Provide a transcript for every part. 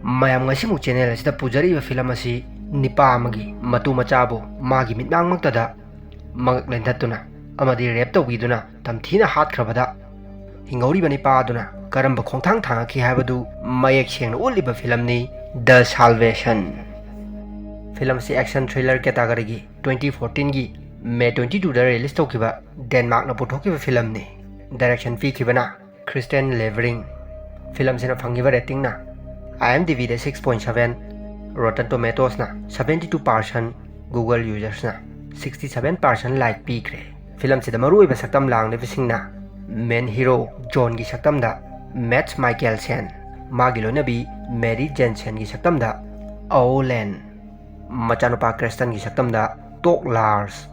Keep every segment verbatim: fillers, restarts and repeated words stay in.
ꯃꯌꯥꯝ, ꯉꯁꯤꯃꯨꯛ ꯆꯦꯅꯦꯜ ꯑꯁꯤꯗ ꯄꯨꯖꯔꯤꯕ ꯐꯤꯂꯝ ꯑꯁꯤ ꯅꯤꯄꯥ ꯑꯃꯒꯤ ꯃꯇꯨ ꯃꯆꯥꯕꯨ ꯃꯥꯒꯤ ꯃꯤꯠꯃꯥꯡꯃꯛꯇꯗ ꯃꯉꯛ ꯂꯦꯟꯊꯠꯇꯨꯅ ꯑꯃꯗꯤ ꯔꯦꯞ ꯇꯧꯕꯤꯗꯨꯅ ꯇꯝꯊꯤꯅ ꯍꯥꯠꯈ꯭ꯔꯕꯗ ꯍꯤꯡꯍꯧꯔꯤꯕ ꯅꯤꯄꯥ ꯑꯗꯨꯅ ꯀꯔꯝꯕ ꯈꯣꯡꯊꯥꯡ ꯊꯥꯡꯉꯛꯈꯤ ꯍꯥꯏꯕꯗꯨ ꯃꯌꯦꯛ ꯁꯦꯡꯅ ꯎꯠꯂꯤꯕ ꯐꯤꯂꯝꯅꯤ The Salvation꯫ ꯐꯤꯂꯝ ꯑꯁꯤ ꯑꯦꯛꯁꯟ ꯊ꯭ꯔꯤꯂꯔ ꯀꯦꯇꯥꯒꯣꯔꯤꯒꯤ ꯇ꯭ꯋꯦꯟꯇꯤ ꯐꯣꯔꯇꯤꯟꯒꯤ ꯃꯦ ꯇ꯭ꯋꯦꯟꯇꯤ ꯇꯨꯗ ꯔꯤꯂꯤꯁ ꯇꯧꯈꯤꯕ ꯗꯦꯟꯃꯥꯔꯛꯅ ꯄꯨꯊꯣꯛꯈꯤꯕ ꯐꯤꯂꯝꯅꯤ꯫ Direction ꯄꯤꯈꯤꯕꯅ Christian ꯂꯦꯕꯔꯤꯡ꯫ ꯐꯤꯂꯝꯁꯤꯅ ꯐꯪꯉꯤꯕ ꯔꯦꯇꯤꯡꯅ IMDbꯗ six point seven, Rotten Tomatoesꯅ seventy two percent, Google usersꯅ sixty seven percent like ꯄꯤꯈ꯭ꯔꯦ꯫ ꯐꯤꯂꯝꯁꯤꯗ ꯃꯔꯨꯑꯣꯏꯕ ꯁꯛꯇꯝ ꯂꯥꯡꯂꯤꯕꯁꯤꯡꯅ ꯃꯦꯟ ꯍꯤꯔꯣ ꯖꯣꯟꯒꯤ ꯁꯛꯇꯝꯗ ꯃꯦꯠꯁ ꯃꯥꯏꯀꯦꯜꯁꯦꯟ, ꯃꯥꯒꯤ ꯂꯣꯏꯅꯕꯤ ꯃꯦꯔꯤ ꯖꯦꯟꯁꯦꯟꯒꯤ ꯁꯛꯇꯝꯗ ꯑꯣꯂꯦꯟ, ꯃꯆꯥꯅꯨꯄꯥ ꯀ꯭ꯔꯦꯁꯇꯟꯒꯤ ꯁꯛꯇꯝꯗ ꯇꯣꯛ ꯂꯥꯔꯁ,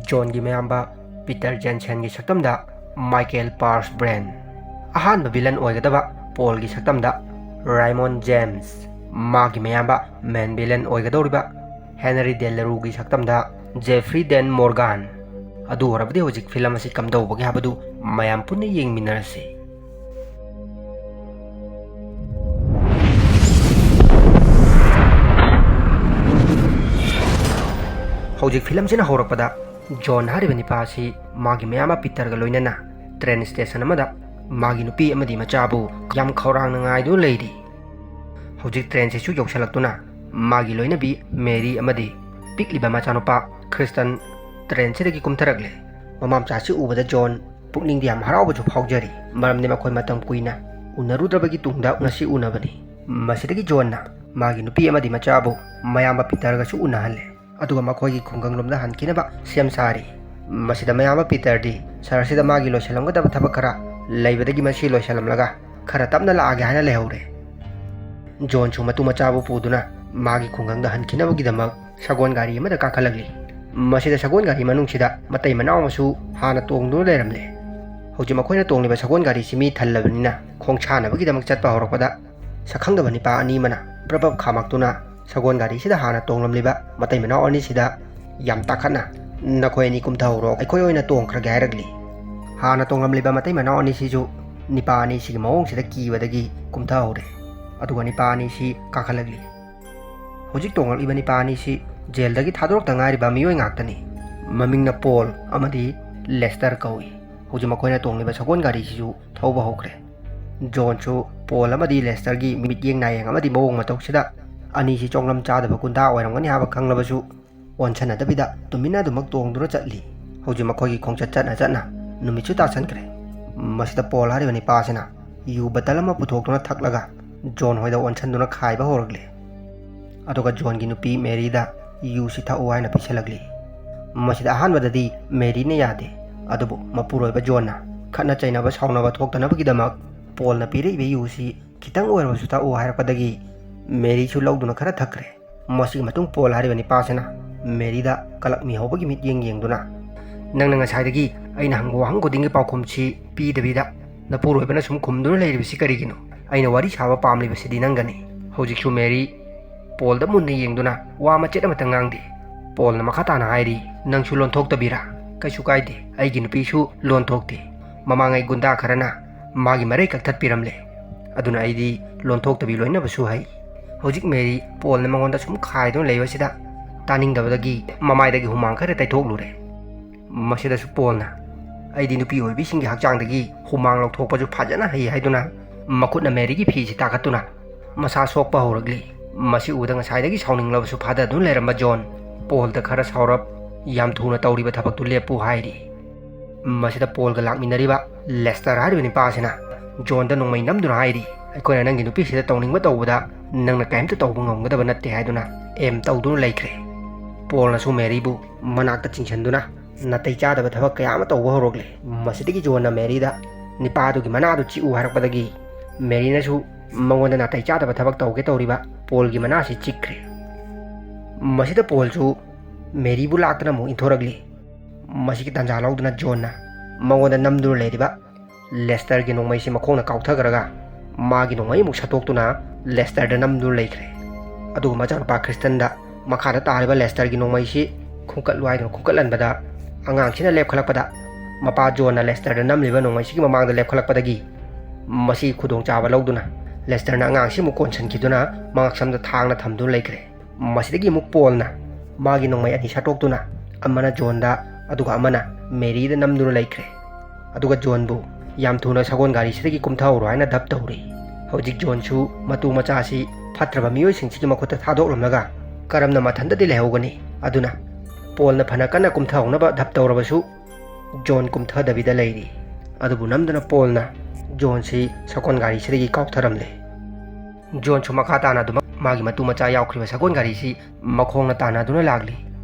ꯖꯣꯟꯒꯤ ꯃꯌꯥꯝꯕ ꯄꯤꯇꯔ ꯖꯦꯟꯁꯦꯟꯒꯤ ꯁꯛꯇꯝꯗ ꯃꯥꯏꯀꯦꯜ ꯄꯥꯔꯁ ꯕ꯭ꯔꯦꯟ, ꯑꯍꯥꯟꯕ ꯚꯤꯂꯟ ꯑꯣꯏꯒꯗꯕ ꯄꯣꯜꯒꯤ ꯁꯛꯇꯝꯗ ꯔꯥꯏꯃꯣꯟ ꯖꯦꯝꯁ, ꯃꯥꯒꯤ ꯃꯌꯥꯝꯕ ꯃꯦꯟ ꯚꯤꯂꯟ ꯑꯣꯏꯒꯗꯧꯔꯤꯕ ꯍꯦꯅꯔꯤ ꯗꯦꯂꯔꯨꯒꯤ ꯁꯛꯇꯝꯗ ꯖꯦꯐ꯭ꯔꯤ ꯗꯦꯟ ꯃꯣꯔꯒꯥꯟ꯫ ꯑꯗꯨ ꯑꯣꯏꯔꯕꯗꯤ ꯍꯧꯖꯤꯛ ꯐꯤꯂꯝ ꯑꯁꯤ ꯀꯝꯗꯧꯕꯒꯦ ꯍꯥꯏꯕꯗꯨ ꯃꯌꯥꯝ ꯄꯨꯟꯅ ꯌꯦꯡꯃꯤꯟꯅꯔꯁꯤ꯫ ꯍꯧꯖꯤꯛ ꯐꯤꯂꯝꯁꯤꯅ ꯍꯧꯔꯛꯄꯗ ꯖꯣꯟ ꯍꯥꯏꯔꯤꯕ ꯅꯤꯄꯥ ꯑꯁꯤ ꯃꯥꯒꯤ ꯃꯌꯥꯝꯕ ꯄꯤꯇꯔꯒ ꯂꯣꯏꯅꯅ ꯇ꯭ꯔꯦꯟ ꯁ꯭ꯇꯦꯁꯟ ꯑꯃꯗ ꯃꯥꯒꯤ ꯅꯨꯄꯤ ꯑꯃꯗꯤ ꯃꯆꯥꯕꯨ ꯌꯥꯝ ꯈꯧꯔꯥꯡꯅ ꯉꯥꯏꯗꯨꯅ ꯂꯩꯔꯤ꯫ ꯍꯧꯖꯤꯛ ꯇ꯭ꯔꯦꯟꯁꯤꯁꯨ ꯌꯧꯁꯤꯜꯂꯛꯇꯨꯅ ꯃꯥꯒꯤ ꯂꯣꯏꯅꯕꯤ ꯃꯦꯔꯤ ꯑꯃꯗꯤ ꯄꯤꯛꯂꯤꯕ ꯃꯆꯥꯅꯨꯄꯥ ꯈ꯭ꯔꯤꯁꯇꯟ ꯇ꯭ꯔꯦꯟꯁꯤꯗꯒꯤ ꯀꯨꯝꯊꯔꯛꯂꯦ꯫ ꯃꯃꯥ ꯃꯆꯥꯁꯤ ꯎꯕꯗ ꯖꯣꯟ ꯄꯨꯛꯅꯤꯡꯗ ꯌꯥꯝ ꯍꯔꯥꯎꯕꯁꯨ ꯐꯥꯎꯖꯔꯤ, ꯃꯔꯝꯗꯤ ꯃꯈꯣꯏ ꯃꯇꯝ ꯀꯨꯏꯅ ꯎꯅꯔꯨꯗ꯭ꯔꯕꯒꯤ ꯇꯨꯡꯗ ꯉꯁꯤ ꯎꯅꯕꯅꯤ꯫ ꯃꯁꯤꯗꯒꯤ ꯖꯣꯟꯅ ꯃꯥꯒꯤ ꯅꯨꯄꯤ ꯑꯃꯗꯤ ꯃꯆꯥꯕꯨ ꯃꯌꯥꯝꯕ ꯄꯤꯇꯔꯒꯁꯨ ꯎꯅꯍꯜꯂꯦ꯫ ꯑꯗꯨꯒ ꯃꯈꯣꯏꯒꯤ ꯈꯨꯡꯒꯪꯂꯣꯝꯗ ꯍꯟꯈꯤꯅꯕ ꯁꯦꯝ ꯁꯥꯔꯤ꯫ ꯃꯁꯤꯗ ꯃꯌꯥꯝꯕ ꯄꯤꯇꯔꯗꯤ ꯁꯍꯔꯁꯤꯗ ꯃꯥꯒꯤ ꯂꯣꯏꯁꯤꯜꯂꯝꯒꯗꯕ ꯊꯕꯛ ꯈꯔ ꯂꯩꯕꯗꯒꯤ ꯃꯁꯤ ꯂꯣꯏꯁꯤꯜꯂꯝꯂꯒ ꯈꯔ ꯇꯞꯅ ꯂꯥꯛꯑꯒꯦ ꯍꯥꯏꯅ ꯂꯩꯍꯧꯔꯦ꯫ ꯖꯣꯟꯁꯨ ꯃꯇꯨ ꯃꯆꯥꯕꯨ ꯄꯨꯗꯨꯅ ꯃꯥꯒꯤ ꯈꯨꯡꯒꯪꯗ ꯍꯟꯈꯤꯅꯕꯒꯤꯗꯃꯛ ꯁꯒꯣꯜ ꯒꯥꯔꯤ ꯑꯃꯗ ꯀꯥꯈꯠꯂꯛꯂꯤ꯫ ꯃꯁꯤꯗ ꯁꯒꯣꯜ ꯒꯥꯔꯤ ꯃꯅꯨꯡꯁꯤꯗ ꯃꯇꯩ ꯃꯅꯥꯎ ꯑꯃꯁꯨ ꯍꯥꯟꯅ ꯇꯣꯡꯗꯨꯅ ꯂꯩꯔꯝꯂꯦ꯫ ꯍꯧꯖꯤꯛ ꯃꯈꯣꯏꯅ ꯇꯣꯡꯂꯤꯕ ꯁꯒꯣꯜ ꯒꯥꯔꯤꯁꯤ ꯃꯤ ꯊꯜꯂꯕꯅꯤꯅ ꯈꯣꯡꯁꯥꯟꯅꯕꯒꯤꯗꯃꯛ ꯆꯠꯄ ꯍꯧꯔꯛꯄꯗ ꯁꯛꯈꯪꯗꯕ ꯅꯤꯄꯥ ꯑꯅꯤ ꯑꯃꯅ ꯄ꯭ꯔꯞ ꯄ꯭ꯔꯞ ꯈꯥꯝꯃꯛꯇꯨꯅ ꯁꯒꯣꯜ ꯒꯥꯔꯤꯁꯤꯗ ꯍꯥꯟꯅ ꯇꯣꯡꯂꯝꯂꯤꯕ ꯃꯇꯩ ꯃꯅꯥꯎ ꯑꯅꯤꯁꯤꯗ ꯌꯥꯝ ꯇꯥꯈꯠꯅ, "ꯅꯈꯣꯏ ꯑꯅꯤ ꯀꯨꯝꯊꯍꯧꯔꯣ, ꯑꯩꯈꯣꯏ ꯑꯣꯏꯅ ꯇꯣꯡꯈ꯭ꯔꯒꯦ" ꯍꯥꯏꯔꯛꯂꯤ꯫ ꯍꯥꯟꯅ ꯇꯣꯡꯂꯝꯂꯤꯕ ꯃꯇꯩ ꯃꯅꯥꯎ ꯑꯅꯤꯁꯤꯁꯨ ꯅꯤꯄꯥ ꯑꯅꯤꯁꯤꯒꯤ ꯃꯑꯣꯡꯁꯤꯗ ꯀꯤꯕꯗꯒꯤ ꯀꯨꯝꯊꯍꯧꯔꯦ꯫ ꯑꯗꯨꯒ ꯅꯤꯄꯥ ꯑꯅꯤꯁꯤ ꯀꯥꯈꯠꯂꯛꯂꯤ꯫ ꯍꯧꯖꯤꯛ ꯇꯣꯡꯂꯛꯂꯤꯕ ꯅꯤꯄꯥ ꯑꯅꯤꯁꯤ ꯖꯦꯜꯗꯒꯤ ꯊꯥꯗꯣꯔꯛꯇ ꯉꯥꯏꯔꯤꯕ ꯃꯤꯑꯣꯏ ꯉꯥꯛꯇꯅꯤ꯫ ꯃꯃꯤꯡꯅ ꯄꯣꯜ ꯑꯃꯗꯤ ꯂꯦꯁꯇꯔ ꯀꯧꯏ꯫ ꯍꯧꯖꯤꯛ ꯃꯈꯣꯏꯅ ꯇꯣꯡꯂꯤꯕ ꯁꯒꯣꯜ ꯒꯥꯔꯤꯁꯤꯁꯨ ꯊꯧꯕ ꯍꯧꯈ꯭ꯔꯦ꯫ ꯖꯣꯟꯁꯨ ꯄꯣꯜ ꯑꯃꯗꯤ ꯂꯦꯁꯇꯔꯒꯤ ꯃꯤꯠꯌꯦꯡ ꯅꯥꯌꯦꯡ ꯑꯃꯗꯤ ꯃꯑꯣꯡ ꯃꯇꯧꯁꯤꯗ ꯑꯅꯤꯁꯤ ꯆꯣꯡꯂꯝ ꯆꯥꯗꯕ ꯒꯨꯟꯗꯥ ꯑꯣꯏꯔꯝꯒꯅꯤ ꯍꯥꯏꯕ ꯈꯪꯂꯕꯁꯨ ꯑꯣꯟꯁꯟꯅꯗꯕꯤꯗ ꯇꯨꯃꯤꯟꯅ ꯑꯗꯨꯃꯛ ꯇꯣꯡꯗꯨꯅ ꯆꯠꯂꯤ꯫ ꯍꯧꯖꯤꯛ ꯃꯈꯣꯏꯒꯤ ꯈꯣꯡꯆꯠ ꯆꯠꯅ ꯆꯠꯅ ꯅꯨꯃꯤꯠꯁꯨ ꯇꯥꯁꯟꯈ꯭ꯔꯦ꯫ ꯃꯁꯤꯗ ꯄꯣꯜ ꯍꯥꯏꯔꯤꯕ ꯅꯤꯄꯥ ꯑꯁꯤꯅ ꯌꯨ ꯕꯇꯜ ꯑꯃ ꯄꯨꯊꯣꯛꯇꯨꯅ ꯊꯛꯂꯒ ꯖꯣꯟ ꯍꯣꯏꯗ ꯑꯣꯟꯁꯟꯗꯨꯅ ꯈꯥꯏꯕ ꯍꯧꯔꯛꯂꯦ꯫ ꯑꯗꯨꯒ ꯖꯣꯟꯒꯤ ꯅꯨꯄꯤ ꯃꯦꯔꯤꯗ ꯌꯨꯁꯤ ꯊꯛꯎ ꯍꯥꯏꯅ ꯄꯤꯁꯜꯂꯛꯂꯤ꯫ ꯃꯁꯤꯗ ꯑꯍꯥꯟꯕꯗꯗꯤ ꯃꯦꯔꯤꯅ ꯌꯥꯗꯦ, ꯑꯗꯨꯕꯨ ꯃꯄꯨꯔꯣꯏꯕ ꯖꯣꯟꯅ ꯈꯠꯅ ꯆꯩꯅꯕ ꯁꯥꯎꯅꯕ ꯊꯣꯛꯇꯅꯕꯒꯤꯗꯃꯛ ꯄꯣꯜꯅ ꯄꯤꯔꯛꯏꯕ ꯌꯨꯁꯤ ꯈꯤꯇꯪ ꯑꯣꯏꯔꯕꯁꯨ ꯊꯛꯎ ꯍꯥꯏꯔꯛꯄꯗꯒꯤ ꯃꯦꯔꯤꯁꯨ ꯂꯧꯗꯨꯅ ꯈꯔ ꯊꯛꯈ꯭ꯔꯦ꯫ ꯃꯁꯤꯒꯤ ꯃꯇꯨꯡ ꯄꯣꯜ ꯍꯥꯏꯔꯤꯕ ꯅꯤꯄꯥꯁꯤꯅ ꯃꯦꯔꯤꯗ ꯀꯂꯛꯃꯤ ꯍꯧꯕꯒꯤ ꯃꯤꯠꯌꯦꯡ ꯌꯦꯡꯗꯨꯅ, "ꯅꯪꯅ ꯉꯁꯥꯏꯗꯒꯤ ꯑꯩꯅ ꯍꯪꯕ ꯋꯥꯍꯪ ꯈꯨꯗꯤꯡꯒꯤ ꯄꯥꯎꯈꯨꯝꯁꯤ ꯄꯤꯗꯕꯤꯗ ꯅꯄꯨꯔꯣꯏꯕꯅ ꯁꯨꯝ ꯈꯨꯝꯗꯨꯅ ꯂꯩꯔꯤꯕꯁꯤ ꯀꯔꯤꯒꯤꯅꯣ? ꯑꯩꯅ ꯋꯥꯔꯤ ꯁꯥꯕ ꯄꯥꯝꯂꯤꯕꯁꯤꯗꯤ ꯅꯪꯒꯅꯤ꯫" ꯍꯧꯖꯤꯛꯁꯨ ꯃꯦꯔꯤ ꯄꯣꯜꯗ ꯃꯨꯟꯅ ꯌꯦꯡꯗꯨꯅ ꯋꯥ ꯃꯆꯦꯠ ꯑꯃꯇ ꯉꯥꯡꯗꯦ꯫ ꯄꯣꯜꯅ ꯃꯈꯥ ꯇꯥꯅ ꯍꯥꯏꯔꯤ, "ꯅꯪꯁꯨ ꯂꯣꯟꯊꯣꯛꯇꯕꯤꯔꯥ? ꯀꯩꯁꯨ ꯀꯥꯏꯗꯦ, ꯑꯩꯒꯤ ꯅꯨꯄꯤꯁꯨ ꯂꯣꯟ ꯊꯣꯛꯇꯦ꯫ ꯃꯃꯥꯡꯉꯩ ꯒꯨꯟꯗꯥ ꯈꯔꯅ ꯃꯥꯒꯤ ꯃꯔꯩ ꯀꯛꯊꯠꯄꯤꯔꯝꯂꯦ꯫ ꯑꯗꯨꯅ ꯑꯩꯗꯤ ꯂꯣꯟꯊꯣꯛꯇꯕꯤ ꯂꯣꯏꯅꯕꯁꯨ ꯍꯩ꯫" ꯍꯧꯖꯤꯛ ꯃꯦꯔꯤ ꯄꯣꯜꯅ ꯃꯉꯣꯟꯗ ꯁꯨꯝ ꯈꯥꯏꯗꯨꯅ ꯂꯩꯕꯁꯤꯗ ꯇꯥꯅꯤꯡꯗꯕꯗꯒꯤ ꯃꯃꯥꯏꯗꯒꯤ ꯍꯨꯃꯥꯡ ꯈꯔ ꯇꯩꯊꯣꯛꯂꯨꯔꯦ꯫ ꯃꯁꯤꯗꯁꯨ ꯄꯣꯜꯅ, "ꯑꯩꯗꯤ ꯅꯨꯄꯤ ꯑꯣꯏꯕꯤꯁꯤꯡꯒꯤ ꯍꯛꯆꯥꯡꯗꯒꯤ ꯍꯨꯃꯥꯡ ꯂꯧꯊꯣꯛꯄꯁꯨ ꯐꯖꯅ ꯍꯩ" ꯍꯥꯏꯗꯨꯅ ꯃꯈꯨꯠꯅ ꯃꯦꯔꯤꯒꯤ ꯐꯤꯁꯤ ꯇꯥꯈꯠꯇꯨꯅ ꯃꯁꯥ ꯁꯣꯛꯄ ꯍꯧꯔꯛꯂꯤ꯫ ꯃꯁꯤ ꯎꯕꯗ ꯉꯁꯥꯏꯗꯒꯤ ꯁꯥꯎꯅꯤꯡꯂꯕꯁꯨ ꯐꯥꯗꯗꯨꯅ ꯂꯩꯔꯝꯕ ꯖꯣꯟ ꯄꯣꯜꯗ ꯈꯔ ꯁꯥꯎꯔꯞ, "ꯌꯥꯝ ꯊꯨꯅ ꯇꯧꯔꯤꯕ ꯊꯕꯛꯇꯨ ꯂꯦꯞꯄꯨ" ꯍꯥꯏꯔꯤ꯫ ꯃꯁꯤꯗ ꯄꯣꯜꯒ ꯂꯥꯛꯃꯤꯟꯅꯔꯤꯕ ꯂꯦꯁꯇꯔ ꯍꯥꯏꯔꯤꯕ ꯅꯤꯄꯥ ꯑꯁꯤꯅ ꯖꯣꯟꯗ ꯅꯣꯡꯃꯩ ꯅꯝꯗꯨꯅ ꯍꯥꯏꯔꯤ, "ꯑꯩꯈꯣꯏꯅ ꯅꯪꯒꯤ ꯅꯨꯄꯤꯁꯤꯗ ꯇꯧꯅꯤꯡꯕ ꯇꯧꯕꯗ ꯅꯪꯅ ꯀꯔꯤꯝꯇ ꯇꯧꯕ ꯉꯝꯒꯗꯕ ꯅꯠꯇꯦ" ꯍꯥꯏꯗꯨꯅ ꯑꯦꯝ ꯇꯧꯗꯨꯅ ꯂꯩꯈ꯭ꯔꯦ꯫ ꯄꯣꯜꯅꯁꯨ ꯃꯦꯔꯤꯕꯨ ꯃꯅꯥꯛꯇ ꯆꯤꯡꯁꯤꯟꯗꯨꯅ ꯅꯥꯇꯩ ꯆꯥꯗꯕ ꯊꯕꯛ ꯀꯌꯥ ꯑꯃ ꯇꯧꯕ ꯍꯧꯔꯛꯂꯦ꯫ ꯃꯁꯤꯗꯒꯤ ꯖꯣꯟꯅ ꯃꯦꯔꯤꯗ ꯅꯤꯄꯥꯗꯨꯒꯤ ꯃꯅꯥꯗꯨ ꯆꯤꯛꯎ ꯍꯥꯏꯔꯛꯄꯗꯒꯤ ꯃꯦꯔꯤꯅꯁꯨ ꯃꯉꯣꯟꯗ ꯅꯥꯇꯩ ꯆꯥꯗꯕ ꯊꯕꯛ ꯇꯧꯒꯦ ꯇꯧꯔꯤꯕ ꯄꯣꯜꯒꯤ ꯃꯅꯥꯁꯤ ꯆꯤꯛꯈ꯭ꯔꯦ꯫ ꯃꯁꯤꯗ ꯄꯣꯜꯁꯨ ꯃꯦꯔꯤꯕꯨ ꯂꯥꯛꯇꯨꯅ ꯑꯃꯨꯛ ꯏꯟꯊꯣꯔꯛꯂꯤ꯫ ꯃꯁꯤꯒꯤ ꯇꯥꯟꯖꯥ ꯂꯧꯗꯨꯅ ꯖꯣꯟꯅ ꯃꯉꯣꯟꯗ ꯅꯝꯗꯨꯅ ꯂꯩꯔꯤꯕ ꯂꯦꯁꯇꯔꯒꯤ ꯅꯣꯡꯃꯩꯁꯤ ꯃꯈꯣꯡꯅ ꯀꯥꯎꯊꯈ꯭ꯔꯒ ꯃꯥꯒꯤ ꯅꯣꯡꯃꯩ ꯑꯃꯨꯛ ꯁꯠꯇꯣꯛꯇꯨꯅ ꯂꯦꯁꯇꯔꯗ ꯅꯝꯗꯨꯅ ꯂꯩꯈ꯭ꯔꯦ꯫ ꯑꯗꯨꯒ ꯃꯆꯥꯅꯨꯄꯥ ꯈ꯭ꯔꯤꯁꯇꯟꯗ ꯃꯈꯥꯗ ꯇꯥꯔꯤꯕ ꯂꯦꯁꯇꯔꯒꯤ ꯅꯣꯡꯃꯩꯁꯤ ꯈꯨꯝꯀꯠꯂꯨ ꯍꯥꯏꯗꯨꯅ ꯈꯨꯝꯀꯠꯍꯟꯕꯗ ꯑꯉꯥꯡꯁꯤꯅ ꯂꯦꯞꯈꯠꯂꯛꯄꯗ ꯃꯄꯥ ꯖꯣꯟꯅ ꯂꯦꯁꯇꯔꯗ ꯅꯝꯂꯤꯕ ꯅꯣꯡꯃꯩꯁꯤꯒꯤ ꯃꯃꯥꯡꯗ ꯂꯦꯞꯈꯠꯂꯛꯄꯗꯒꯤ ꯃꯁꯤ ꯈꯨꯗꯣꯡꯆꯥꯕ ꯂꯧꯗꯨꯅ ꯂꯦꯁꯇꯔꯅ ꯑꯉꯥꯡꯁꯤ ꯑꯃꯨꯛ ꯀꯣꯟꯁꯤꯟꯈꯤꯗꯨꯅ ꯃꯉꯛꯁꯝꯗ ꯊꯥꯡꯅ ꯊꯝꯗꯨꯅ ꯂꯩꯈ꯭ꯔꯦ꯫ ꯃꯁꯤꯗꯒꯤ ꯑꯃꯨꯛ ꯄꯣꯜꯅ ꯃꯥꯒꯤ ꯅꯣꯡꯃꯩ ꯑꯅꯤ ꯁꯠꯇꯣꯛꯇꯨꯅ ꯑꯃꯅ ꯖꯣꯟꯗ ꯑꯗꯨꯒ ꯑꯃꯅ ꯃꯦꯔꯤꯗ ꯅꯝꯗꯨꯅ ꯂꯩꯈ꯭ꯔꯦ꯫ ꯑꯗꯨꯒ ꯖꯣꯟꯕꯨ ꯌꯥꯝ ꯊꯨꯅ ꯁꯒꯣꯜ ꯒꯥꯔꯤꯁꯤꯗꯒꯤ ꯀꯨꯝꯊꯍꯧꯔꯣ ꯍꯥꯏꯅ ꯙꯞ ꯇꯧꯔꯤ꯫ ꯍꯧꯖꯤꯛ ꯖꯣꯟꯁꯨ ꯃꯇꯨ ꯃꯆꯥꯁꯤ ꯐꯠꯇ꯭ꯔꯕ ꯃꯤꯑꯣꯏꯁꯤꯡꯁꯤꯒꯤ ꯃꯈꯨꯠꯇ ꯊꯥꯗꯣꯛꯂꯝꯂꯒ ꯀꯔꯝꯅ ꯃꯊꯟꯇꯗꯤ ꯂꯩꯍꯧꯒꯅꯤ? ꯑꯗꯨꯅ ꯄꯣꯜꯅ ꯐꯅ ꯀꯟꯅ ꯀꯨꯝꯊꯍꯧꯅꯕ ꯙꯞ ꯇꯧꯔꯕꯁꯨ ꯖꯣꯟ ꯀꯨꯝꯊꯗꯕꯤꯗ ꯂꯩꯔꯤ꯫ ꯑꯗꯨꯕꯨ ꯅꯝꯗꯅ ꯄꯣꯜꯅ ꯖꯣꯟꯁꯤ ꯁꯒꯣꯜ ꯒꯥꯔꯤꯁꯤꯗꯒꯤ ꯀꯥꯎꯊꯔꯝꯂꯦ꯫ ꯖꯣꯟꯁꯨ ꯃꯈꯥ ꯇꯥꯅ ꯑꯗꯨꯃꯛ ꯃꯥꯒꯤ ꯃꯇꯨ ꯃꯆꯥ ꯌꯥꯎꯈ꯭ꯔꯤꯕ ꯁꯒꯣꯜ ꯒꯥꯔꯤꯁꯤ ꯃꯈꯣꯡꯅ ꯇꯥꯟꯅꯗꯨꯅ ꯂꯥꯛꯂꯤ꯫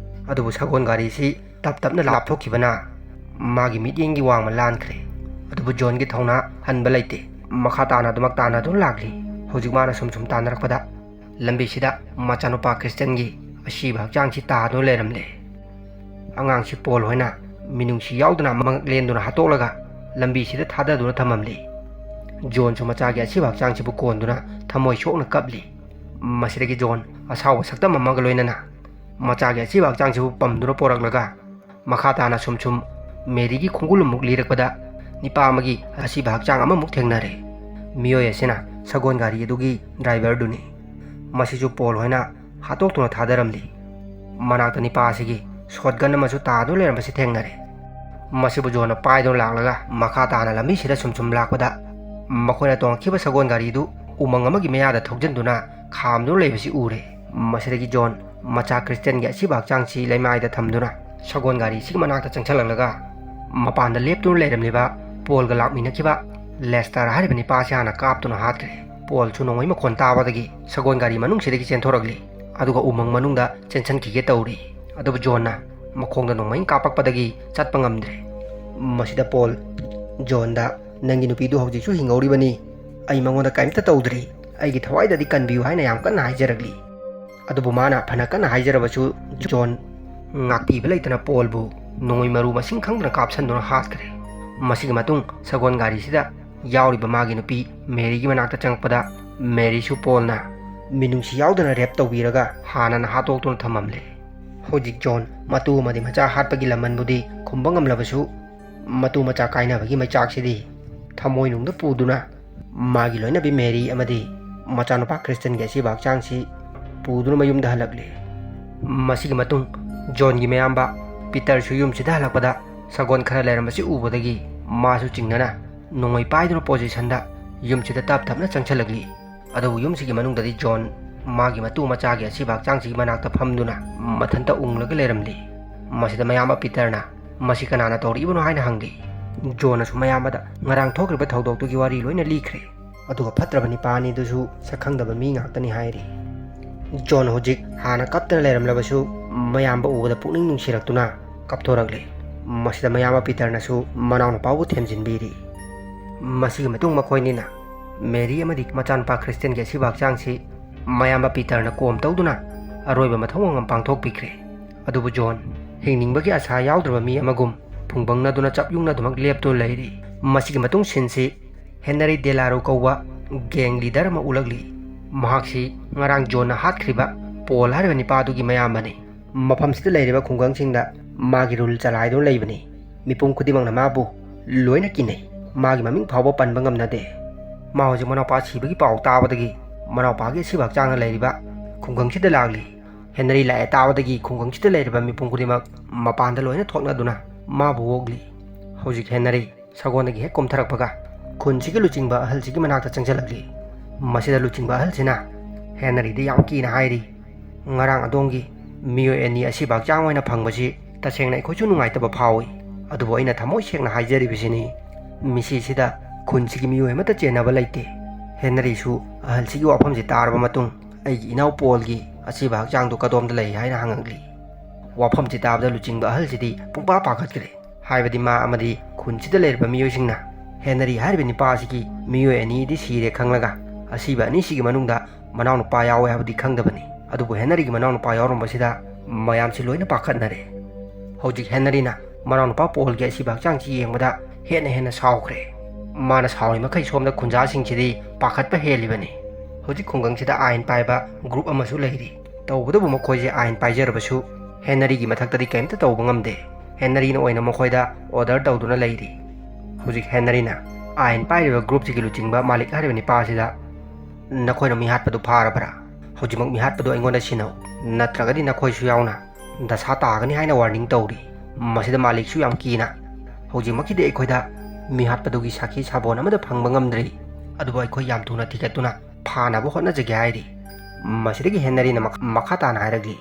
ꯑꯗꯨꯕꯨ ꯁꯒꯣꯜ ꯒꯥꯔꯤꯁꯤ ꯇꯞ ꯇꯞꯅ ꯂꯥꯞꯊꯣꯛꯈꯤꯕꯅ ꯃꯥꯒꯤ ꯃꯤꯠꯌꯦꯡꯒꯤ ꯋꯥꯡꯃ ꯂꯥꯟꯈ꯭ꯔꯦ꯫ ꯑꯗꯨꯕꯨ ꯖꯣꯟꯒꯤ ꯊꯧꯅꯥ ꯍꯟꯕ ꯂꯩꯇꯦ꯫ ꯃꯈꯥ ꯇꯥꯅ ꯑꯗꯨꯃꯛ ꯇꯥꯟꯅꯗꯨꯅ ꯂꯥꯛꯂꯤ꯫ ꯍꯧꯖꯤꯛ ꯃꯥꯅ ꯁꯨꯝ ꯁꯨꯝ ꯇꯥꯟꯅꯔꯛꯄꯗ ꯂꯝꯕꯤꯁꯤꯗ ꯃꯆꯥꯅꯨꯄꯥ ꯈ꯭ꯔꯤꯁꯇꯟꯒꯤ ꯑꯁꯤꯕ ꯍꯛꯆꯥꯡꯁꯤ ꯇꯥꯗꯨꯅ ꯂꯩꯔꯝꯂꯦ꯫ ꯑꯉꯥꯡꯁꯤ ꯄꯣꯜ ꯍꯣꯏꯅ ꯃꯤꯅꯨꯡꯁꯤ ꯌꯥꯎꯗꯅ ꯃꯉꯛ ꯂꯦꯟꯗꯨꯅ ꯍꯥꯠꯇꯣꯛꯂꯒ ꯂꯝꯕꯤꯁꯤꯗ ꯊꯥꯗꯗꯨꯅ ꯊꯝꯃꯝꯂꯤ꯫ ꯖꯣꯟꯁꯨ ꯃꯆꯥꯒꯤ ꯑꯁꯤꯕ ꯍꯛꯆꯥꯡꯁꯤꯕꯨ ꯀꯣꯟꯗꯨꯅ ꯊꯃꯣꯏ ꯁꯣꯛꯅ ꯀꯞꯂꯤ꯫ ꯃꯁꯤꯗꯒꯤ ꯖꯣꯟ ꯑꯁꯥꯎꯕ ꯁꯛꯇꯝ ꯑꯃꯒ ꯂꯣꯏꯅꯅ ꯃꯆꯥꯒꯤ ꯑꯁꯤꯕ ꯍꯛꯆꯥꯡꯁꯤꯕꯨ ꯄꯝꯗꯨꯅ ꯄꯣꯔꯛꯂꯒ ꯃꯈꯥ ꯇꯥꯅ ꯁꯨꯝ ꯁꯨꯝ ꯃꯦꯔꯤꯒꯤ ꯈꯣꯡꯒꯨꯜ ꯑꯃꯨꯛ ꯂꯤꯔꯛꯄꯗ ꯅꯤꯄꯥ ꯑꯃꯒꯤ ꯑꯁꯤꯕ ꯍꯛꯆꯥꯡ ꯑꯃꯃꯨꯛ ꯊꯦꯡꯅꯔꯦ꯫ ꯃꯤꯑꯣꯏ ꯑꯁꯤꯅ ꯁꯒꯣꯜ ꯒꯥꯔꯤ ꯑꯗꯨꯒꯤ ꯗ꯭ꯔꯥꯏꯚꯔꯗꯨꯅꯤ꯫ ꯃꯁꯤꯁꯨ ꯄꯣꯜ ꯍꯣꯏꯅ ꯍꯥꯠꯇꯣꯛꯇꯨꯅ ꯊꯥꯗꯔꯝꯂꯤ꯫ ꯃꯅꯥꯛꯇ ꯅꯤꯄꯥ ꯑꯁꯤꯒꯤ ꯁꯣꯠꯒꯟ ꯑꯃꯁꯨ ꯇꯥꯗꯨꯅ ꯂꯩꯔꯝꯕꯁꯤ ꯊꯦꯡꯅꯔꯦ꯫ ꯃꯁꯤꯕꯨ ꯖꯣꯟꯅ ꯄꯥꯏꯗꯨꯅ ꯂꯥꯛꯂꯒ ꯃꯈꯥ ꯇꯥꯅ ꯂꯝꯕꯤꯁꯤꯗ ꯁꯨꯝ ꯁꯨꯝ ꯂꯥꯛꯄꯗ ꯃꯈꯣꯏꯅ ꯇꯣꯡꯈꯤꯕ ꯁꯒꯣꯜ ꯒꯥꯔꯤꯗꯨ ꯎꯃꯪ ꯑꯃꯒꯤ ꯃꯌꯥꯗ ꯊꯧꯖꯤꯟꯗꯨꯅ ꯈꯥꯝꯗꯨꯅ ꯂꯩꯕꯁꯤ ꯎꯔꯦ꯫ ꯃꯁꯤꯗꯒꯤ ꯖꯣꯟ ꯃꯆꯥ ꯈ꯭ꯔꯤꯁꯇꯤꯌꯟꯒꯤ ꯑꯁꯤꯕ ꯍꯛꯆꯥꯡꯁꯤ ꯂꯩꯃꯥꯏꯗ ꯊꯝꯗꯨꯅ ꯁꯒꯣꯜ ꯒꯥꯔꯤꯁꯤꯒꯤ ꯃꯅꯥꯛꯇ ꯆꯪꯁꯤꯜꯂꯛꯂꯒ ꯃꯄꯥꯟꯗ ꯂꯦꯞꯇꯨꯅ ꯂꯩꯔꯝꯂꯤꯕ ꯄꯣꯜꯒ ꯂꯥꯛꯃꯤꯟꯅꯈꯤꯕ ꯂꯦꯁꯇꯔ ꯍꯥꯏꯔꯤꯕ ꯅꯤꯄꯥꯁꯤ ꯍꯥꯟꯅ ꯀꯥꯞꯇꯨꯅ ꯍꯥꯠꯈ꯭ꯔꯦ꯫ ꯄꯣꯜꯁꯨ ꯅꯣꯡꯃꯩ ꯃꯈꯣꯟ ꯇꯥꯕꯗꯒꯤ ꯁꯒꯣꯜ ꯒꯥꯔꯤ ꯃꯅꯨꯡꯁꯤꯗꯒꯤ ꯆꯦꯟꯊꯣꯔꯛꯂꯤ꯫ ꯑꯗꯨꯒ ꯎꯃꯪ ꯃꯅꯨꯡꯗ ꯆꯦꯟꯁꯤꯟꯈꯤꯒꯦ ꯇꯧꯔꯤ꯫ ꯑꯗꯨꯕꯨ ꯖꯣꯟꯅ ꯃꯈꯣꯡꯗ ꯅꯣꯡꯃꯩ ꯀꯥꯞꯄꯛꯄꯗꯒꯤ ꯆꯠꯄ ꯉꯝꯗ꯭ꯔꯦ꯫ ꯃꯁꯤꯗ ꯄꯣꯜ ꯖꯣꯟꯗ, "ꯅꯪꯒꯤ ꯅꯨꯄꯤꯗꯨ ꯍꯧꯖꯤꯛꯁꯨ ꯍꯤꯡꯍꯧꯔꯤꯕꯅꯤ꯫ ꯑꯩ ꯃꯉꯣꯟꯗ ꯀꯔꯤꯝꯇ ꯇꯧꯗ꯭ꯔꯤ꯫ ꯑꯩꯒꯤ ꯊꯋꯥꯏꯗꯗꯤ ꯀꯟꯕꯤꯌꯨ" ꯍꯥꯏꯅ ꯌꯥꯝ ꯀꯟꯅ ꯍꯥꯏꯖꯔꯛꯂꯤ꯫ ꯑꯗꯨꯕꯨ ꯃꯥꯅ ꯐꯅ ꯀꯟꯅ ꯍꯥꯏꯖꯔꯕꯁꯨ ꯖꯣꯟ ꯉꯥꯛꯄꯤꯕ ꯂꯩꯇꯅ ꯄꯣꯜꯕꯨ ꯅꯣꯡꯃꯩ ꯃꯔꯨ ꯃꯁꯤꯡ ꯈꯪꯗꯅ ꯀꯥꯞꯁꯟꯗꯨꯅ ꯍꯥꯠꯈ꯭ꯔꯦ꯫ ꯃꯁꯤꯒꯤ ꯃꯇꯨꯡ ꯁꯒꯣꯜ ꯒꯥꯔꯤꯁꯤꯗ ꯌꯥꯎꯔꯤꯕ ꯃꯥꯒꯤ ꯅꯨꯄꯤ ꯃꯦꯔꯤꯒꯤ ꯃꯅꯥꯛꯇ ꯆꯪꯉꯛꯄꯗ ꯃꯦꯔꯤꯁꯨ ꯄꯣꯜꯅ ꯃꯤꯅꯨꯡꯁꯤ ꯌꯥꯎꯗꯅ ꯔꯦꯞ ꯇꯧꯕꯤꯔꯒ ꯍꯥꯟꯅꯅ ꯍꯥꯠꯇꯣꯛꯇꯨꯅ ꯊꯝꯃꯝꯂꯦ꯫ ꯍꯧꯖꯤꯛ ꯖꯣꯟ ꯃꯇꯨ ꯑꯃꯗꯤ ꯃꯆꯥ ꯍꯥꯠꯄꯒꯤ ꯂꯃꯟꯕꯨꯗꯤ ꯈꯨꯝꯕ ꯉꯝꯂꯕꯁꯨ ꯃꯇꯨ ꯃꯆꯥ ꯀꯥꯏꯅꯕꯒꯤ ꯃꯩꯆꯥꯛꯁꯤꯗꯤ ꯊꯃꯣꯏꯅꯨꯡꯗ ꯄꯨꯗꯨꯅ ꯃꯥꯒꯤ ꯂꯣꯏꯅꯕꯤ ꯃꯦꯔꯤ ꯑꯃꯗꯤ ꯃꯆꯥꯅꯨꯄꯥ ꯈ꯭ꯔꯤꯁꯇꯟꯒꯤ ꯑꯁꯤꯕ ꯍꯛꯆꯥꯡꯁꯤ ꯄꯨꯗꯨꯅ ꯃꯌꯨꯝꯗ ꯍꯜꯂꯛꯂꯤ꯫ ꯃꯁꯤꯒꯤ ꯃꯇꯨꯡ ꯖꯣꯟꯒꯤ ꯃꯌꯥꯝꯕ ꯄꯤꯇꯔꯁꯨ ꯌꯨꯝꯁꯤꯗ ꯍꯜꯂꯛꯄꯗ ꯁꯒꯣꯜ ꯈꯔ ꯂꯩꯔꯝꯕꯁꯤ ꯎꯕꯗꯒꯤ ꯃꯥꯁꯨ ꯆꯤꯡꯅꯅ ꯅꯣꯡꯃꯩ ꯄꯥꯏꯗꯨꯅ ꯄꯣꯖꯤꯁꯟꯗ ꯌꯨꯝꯁꯤꯗ ꯇꯞ ꯇꯞꯅ ꯆꯪꯁꯤꯜꯂꯛꯂꯤ꯫ ꯑꯗꯨꯕꯨ ꯌꯨꯝꯁꯤꯒꯤ ꯃꯅꯨꯡꯗꯗꯤ ꯖꯣꯟ ꯃꯥꯒꯤ ꯃꯇꯨ ꯃꯆꯥꯒꯤ ꯑꯁꯤꯕ ꯍꯛꯆꯥꯡꯁꯤꯒꯤ ꯃꯅꯥꯛꯇ ꯐꯝꯗꯨꯅ ꯃꯊꯟꯇ ꯎꯪꯂꯒ ꯂꯩꯔꯝꯂꯤ꯫ ꯃꯁꯤꯗ ꯃꯌꯥꯝꯕ ꯄꯤꯇꯔꯅ "ꯃꯁꯤ ꯀꯅꯥꯅ ꯇꯧꯔꯛꯏꯕꯅꯣ?" ꯍꯥꯏꯅ ꯍꯪꯂꯤ꯫ ꯖꯣꯟꯅꯁꯨ ꯃꯌꯥꯝꯕꯗ ꯉꯔꯥꯡ ꯊꯣꯛꯈ꯭ꯔꯤꯕ ꯊꯧꯗꯣꯛꯇꯨꯒꯤ ꯋꯥꯔꯤ ꯂꯣꯏꯅ ꯂꯤꯈ꯭ꯔꯦ꯫ ꯑꯗꯨꯒ ꯐꯠꯇ꯭ꯔꯕ ꯅꯤꯄꯥ ꯑꯅꯤꯗꯨꯁꯨ ꯁꯛꯈꯪꯗꯕ ꯃꯤ ꯉꯥꯛꯇꯅꯤ ꯍꯥꯏꯔꯤ꯫ ꯖꯣꯟ ꯍꯧꯖꯤꯛ ꯍꯥꯟꯅ ꯀꯞꯇꯅ ꯂꯩꯔꯝꯂꯕꯁꯨ ꯃꯌꯥꯝꯕ ꯎꯕꯗ ꯄꯨꯛꯅꯤꯡ ꯅꯨꯡꯁꯤꯔꯛꯇꯨꯅ ꯀꯞꯊꯣꯔꯛꯂꯤ꯫ ꯃꯁꯤꯗ ꯃꯌꯥꯝꯕ ꯄꯤꯇꯔꯅꯁꯨ ꯃꯅꯥꯎꯅꯨꯄꯥꯕꯨ ꯊꯦꯝꯖꯤꯟꯕꯤꯔꯤ꯫ ꯃꯁꯤꯒꯤ ꯃꯇꯨꯡ ꯃꯈꯣꯏꯅꯤꯅ ꯃꯦꯔꯤ ꯑꯃꯗꯤ ꯃꯆꯥꯅꯨꯄꯥ ꯈ꯭ꯔꯤꯁꯇꯤꯌꯟꯒꯤ ꯑꯁꯤꯕ ꯍꯛꯆꯥꯡꯁꯤ ꯃꯌꯥꯝꯕ ꯄꯤꯇꯔꯅ ꯀꯣꯝ ꯇꯧꯗꯨꯅ ꯑꯔꯣꯏꯕ ꯃꯊꯧ ꯃꯉꯝ ꯄꯥꯡꯊꯣꯛꯄꯤꯈ꯭ꯔꯦ꯫ ꯑꯗꯨꯕꯨ ꯖꯣꯟ ꯍꯤꯡꯅꯤꯡꯕꯒꯤ ꯑꯁꯥ ꯌꯥꯎꯗ꯭ꯔꯕ ꯃꯤ ꯑꯃꯒꯨꯝ ꯐꯨꯡꯕꯪꯅꯗꯨꯅ ꯆꯞ ꯌꯨꯡꯅꯗꯨꯃꯛ ꯂꯦꯞꯇꯨꯅ ꯂꯩꯔꯤ꯫ ꯃꯁꯤꯒꯤ ꯃꯇꯨꯡ ꯁꯤꯟꯁꯤ ꯍꯦꯅꯔꯤ ꯗꯦꯂꯥꯔꯣ ꯀꯧꯕ ꯒꯦꯡ ꯂꯤꯗꯔ ꯑꯃ ꯎꯠꯂꯛꯂꯤ꯫ ꯃꯍꯥꯛꯁꯤ ꯉꯔꯥꯡ ꯖꯣꯟꯅ ꯍꯥꯠꯈ꯭ꯔꯤꯕ ꯄꯣꯜ ꯍꯥꯏꯔꯤꯕ ꯅꯤꯄꯥꯗꯨꯒꯤ ꯃꯌꯥꯝꯕꯅꯤ꯫ ꯃꯐꯝꯁꯤꯗ ꯂꯩꯔꯤꯕ ꯈꯨꯡꯒꯪꯁꯤꯡꯗ ꯃꯥꯒꯤ ꯔꯨꯜ ꯆꯂꯥꯏꯗꯨꯅ ꯂꯩꯕꯅꯤ꯫ ꯃꯤꯄꯨꯝ ꯈꯨꯗꯤꯡꯃꯛꯅ ꯃꯥꯕꯨ ꯂꯣꯏꯅ ꯀꯤꯅꯩ꯫ ꯃꯥꯒꯤ ꯃꯃꯤꯡ ꯐꯥꯎꯕ ꯄꯟꯕ ꯉꯝꯅꯗꯦ꯫ ꯃꯥ ꯍꯧꯖꯤꯛ ꯃꯅꯥꯎꯄꯥ ꯁꯤꯕꯒꯤ ꯄꯥꯎ ꯇꯥꯕꯗꯒꯤ ꯃꯅꯥꯎꯄꯥꯒꯤ ꯑꯁꯤꯕ ꯍꯛꯆꯥꯡꯅ ꯂꯩꯔꯤꯕ ꯈꯨꯡꯒꯪꯁꯤꯗ ꯂꯥꯛꯂꯤ꯫ ꯍꯦꯅꯔꯤ ꯂꯥꯛꯑꯦ ꯇꯥꯕꯗꯒꯤ ꯈꯨꯡꯒꯪꯁꯤꯗ ꯂꯩꯔꯤꯕ ꯃꯤꯄꯨꯝ ꯈꯨꯗꯤꯡꯃꯛ ꯃꯄꯥꯟꯗ ꯂꯣꯏꯅ ꯊꯣꯛꯅꯗꯨꯅ ꯃꯥꯕꯨ ꯑꯣꯛꯂꯤ꯫ ꯍꯧꯖꯤꯛ ꯍꯦꯅꯔꯤ ꯁꯒꯣꯜꯗꯒꯤ ꯍꯦꯛ ꯀꯨꯝꯊꯔꯛꯄꯒ ꯈꯨꯟꯁꯤꯒꯤ ꯂꯨꯆꯤꯡꯕ ꯑꯍꯜꯁꯤꯒꯤ ꯃꯅꯥꯛꯇ ꯆꯪꯁꯤꯜꯂꯛꯂꯤ꯫ ꯃꯁꯤꯗ ꯂꯨꯆꯤꯡꯕ ꯑꯍꯜꯁꯤꯅ ꯍꯦꯅꯔꯤꯗ ꯌꯥꯝ ꯀꯤꯅ ꯍꯥꯏꯔꯤ, "ꯉꯔꯥꯡ ꯑꯗꯣꯝꯒꯤ ꯃꯤꯑꯣꯏ ꯑꯅꯤ ꯑꯁꯤꯕ ꯍꯛꯆꯥꯡ ꯑꯣꯏꯅ ꯐꯪꯕꯁꯤ ꯇꯁꯦꯡꯅ ꯑꯩꯈꯣꯏꯁꯨ ꯅꯨꯡꯉꯥꯏꯇꯕ ꯐꯥꯎꯏ꯫ ꯑꯗꯨꯕꯨ ꯑꯩꯅ ꯊꯃꯣꯏ ꯁꯦꯡꯅ ꯍꯥꯏꯖꯔꯤꯕꯁꯤꯅꯤ, ꯃꯤꯁꯤꯁꯤꯗ ꯈꯨꯟꯁꯤꯒꯤ ꯃꯤꯑꯣꯏ ꯑꯃꯠꯇ ꯆꯦꯟꯅꯕ ꯂꯩꯇꯦ꯫" ꯍꯦꯅꯔꯤꯁꯨ ꯑꯍꯜꯁꯤꯒꯤ ꯋꯥꯐꯝꯁꯤ ꯇꯥꯔꯕ ꯃꯇꯨꯡ, "ꯑꯩꯒꯤ ꯏꯅꯥꯎ ꯄꯣꯜꯒꯤ ꯑꯁꯤꯕ ꯍꯛꯆꯥꯡꯗꯨ ꯀꯗꯣꯝꯗ ꯂꯩ?" ꯍꯥꯏꯅ ꯍꯪꯉꯛꯂꯤ꯫ ꯋꯥꯐꯝꯁꯤ ꯇꯥꯕꯗ ꯂꯨꯆꯤꯡꯕ ꯑꯍꯜꯁꯤꯗꯤ ꯄꯨꯡꯄꯥ ꯄꯥꯈꯠꯈ꯭ꯔꯦ꯫ ꯍꯥꯏꯕꯗꯤ ꯃꯥ ꯑꯃꯗꯤ ꯈꯨꯟꯁꯤꯗ ꯂꯩꯔꯤꯕ ꯃꯤꯑꯣꯏꯁꯤꯡꯅ ꯍꯦꯅꯔꯤ ꯍꯥꯏꯔꯤꯕ ꯅꯤꯄꯥ ꯑꯁꯤꯒꯤ ꯃꯤꯑꯣꯏ ꯑꯅꯤꯗꯤ ꯁꯤꯔꯦ ꯈꯪꯂꯒ ꯑꯁꯤꯕ ꯑꯅꯤꯁꯤꯒꯤ ꯃꯅꯨꯡꯗ ꯃꯅꯥꯎꯅꯨꯄꯥ ꯌꯥꯎꯋꯦ ꯍꯥꯏꯕꯗꯤ ꯈꯪꯗꯕꯅꯤ꯫ ꯑꯗꯨꯕꯨ ꯍꯦꯅꯔꯤꯒꯤ ꯃꯅꯥꯎꯅꯨꯄꯥ ꯌꯥꯎꯔꯝꯕꯁꯤꯗ ꯃꯌꯥꯝꯁꯤ ꯂꯣꯏꯅ ꯄꯥꯈꯠꯅꯔꯦ꯫ ꯍꯧꯖꯤꯛ ꯍꯦꯅꯔꯤꯅ ꯃꯅꯥꯎꯅꯨꯄꯥ ꯄꯣꯜꯒꯤ ꯑꯁꯤꯕ ꯍꯛꯆꯥꯡꯁꯤ ꯌꯦꯡꯕꯗ ꯍꯦꯟꯅ ꯍꯦꯟꯅ ꯁꯥꯎꯈ꯭ꯔꯦ꯫ ꯃꯥꯅ ꯁꯥꯎꯔꯤ ꯃꯈꯩ ꯁꯣꯝꯗ ꯈꯨꯟꯖꯥꯁꯤꯡꯁꯤꯗꯤ ꯄꯥꯈꯠꯄ ꯍꯦꯜꯂꯤꯕꯅꯤ꯫ ꯍꯧꯖꯤꯛ ꯈꯨꯡꯒꯪꯁꯤꯗ ꯑꯥꯏꯟ ꯄꯥꯏꯕ ꯒ꯭ꯔꯨꯞ ꯑꯃꯁꯨ ꯂꯩꯔꯤ꯫ ꯇꯧꯕꯇꯕꯨ ꯃꯈꯣꯏꯁꯦ ꯑꯥꯏꯟ ꯄꯥꯏꯖꯔꯕꯁꯨ ꯍꯦꯅꯔꯤꯒꯤ ꯃꯊꯛꯇꯗꯤ ꯀꯔꯤꯝꯇ ꯇꯧꯕ ꯉꯝꯗꯦ꯫ ꯍꯦꯅꯔꯤꯅ ꯑꯣꯏꯅ ꯃꯈꯣꯏꯗ ꯑꯣꯔꯗꯔ ꯇꯧꯗꯨꯅ ꯂꯩꯔꯤ꯫ ꯍꯧꯖꯤꯛ ꯍꯦꯅꯔꯤꯅ ꯑꯥꯏꯟ ꯄꯥꯏꯔꯤꯕ ꯒ꯭ꯔꯨꯞꯁꯤꯒꯤ ꯂꯨꯆꯤꯡꯕ ꯃꯥꯂꯤꯛ ꯍꯥꯏꯔꯤꯕ ꯅꯤꯄꯥ ꯑꯁꯤꯗ, "ꯅꯈꯣꯏꯅ ꯃꯤꯍꯥꯠꯄꯗꯨ ꯐꯥꯔꯕ꯭ꯔꯥ? ꯍꯧꯖꯤꯛꯃꯛ ꯃꯤꯍꯥꯠꯄꯗꯨ ꯑꯩꯉꯣꯟꯗ ꯁꯤꯟꯅꯧ, ꯅꯠꯇ꯭ꯔꯒꯗꯤ ꯅꯈꯣꯏꯁꯨ ꯌꯥꯎꯅ ꯗꯁꯥ ꯇꯥꯒꯅꯤ" ꯍꯥꯏꯅ ꯋꯥꯔꯅꯤꯡ ꯇꯧꯔꯤ꯫ ꯃꯁꯤꯗ ꯃꯥꯂꯤꯛꯁꯨ ꯌꯥꯝ ꯀꯤꯅ, "ꯍꯧꯖꯤꯛꯃꯛꯀꯤꯗꯤ ꯑꯩꯈꯣꯏꯗ ꯃꯤꯍꯥꯠꯄꯗꯨꯒꯤ ꯁꯥꯈꯤ ꯁꯥꯕꯣꯟ ꯑꯃꯗ ꯐꯪꯕ ꯉꯝꯗ꯭ꯔꯤ, ꯑꯗꯨꯕꯨ ꯑꯩꯈꯣꯏ ꯌꯥꯝ ꯊꯨꯅ ꯊꯤꯒꯠꯇꯨꯅ ꯐꯥꯅꯕ ꯍꯣꯠꯅꯖꯒꯦ" ꯍꯥꯏꯔꯤ꯫ ꯃꯁꯤꯗꯒꯤ ꯍꯦꯟꯅꯔꯤꯅ ꯃꯈ-, ꯃꯈꯥ ꯇꯥꯅ ꯍꯥꯏꯔꯛꯂꯤ,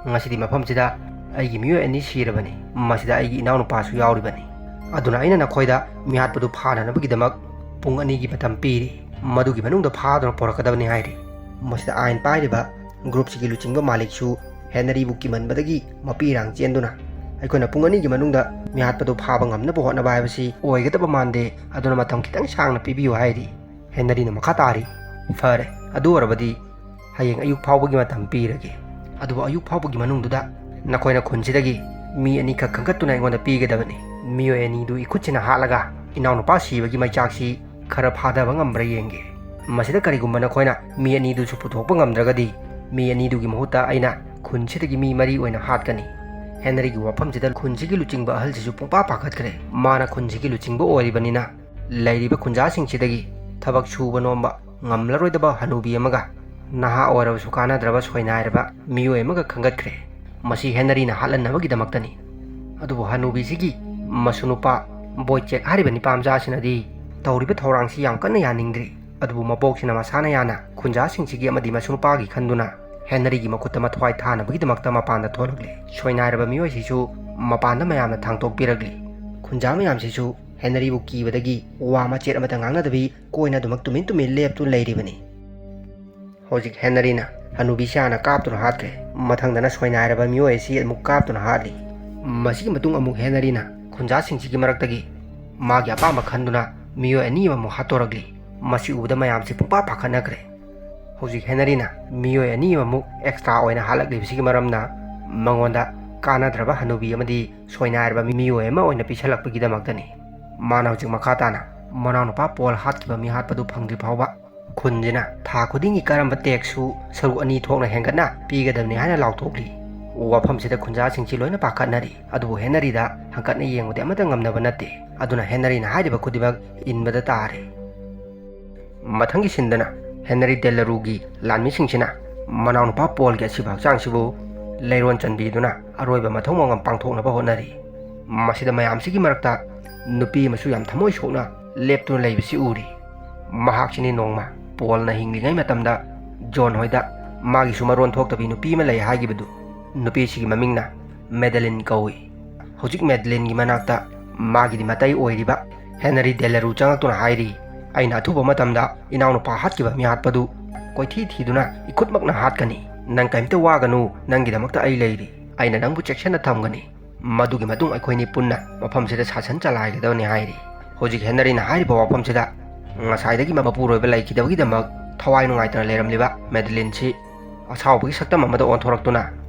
"ꯉꯁꯤꯗꯤ ꯃꯐꯝꯁꯤꯗ ꯑꯩꯒꯤ ꯃꯤꯑꯣꯏ ꯑꯅꯤ ꯁꯤꯔꯕꯅꯤ, ꯃꯁꯤꯗ ꯑꯩꯒꯤ ꯏꯅꯥꯎꯅꯨꯄꯥꯁꯨ ꯌꯥꯎꯔꯤꯕꯅꯤ꯫ ꯑꯗꯨꯅ ꯑꯩꯅ ꯅꯈꯣꯏꯗ ꯃꯤꯍꯥꯠꯄꯗꯨ ꯐꯥꯅꯅꯕꯒꯤꯗꯃꯛ ꯄꯨꯡ ꯑꯅꯤꯒꯤ ꯃꯇꯝ ꯄꯤꯔꯤ, ꯃꯗꯨꯒꯤ ꯃꯅꯨꯡꯗ ꯐꯥꯗꯨꯅ ꯄꯨꯔꯛꯀꯗꯕꯅꯤ" ꯍꯥꯏꯔꯤ꯫ ꯃꯁꯤꯗ ꯑꯥꯏꯟ ꯄꯥꯏꯔꯤꯕ ꯒ꯭ꯔꯨꯞꯁꯤꯒꯤ ꯂꯨꯆꯤꯡꯕ ꯃꯥꯂꯤꯛꯁꯨ ꯍꯦꯅꯔꯤꯕꯨ ꯀꯤꯃꯟꯕꯗꯒꯤ ꯃꯄꯤ ꯏꯔꯥꯡ ꯆꯦꯟꯗꯨꯅ, "ꯑꯩꯈꯣꯏꯅ ꯄꯨꯡ ꯑꯅꯤꯒꯤ ꯃꯅꯨꯡꯗ ꯃꯤꯍꯥꯠꯄꯗꯨ ꯐꯥꯕ ꯉꯝꯅꯕ ꯍꯣꯠꯅꯕ ꯍꯥꯏꯕꯁꯤ ꯑꯣꯏꯒꯗꯕ ꯃꯥꯟꯗꯦ, ꯑꯗꯨꯅ ꯃꯇꯝ ꯈꯤꯇꯪ ꯁꯥꯡꯅ ꯄꯤꯕꯤꯌꯨ" ꯍꯥꯏꯔꯤ꯫ ꯍꯦꯅꯔꯤꯅ ꯃꯈꯥ ꯇꯥꯔꯤ, "ꯐꯔꯦ, ꯑꯗꯨ ꯑꯣꯏꯔꯕꯗꯤ ꯍꯌꯦꯡ ꯑꯌꯨꯛ ꯐꯥꯎꯕꯒꯤ ꯃꯇꯝ ꯄꯤꯔꯒꯦ꯫ ꯑꯗꯨꯕꯨ ꯑꯌꯨꯛ ꯐꯥꯎꯕꯒꯤ ꯃꯅꯨꯡꯗꯨꯗ ꯅꯈꯣꯏꯅ ꯈꯨꯟꯁꯤꯗꯒꯤ ꯃꯤ ꯑꯅꯤꯈꯛ ꯈꯟꯒꯠꯇꯨꯅ ꯑꯩꯉꯣꯟꯗ ꯄꯤꯒꯗꯕꯅꯤ꯫ ꯃꯤꯑꯣꯏ ꯑꯅꯤꯗꯨ ꯏꯈꯨꯠꯁꯤꯅ ꯍꯥꯠꯂꯒ ꯏꯅꯥꯎꯅꯨꯄꯥ ꯁꯤꯕꯒꯤ ꯃꯩꯆꯥꯛꯁꯤ ꯈꯔ ꯐꯥꯊꯕ ꯉꯝꯕ꯭ꯔꯥ ꯌꯦꯡꯒꯦ꯫ ꯃꯁꯤꯗ ꯀꯔꯤꯒꯨꯝꯕ ꯅꯈꯣꯏꯅ ꯃꯤ ꯑꯅꯤꯗꯨꯁꯨ ꯄꯨꯊꯣꯛꯄ ꯉꯝꯗ꯭ꯔꯒꯗꯤ, ꯃꯤ ꯑꯅꯤꯗꯨꯒꯤ ꯃꯍꯨꯠꯇ ꯑꯩꯅ ꯈꯨꯟꯁꯤꯗꯒꯤ ꯃꯤ ꯃꯔꯤ ꯑꯣꯏꯅ ꯍꯥꯠꯀꯅꯤ꯫" ꯍꯦꯅꯔꯤꯒꯤ ꯋꯥꯐꯝꯁꯤꯗ ꯈꯨꯟꯁꯤꯒꯤ ꯂꯨꯆꯤꯡꯕ ꯑꯍꯜꯁꯤꯁꯨ ꯄꯨꯡꯄꯥ ꯄꯥꯈꯠꯈ꯭ꯔꯦ꯫ ꯃꯥꯅ ꯈꯨꯟꯁꯤꯒꯤ ꯂꯨꯆꯤꯡꯕ ꯑꯣꯏꯔꯤꯕꯅꯤꯅ, ꯂꯩꯔꯤꯕ ꯈꯨꯟꯖꯥꯁꯤꯡꯁꯤꯗꯒꯤ ꯊꯕꯛ ꯁꯨꯕ ꯅꯣꯝꯕ ꯉꯝꯂꯔꯣꯏꯗꯕ ꯍꯅꯨꯕꯤ ꯑꯃꯒ ꯅꯍꯥ ꯑꯣꯏꯔꯕꯁꯨ ꯀꯥꯟꯅꯗ꯭ꯔꯕ ꯁꯣꯏꯅꯥꯏꯔꯕ ꯃꯤꯑꯣꯏ ꯑꯃꯒ ꯈꯟꯒꯠꯈ꯭ꯔꯦ꯫ ꯃꯁꯤ ꯍꯦꯅꯔꯤꯅ ꯍꯥꯠꯍꯟꯅꯕꯒꯤꯗꯃꯛꯇꯅꯤ꯫ ꯑꯗꯨꯕꯨ ꯍꯅꯨꯕꯤꯁꯤꯒꯤ ꯃꯁꯨꯅꯨꯄꯥ ꯕꯣꯏꯆꯦꯛ ꯍꯥꯏꯔꯤꯕ ꯅꯤꯄꯥ ꯃꯆꯥꯁꯤꯅꯗꯤ ꯇꯧꯔꯤꯕ ꯊꯧꯔꯥꯡꯁꯤ ꯌꯥꯝ ꯀꯟꯅ ꯌꯥꯅꯤꯡꯗ꯭ꯔꯤ꯫ ꯑꯗꯨꯕꯨ ꯃꯕꯣꯛꯁꯤꯅ ꯃꯁꯥꯅ ꯌꯥꯅ ꯈꯨꯟꯖꯥꯁꯤꯡꯁꯤꯒꯤ ꯑꯃꯗꯤ ꯃꯁꯨꯅꯨꯄꯥꯒꯤ ꯈꯟꯗꯨꯅ ꯍꯦꯅꯔꯤꯒꯤ ꯃꯈꯨꯠꯇ ꯃꯊ꯭ꯋꯥꯏ ꯊꯥꯅꯕꯒꯤꯗꯃꯛꯇ ꯃꯄꯥꯟꯗ ꯊꯣꯛꯂꯛꯂꯦ꯫ ꯁꯣꯏꯅꯥꯏꯔꯕ ꯃꯤꯑꯣꯏꯁꯤꯁꯨ ꯃꯄꯥꯟꯗ ꯃꯌꯥꯝꯅ ꯊꯥꯡꯇꯣꯛꯄꯤꯔꯛꯂꯤ꯫ ꯈꯨꯟꯖꯥ ꯃꯌꯥꯝꯁꯤꯁꯨ ꯍꯦꯅꯔꯤꯕꯨ ꯀꯤꯕꯗꯒꯤ ꯋꯥ ꯃꯆꯦꯠ ꯑꯃꯠꯇ ꯉꯥꯡꯅꯗꯕꯤ ꯀꯣꯏꯅ ꯑꯗꯨꯃꯛ ꯇꯨꯃꯤꯟ ꯇꯨꯃꯤꯟ ꯂꯦꯞꯇꯨꯅ ꯂꯩꯔꯤꯕꯅꯤ꯫ ꯍꯧꯖꯤꯛ ꯍꯦꯅꯔꯤꯅ ꯍꯅꯨꯕꯤꯁꯤ ꯍꯥꯟꯅ ꯀꯥꯞꯇꯨꯅ ꯍꯥꯠꯈ꯭ꯔꯦ꯫ ꯃꯊꯪꯗꯅ ꯁꯣꯏꯅꯥꯏꯔꯕ ꯃꯤꯑꯣꯏ ꯑꯁꯤ ꯑꯃꯨꯛ ꯀꯥꯞꯇꯨꯅ ꯍꯥꯠꯂꯤ꯫ ꯃꯁꯤꯒꯤ ꯃꯇꯨꯡ ꯑꯃꯨꯛ ꯍꯦꯅꯔꯤꯅ ꯈꯨꯟꯖꯥꯁꯤꯡꯁꯤꯒꯤ ꯃꯔꯛꯇꯒꯤ ꯃꯥꯒꯤ ꯑꯄꯥꯝꯕ ꯈꯟꯗꯨꯅ ꯃꯤꯑꯣꯏ ꯑꯅꯤ ꯑꯃꯃꯨꯛ ꯍꯥꯠꯇꯣꯔꯛꯂꯤ꯫ ꯃꯁꯤ ꯎꯕꯗ ꯃꯌꯥꯝꯁꯤ ꯄꯨꯡꯄꯥ ꯄꯥꯈꯠꯅꯈ꯭ꯔꯦ꯫ ꯍꯧꯖꯤꯛ ꯍꯦꯅꯔꯤꯅ ꯃꯤꯑꯣꯏ ꯑꯅꯤ ꯑꯃꯃꯨꯛ ꯑꯦꯛꯁꯇ꯭ꯔꯥ ꯑꯣꯏꯅ ꯍꯥꯠꯂꯛꯂꯤꯕꯁꯤꯒꯤ ꯃꯔꯝꯅ ꯃꯉꯣꯟꯗ ꯀꯥꯟꯅꯗ꯭ꯔꯕ ꯍꯅꯨꯕꯤ ꯑꯃꯗꯤ ꯁꯣꯏꯅꯥꯏꯔꯕ ꯃꯤꯑꯣꯏ ꯑꯃ ꯑꯣꯏꯅ ꯄꯤꯁꯜꯂꯛꯄꯒꯤꯗꯃꯛꯇꯅꯤ꯫ ꯃꯥꯅ ꯍꯧꯖꯤꯛ ꯃꯈꯥ ꯇꯥꯅ ꯃꯅꯥꯎꯅꯨꯄꯥ ꯄꯣꯜ ꯍꯥꯠꯈꯤꯕ ꯃꯤ ꯍꯥꯠꯄꯗꯨ ꯐꯪꯗ꯭ꯔꯤ ꯐꯥꯎꯕ ꯈꯨꯟꯁꯤꯅ ꯊꯥ ꯈꯨꯗꯤꯡꯒꯤ ꯀꯔꯝꯕ ꯇꯦꯛꯁꯁꯨ ꯁꯔꯨꯛ ꯑꯅꯤ ꯊꯣꯛꯅ ꯍꯦꯟꯒꯠꯅ ꯄꯤꯒꯗꯕꯅꯤ ꯍꯥꯏꯅ ꯂꯥꯎꯊꯣꯛꯂꯤ꯫ ꯋꯥꯐꯝꯁꯤꯗ ꯈꯨꯟꯖꯥꯁꯤꯡꯁꯤ ꯂꯣꯏꯅ ꯄꯥꯈꯠꯅꯔꯤ꯫ ꯑꯗꯨꯕꯨ ꯍꯦꯅꯔꯤꯗ ꯍꯪꯀꯠꯅ ꯌꯦꯡꯕꯗꯤ ꯑꯃꯠꯇ ꯉꯝꯅꯕ ꯅꯠꯇꯦ꯫ ꯑꯗꯨꯅ ꯍꯦꯅꯔꯤꯅ ꯍꯥꯏꯔꯤꯕ ꯈꯨꯗꯤꯡꯃꯛ ꯏꯟꯕꯗ ꯇꯥꯔꯦ꯫ ꯃꯊꯪꯒꯤ ꯁꯤꯟꯗꯅ ꯍꯦꯅꯔꯤ ꯗꯦꯂꯔꯨꯒꯤ ꯂꯥꯟꯃꯤꯁꯤꯡꯁꯤꯅ ꯃꯅꯥꯎꯅꯨꯄꯥ ꯄꯣꯜꯒꯤ ꯑꯁꯤꯕ ꯍꯛꯆꯥꯡꯁꯤꯕꯨ ꯂꯩꯔꯣꯟ ꯆꯟꯕꯤꯗꯨꯅ ꯑꯔꯣꯏꯕ ꯃꯊꯧ ꯃꯉꯝ ꯄꯥꯡꯊꯣꯛꯅꯕ ꯍꯣꯠꯅꯔꯤ꯫ ꯃꯁꯤꯗ ꯃꯌꯥꯝꯁꯤꯒꯤ ꯃꯔꯛꯇ ꯅꯨꯄꯤ ꯑꯃꯁꯨ ꯌꯥꯝ ꯊꯃꯣꯏ ꯁꯣꯛꯅ ꯂꯦꯞꯇꯨꯅ ꯂꯩꯕꯁꯤ ꯎꯔꯤ꯫ ꯃꯍꯥꯛꯁꯤꯅꯤ ꯅꯣꯡꯃ ꯄꯣꯜꯅ ꯍꯤꯡꯂꯤꯉꯩ ꯃꯇꯝꯗ ꯖꯣꯟ ꯍꯣꯏꯗ ꯃꯥꯒꯤꯁꯨ ꯃꯔꯣꯟ ꯊꯣꯛꯇꯕꯤ ꯅꯨꯄꯤ ꯑꯃ ꯂꯩ ꯍꯥꯏꯈꯤꯕꯗꯨ꯫ ꯅꯨꯄꯤꯁꯤꯒꯤ ꯃꯃꯤꯡꯅ ꯃꯦꯗꯂꯤꯟ ꯀꯧꯏ꯫ ꯍꯧꯖꯤꯛ ꯃꯦꯗꯂꯤꯟꯒꯤ ꯃꯅꯥꯛꯇ ꯃꯥꯒꯤꯗꯤ ꯃꯇꯩ ꯑꯣꯏꯔꯤꯕ ꯍꯦꯅꯔꯤ ꯗꯦꯂꯔꯨ ꯆꯪꯂꯛꯇꯨꯅ ꯍꯥꯏꯔꯤ, "ꯑꯩꯅ ꯑꯊꯨꯕ ꯃꯇꯝꯗ ꯏꯅꯥꯎꯅꯨꯄꯥ ꯍꯥꯠꯈꯤꯕ ꯃꯤꯍꯥꯠꯄꯗꯨ ꯀꯣꯏꯊꯤ ꯊꯤꯗꯨꯅ ꯏꯈꯨꯠꯃꯛꯅ ꯍꯥꯠꯀꯅꯤ꯫ ꯅꯪ ꯀꯔꯤꯝꯇ ꯋꯥꯒꯅꯨ, ꯅꯪꯒꯤꯗꯃꯛꯇ ꯑꯩ ꯂꯩꯔꯤ꯫ ꯑꯩꯅ ꯅꯪꯕꯨ ꯆꯦꯛꯁꯤꯟꯅ ꯊꯝꯒꯅꯤ꯫ ꯃꯗꯨꯒꯤ ꯃꯇꯨꯡ ꯑꯩꯈꯣꯏꯅꯤ ꯄꯨꯟꯅ ꯃꯐꯝꯁꯤꯗ ꯁꯥꯁꯟ ꯆꯂꯥꯏꯒꯗꯕꯅꯤ" ꯍꯥꯏꯔꯤ꯫ ꯍꯧꯖꯤꯛ ꯍꯦꯅꯔꯤꯅ ꯍꯥꯏꯔꯤꯕ ꯋꯥꯐꯝꯁꯤꯗ ꯉꯁꯥꯏꯗꯒꯤ ꯃꯄꯨꯔꯣꯏꯕ ꯂꯩꯈꯤꯗꯕꯒꯤꯗꯃꯛ ꯊꯋꯥꯏ ꯅꯨꯡꯉꯥꯏꯇꯅ ꯂꯩꯔꯝꯂꯤꯕ ꯃꯦꯗꯂꯤꯟꯁꯤ ꯑꯁꯥꯎꯕꯒꯤ ꯁꯛꯇꯝ ꯑꯃꯗ ꯑꯣꯟꯊꯣꯔꯛꯇꯨꯅ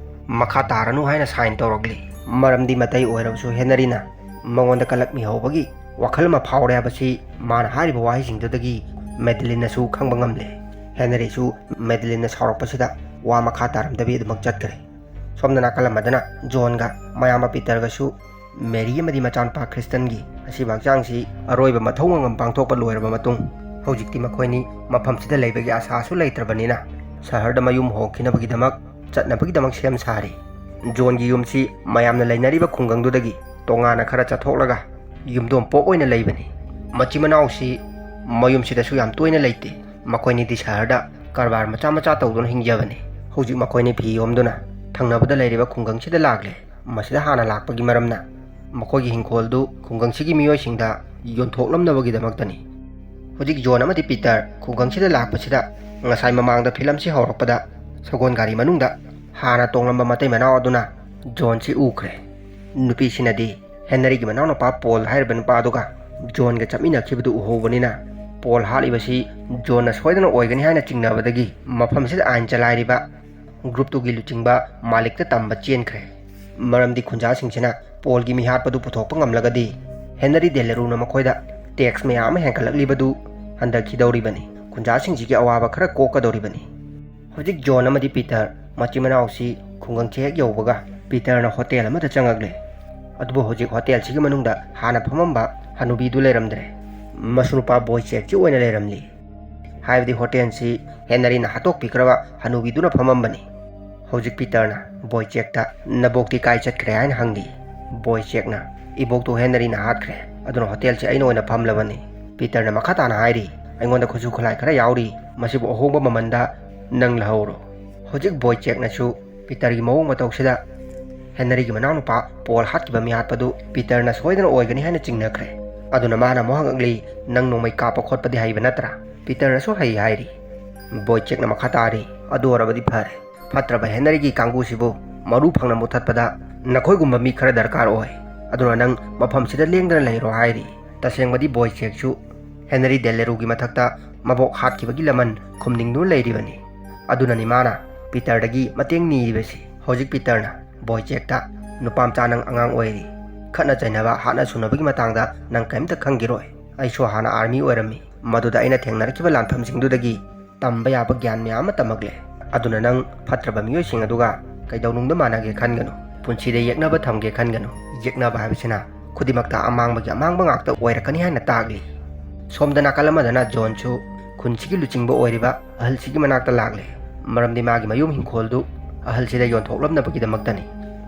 ꯃꯈꯥ ꯇꯥꯔꯅꯨ ꯍꯥꯏꯅ ꯁꯥꯏꯟ ꯇꯧꯔꯛꯂꯤ꯫ ꯃꯔꯝꯗꯤ ꯃꯇꯩ ꯑꯣꯏꯔꯕꯁꯨ ꯍꯦꯅꯔꯤꯅ ꯃꯉꯣꯟꯗ ꯀꯜꯂꯛꯃꯤ ꯍꯧꯕꯒꯤ ꯋꯥꯈꯜ ꯑꯃ ꯐꯥꯎꯔꯦ ꯍꯥꯏꯕꯁꯤ ꯃꯥꯅ ꯍꯥꯏꯔꯤꯕ ꯋꯥꯍꯩꯁꯤꯡꯗꯨꯗꯒꯤ ꯃꯦꯗꯂꯤꯟꯅꯁꯨ ꯈꯪꯕ ꯉꯝꯂꯦ꯫ ꯍꯦꯅꯔꯤꯁꯨ ꯃꯦꯗꯂꯤꯟꯅ ꯁꯥꯎꯔꯛꯄꯁꯤꯗ ꯋꯥ ꯃꯈꯥ ꯇꯥꯔꯝꯗꯕꯤ ꯑꯗꯨꯃꯛ ꯆꯠꯈ꯭ꯔꯦ꯫ ꯁꯣꯝꯗ ꯅꯥꯀꯜ ꯑꯃꯗꯅ ꯖꯣꯟꯒ ꯃꯌꯥꯝꯕ ꯄꯤꯇꯔꯒꯁꯨ ꯃꯦꯔꯤ ꯑꯃꯗꯤ ꯃꯆꯥꯅꯨꯄꯥ ꯈ꯭ꯔꯤꯁꯇꯟꯒꯤ ꯑꯁꯤꯕ ꯍꯛꯆꯥꯡꯁꯤ ꯑꯔꯣꯏꯕ ꯃꯊꯧ ꯃꯉꯝ ꯄꯥꯡꯊꯣꯛꯄ ꯂꯣꯏꯔꯕ ꯃꯇꯨꯡ, ꯍꯧꯖꯤꯛꯇꯤ ꯃꯈꯣꯏꯅꯤ ꯃꯐꯝꯁꯤꯗ ꯂꯩꯕꯒꯤ ꯑꯥꯁꯥꯁꯨ ꯂꯩꯇ꯭ꯔꯕꯅꯤꯅ, ꯁꯍꯔꯗ ꯃꯌꯨꯝ ꯍꯣꯡꯈꯤꯅꯕꯒꯤꯗꯃꯛ ꯆꯠꯅꯕꯒꯤꯗꯃꯛ ꯁꯦꯝ ꯁꯥꯔꯤ꯫ ꯖꯣꯟꯒꯤ ꯌꯨꯝꯁꯤ ꯃꯌꯥꯝꯅ ꯂꯩꯅꯔꯤꯕ ꯈꯨꯡꯒꯪꯗꯨꯗꯒꯤ ꯇꯣꯉꯥꯟꯅ ꯈꯔ ꯆꯠꯊꯣꯛꯂꯒ ꯌꯨꯝꯗꯣꯝ ꯄꯣꯛ ꯑꯣꯏꯅ ꯂꯩꯕꯅꯤ꯫ ꯃꯆꯤꯟ ꯃꯅꯥꯎꯁꯤ ꯃꯌꯨꯝꯁꯤꯗꯁꯨ ꯌꯥꯝ ꯇꯣꯏꯅ ꯂꯩꯇꯦ꯫ ꯃꯈꯣꯏꯅꯤꯗꯤ ꯁꯍꯔꯗ ꯀꯔꯕꯥꯔ ꯃꯆꯥ ꯃꯆꯥ ꯇꯧꯗꯨꯅ ꯍꯤꯡꯖꯕꯅꯤ꯫ ꯍꯧꯖꯤꯛ ꯃꯈꯣꯏꯅꯤ ꯐꯤ ꯌꯣꯝꯗꯨꯅ ꯊꯪꯅꯕꯗ ꯂꯩꯔꯤꯕ ꯈꯨꯡꯒꯪꯁꯤꯗ ꯂꯥꯛꯂꯦ꯫ ꯃꯁꯤꯗ ꯍꯥꯟꯅ ꯂꯥꯛꯄꯒꯤ ꯃꯔꯝꯅ ꯃꯈꯣꯏꯒꯤ ꯍꯤꯡꯈꯣꯜꯗꯨ ꯈꯨꯡꯒꯪꯁꯤꯒꯤ ꯃꯤꯑꯣꯏꯁꯤꯡꯗ ꯌꯣꯟꯊꯣꯛꯂꯝꯅꯕꯒꯤꯗꯃꯛꯇꯅꯤ꯫ ꯍꯧꯖꯤꯛ ꯖꯣꯟ ꯑꯃꯗꯤ ꯄꯤꯇꯔ ꯈꯨꯡꯒꯪꯁꯤꯗ ꯂꯥꯛꯄꯁꯤꯗ ꯉꯁꯥꯏ ꯃꯃꯥꯡꯗ ꯐꯤꯂꯝꯁꯤ ꯍꯧꯔꯛꯄꯗ ꯁꯒꯣꯜ ꯒꯥꯔꯤ ꯃꯅꯨꯡꯗ ꯍꯥꯟꯅ ꯇꯣꯡꯂꯝꯕ ꯃꯇꯩ ꯃꯅꯥꯎ ꯑꯗꯨꯅ ꯖꯣꯟꯁꯤ ꯎꯈ꯭ꯔꯦ꯫ ꯅꯨꯄꯤꯁꯤꯅꯗꯤ ꯍꯦꯅꯔꯤꯒꯤ ꯃꯅꯥꯎꯅꯨꯄꯥ ꯄꯣꯜ ꯍꯥꯏꯔꯤꯕ ꯅꯨꯄꯥ ꯑꯗꯨꯒ ꯖꯣꯟꯒ ꯆꯠꯃꯤꯟꯅꯈꯤꯕꯗꯨ ꯎꯍꯧꯕꯅꯤꯅ, ꯄꯣꯜ ꯍꯥꯠꯂꯤꯕꯁꯤ ꯖꯣꯟꯅ ꯁꯣꯏꯗꯅ ꯑꯣꯏꯒꯅꯤ ꯍꯥꯏꯅ ꯆꯤꯡꯅꯕꯗꯒꯤ ꯃꯐꯝꯁꯤꯗ ꯑꯥꯏꯟ ꯆꯂꯥꯏꯔꯤꯕ ꯒ꯭ꯔꯨꯞꯇꯨꯒꯤ ꯂꯨꯆꯤꯡꯕ ꯃꯥꯂꯤꯛꯇ ꯇꯝꯕ ꯆꯦꯟꯈ꯭ꯔꯦ꯫ ꯃꯔꯝꯗꯤ ꯈꯨꯟꯖꯥꯁꯤꯡꯁꯤꯅ ꯄꯣꯜꯒꯤ ꯃꯤꯍꯥꯠꯄꯗꯨ ꯄꯨꯊꯣꯛꯄ ꯉꯝꯂꯒꯗꯤ ꯍꯦꯅꯔꯤ ꯗꯦꯂꯔꯨꯅ ꯃꯈꯣꯏꯗ ꯇꯦꯛꯁ ꯃꯌꯥꯝ ꯑꯃ ꯍꯦꯟꯒꯠꯂꯛꯂꯤꯕꯗꯨ ꯍꯟꯊꯈꯤꯗꯧꯔꯤꯕꯅꯤ꯫ ꯈꯨꯟꯖꯥꯁꯤꯡꯁꯤꯒꯤ ꯑꯋꯥꯕ ꯈꯔ ꯀꯣꯛꯀꯗꯧꯔꯤꯕꯅꯤ꯫ ꯍꯧꯖꯤꯛ ꯖꯣꯟ ꯑꯃꯗꯤ ꯄꯤꯇꯔ ꯃꯆꯤꯟ ꯃꯅꯥꯎꯁꯤ ꯈꯨꯡꯒꯪꯁꯦ ꯍꯦꯛ ꯌꯧꯕꯒ ꯄꯤꯇꯔꯅ ꯍꯣꯇꯦꯜ ꯑꯃꯗ ꯆꯪꯉꯛꯂꯦ꯫ ꯑꯗꯨꯕꯨ ꯍꯧꯖꯤꯛ ꯍꯣꯇꯦꯜꯁꯤꯒꯤ ꯃꯅꯨꯡꯗ ꯍꯥꯟꯅ ꯐꯝꯃꯝꯕ ꯍꯅꯨꯕꯤꯗꯨ ꯂꯩꯔꯝꯗ꯭ꯔꯦ꯫ ꯃꯁꯨ ꯅꯨꯄꯥ ꯕꯣꯏꯆꯦꯛꯁꯤ ꯑꯣꯏꯅ ꯂꯩꯔꯝꯂꯤ꯫ ꯍꯥꯏꯕꯗꯤ ꯍꯣꯇꯦꯜꯁꯤ ꯍꯦꯅꯔꯤꯅ ꯍꯥꯠꯇꯣꯛꯄꯤꯈ꯭ꯔꯕ ꯍꯅꯨꯕꯤꯗꯨꯅ ꯐꯝꯃꯝꯕꯅꯤ꯫ ꯍꯧꯖꯤꯛ ꯄꯤꯇꯔꯅ ꯕꯣꯏꯆꯦꯛꯇ "ꯅꯕꯣꯛꯇꯤ ꯀꯥꯏ ꯆꯠꯈ꯭ꯔꯦ?" ꯍꯥꯏꯅ ꯍꯪꯂꯤ꯫ ꯕꯣꯏꯆꯦꯛꯅ "ꯏꯕꯣꯛꯇꯨ ꯍꯦꯅꯔꯤꯅ ꯍꯥꯠꯈ꯭ꯔꯦ, ꯑꯗꯨꯅ ꯍꯣꯇꯦꯜꯁꯤ ꯑꯩꯅ ꯑꯣꯏꯅ ꯐꯝꯂꯕꯅꯤ꯫" ꯄꯤꯇꯔꯅ ꯃꯈꯥ ꯇꯥꯅ ꯍꯥꯏꯔꯤ, "ꯑꯩꯉꯣꯟꯗ ꯈꯨꯠꯁꯨ ꯈꯨꯠꯂꯥꯏ ꯈꯔ ꯌꯥꯎꯔꯤ, ꯃꯁꯤꯕꯨ ꯑꯍꯣꯡꯕ ꯃꯃꯜꯗ ꯅꯪ ꯂꯧꯍꯧꯔꯣ꯫" ꯍꯧꯖꯤꯛ ꯕꯣꯏꯆꯦꯛꯅꯁꯨ ꯄꯤꯇꯔꯒꯤ ꯃꯑꯣꯡ ꯃꯇꯧꯁꯤꯗ ꯍꯦꯅꯔꯤꯒꯤ ꯃꯅꯥꯎꯅꯨꯄꯥ ꯄꯣꯜ ꯍꯥꯠꯈꯤꯕ ꯃꯤꯍꯥꯠꯄꯗꯨ ꯄꯤꯇꯔꯅ ꯁꯣꯏꯗꯅ ꯑꯣꯏꯒꯅꯤ ꯍꯥꯏꯅ ꯆꯤꯡꯅꯈ꯭ꯔꯦ꯫ ꯑꯗꯨꯅ ꯃꯥꯅ ꯑꯃꯨꯛ ꯍꯪꯉꯛꯂꯤ, "ꯅꯪ ꯅꯣꯡꯃꯩ ꯀꯥꯞꯄ ꯈꯣꯠꯄꯗꯤ ꯍꯩꯕ ꯅꯠꯇ꯭ꯔꯥ?" ꯄꯤꯇꯔꯅꯁꯨ ꯍꯩ ꯍꯥꯏꯔꯤ꯫ ꯕꯣꯏꯆꯦꯛꯅ ꯃꯈꯥ ꯇꯥꯔꯤ, "ꯑꯗꯨ ꯑꯣꯏꯔꯕꯗꯤ ꯐꯔꯦ꯫ ꯐꯠꯇ꯭ꯔꯕ ꯍꯦꯅꯔꯤꯒꯤ ꯀꯥꯡꯕꯨꯁꯤꯕꯨ ꯃꯔꯨ ꯐꯪꯅ ꯃꯨꯊꯠꯄꯗ ꯅꯈꯣꯏꯒꯨꯝꯕ ꯃꯤ ꯈꯔ ꯗꯔꯀꯥꯔ ꯑꯣꯏ꯫ ꯑꯗꯨꯅ ꯅꯪ ꯃꯐꯝꯁꯤꯗ ꯂꯦꯡꯗꯅ ꯂꯩꯔꯣ" ꯍꯥꯏꯔꯤ꯫ ꯇꯁꯦꯡꯕꯗꯤ ꯕꯣꯏꯆꯦꯛꯁꯨ ꯍꯦꯅꯔꯤ ꯗꯦꯂꯦꯔꯨꯒꯤ ꯃꯊꯛꯇ ꯃꯕꯣꯛ ꯍꯥꯠꯈꯤꯕꯒꯤ ꯂꯃꯟ ꯈꯨꯝꯅꯤꯡꯗꯨꯅ ꯂꯩꯔꯤꯕꯅꯤ꯫ ꯑꯗꯨꯅꯅꯤ ꯃꯥꯅ ꯄꯤꯇꯔꯗꯒꯤ ꯃꯇꯦꯡ ꯅꯤꯔꯤꯕꯁꯤ꯫ ꯍꯧꯖꯤꯛ ꯄꯤꯇꯔꯅ ꯕꯣꯏꯆꯦꯛꯇ, "ꯅꯨꯄꯥ ꯃꯆꯥ, ꯅꯪ ꯑꯉꯥꯡ ꯑꯣꯏꯔꯤ꯫ ꯈꯠꯅ ꯆꯩꯅꯕ, ꯍꯥꯠꯅ ꯁꯨꯅꯕꯒꯤ ꯃꯇꯥꯡꯗ ꯅꯪ ꯀꯔꯤꯝꯇ ꯈꯪꯈꯤꯔꯣꯏ꯫ ꯑꯩꯁꯨ ꯍꯥꯟꯅ ꯑꯥꯔꯃꯤ ꯑꯣꯏꯔꯝꯃꯤ꯫ ꯃꯗꯨꯗ ꯑꯩꯅ ꯊꯦꯡꯅꯔꯛꯈꯤꯕ ꯂꯥꯟꯐꯝꯁꯤꯡꯗꯨꯗꯒꯤ ꯇꯝꯕ ꯌꯥꯕ ꯒ꯭ꯌꯥꯟ ꯃꯌꯥꯝ ꯑꯃ ꯇꯝꯃꯛꯂꯦ꯫ ꯑꯗꯨꯅ ꯅꯪ ꯐꯠꯇ꯭ꯔꯕ ꯃꯤꯑꯣꯏꯁꯤꯡ ꯑꯗꯨꯒ ꯀꯩꯗꯧꯅꯨꯡꯗ ꯃꯥꯟꯅꯒꯦ ꯈꯟꯒꯅꯨ꯫ ꯄꯨꯟꯁꯤꯗ ꯌꯦꯛꯅꯕ ꯊꯝꯒꯦ ꯈꯟꯒꯅꯨ꯫ ꯌꯦꯛꯅꯕ ꯍꯥꯏꯕꯁꯤꯅ ꯈꯨꯗꯤꯡꯃꯛꯇ ꯑꯃꯥꯡꯕꯒꯤ ꯑꯃꯥꯡꯕ ꯉꯥꯛꯇ ꯑꯣꯏꯔꯛꯀꯅꯤ" ꯍꯥꯏꯅ ꯇꯥꯛꯂꯤ꯫ ꯁꯣꯝꯗ ꯅꯥꯀꯜ ꯑꯃꯗꯅ ꯖꯣꯟꯁꯨ ꯈꯨꯟꯁꯤꯒꯤ ꯂꯨꯆꯤꯡꯕ ꯑꯣꯏꯔꯤꯕ ꯑꯍꯜꯁꯤꯒꯤ ꯃꯅꯥꯛꯇ ꯂꯥꯛꯂꯦ꯫ ꯃꯔꯝꯗꯤ ꯃꯥꯒꯤ ꯃꯌꯨꯝ ꯍꯤꯡꯈꯣꯜꯗꯨ ꯑꯍꯜꯁꯤꯗ ꯌꯣꯟꯊꯣꯛꯂꯝꯅꯕꯒꯤꯗꯃꯛꯇꯅꯤ꯫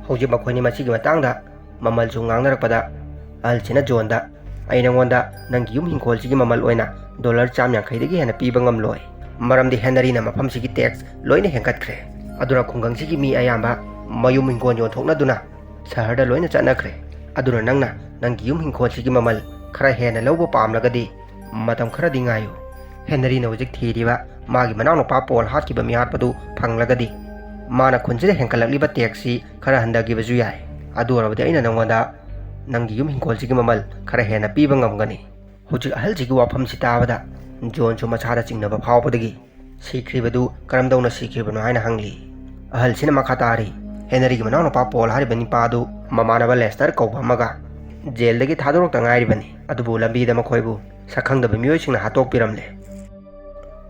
ꯍꯧꯖꯤꯛ ꯃꯈꯣꯏꯅꯤ ꯃꯁꯤꯒꯤ ꯃꯇꯥꯡꯗ ꯃꯃꯜꯁꯨ ꯉꯥꯡꯅꯔꯛꯄꯗ, ꯑꯍꯜꯁꯤꯅ ꯖꯣꯟꯗ, "ꯑꯩ ꯅꯉꯣꯟꯗ ꯅꯪꯒꯤ ꯌꯨꯝ ꯍꯤꯡꯈꯣꯜꯁꯤꯒꯤ ꯃꯃꯜ ꯑꯣꯏꯅ ꯗꯣꯂꯔ ꯆꯥꯝ ꯌꯥꯡꯈꯩꯗꯒꯤ ꯍꯦꯟꯅ ꯄꯤꯕ ꯉꯝꯂꯣꯏ꯫ ꯃꯔꯝꯗꯤ ꯍꯦꯅꯔꯤꯅ ꯃꯐꯝꯁꯤꯒꯤ ꯇꯦꯛꯁ ꯂꯣꯏꯅ ꯍꯦꯟꯒꯠꯈ꯭ꯔꯦ꯫ ꯑꯗꯨꯅ ꯈꯨꯡꯒꯪꯁꯤꯒꯤ ꯃꯤ ꯑꯌꯥꯝꯕ ꯃꯌꯨꯝ ꯍꯤꯡꯒꯣꯜ ꯌꯣꯟꯊꯣꯛꯅꯗꯨꯅ ꯁꯍꯔꯗ ꯂꯣꯏꯅ ꯆꯠꯅꯈ꯭ꯔꯦ꯫ ꯑꯗꯨꯅ ꯅꯪꯅ ꯅꯪꯒꯤ ꯌꯨꯝ ꯍꯤꯡꯈꯣꯜꯁꯤꯒꯤ ꯃꯃꯜ ꯈꯔ ꯍꯦꯟꯅ ꯂꯧꯕ ꯄꯥꯝꯂꯒꯗꯤ ꯃꯇꯝ ꯈꯔꯗꯤ ꯉꯥꯏꯌꯨ꯫ ꯍꯦꯅꯔꯤꯅ ꯍꯧꯖꯤꯛ ꯊꯤꯔꯤꯕ ꯃꯥꯒꯤ ꯃꯅꯥꯎꯅꯨꯄꯥ ꯄꯣꯜ ꯍꯥꯠꯈꯤꯕ ꯃꯤꯍꯥꯠꯄꯗꯨ ꯐꯪꯂꯒꯗꯤ, ꯃꯥꯅ ꯈꯨꯟꯁꯤꯗ ꯍꯦꯟꯒꯠꯂꯛꯂꯤꯕ ꯇꯦꯛꯁꯁꯤ ꯈꯔ ꯍꯟꯊꯈꯤꯕꯁꯨ ꯌꯥꯏ꯫ ꯑꯗꯨ ꯑꯣꯏꯔꯕꯗꯤ ꯑꯩꯅ ꯅꯪꯉꯣꯟꯗ ꯅꯪꯒꯤ ꯌꯨꯝ ꯍꯤꯡꯈꯣꯜꯁꯤꯒꯤ ꯃꯃꯜ ꯈꯔ ꯍꯦꯟꯅ ꯄꯤꯕ ꯉꯝꯒꯅꯤ꯫" ꯍꯧꯖꯤꯛ ꯑꯍꯜꯁꯤꯒꯤ ꯋꯥꯐꯝꯁꯤ ꯇꯥꯕꯗ ꯖꯣꯟꯁꯨ ꯃꯁꯥꯗ ꯆꯤꯡꯅꯕ ꯐꯥꯎꯕꯗꯒꯤ, "ꯁꯤꯈ꯭ꯔꯤꯕꯗꯨ ꯀꯔꯝꯗꯧꯅ ꯁꯤꯈ꯭ꯔꯤꯕꯅꯣ?" ꯍꯥꯏꯅ ꯍꯪꯂꯤ꯫ ꯑꯍꯜꯁꯤꯅ ꯃꯈꯥ ꯇꯥꯔꯤ, "ꯍꯦꯅꯔꯤꯒꯤ ꯃꯅꯥꯎꯅꯨꯄꯥ ꯄꯣꯜ ꯍꯥꯏꯔꯤꯕ ꯅꯤꯄꯥ ꯑꯗꯨ ꯃꯃꯥꯟꯅꯕ ꯂꯦꯁꯇꯔ ꯀꯧꯕ ꯑꯃꯒ ꯖꯦꯜꯗꯒꯤ ꯊꯥꯗꯣꯔꯛꯇ ꯉꯥꯏꯔꯤꯕꯅꯤ꯫ ꯑꯗꯨꯕꯨ ꯂꯝꯕꯤꯗ ꯃꯈꯣꯏꯕꯨ ꯁꯛꯈꯪꯗꯕ ꯃꯤꯑꯣꯏꯁꯤꯡꯅ ꯍꯥꯠꯇꯣꯛꯄꯤꯔꯝꯂꯦ꯫"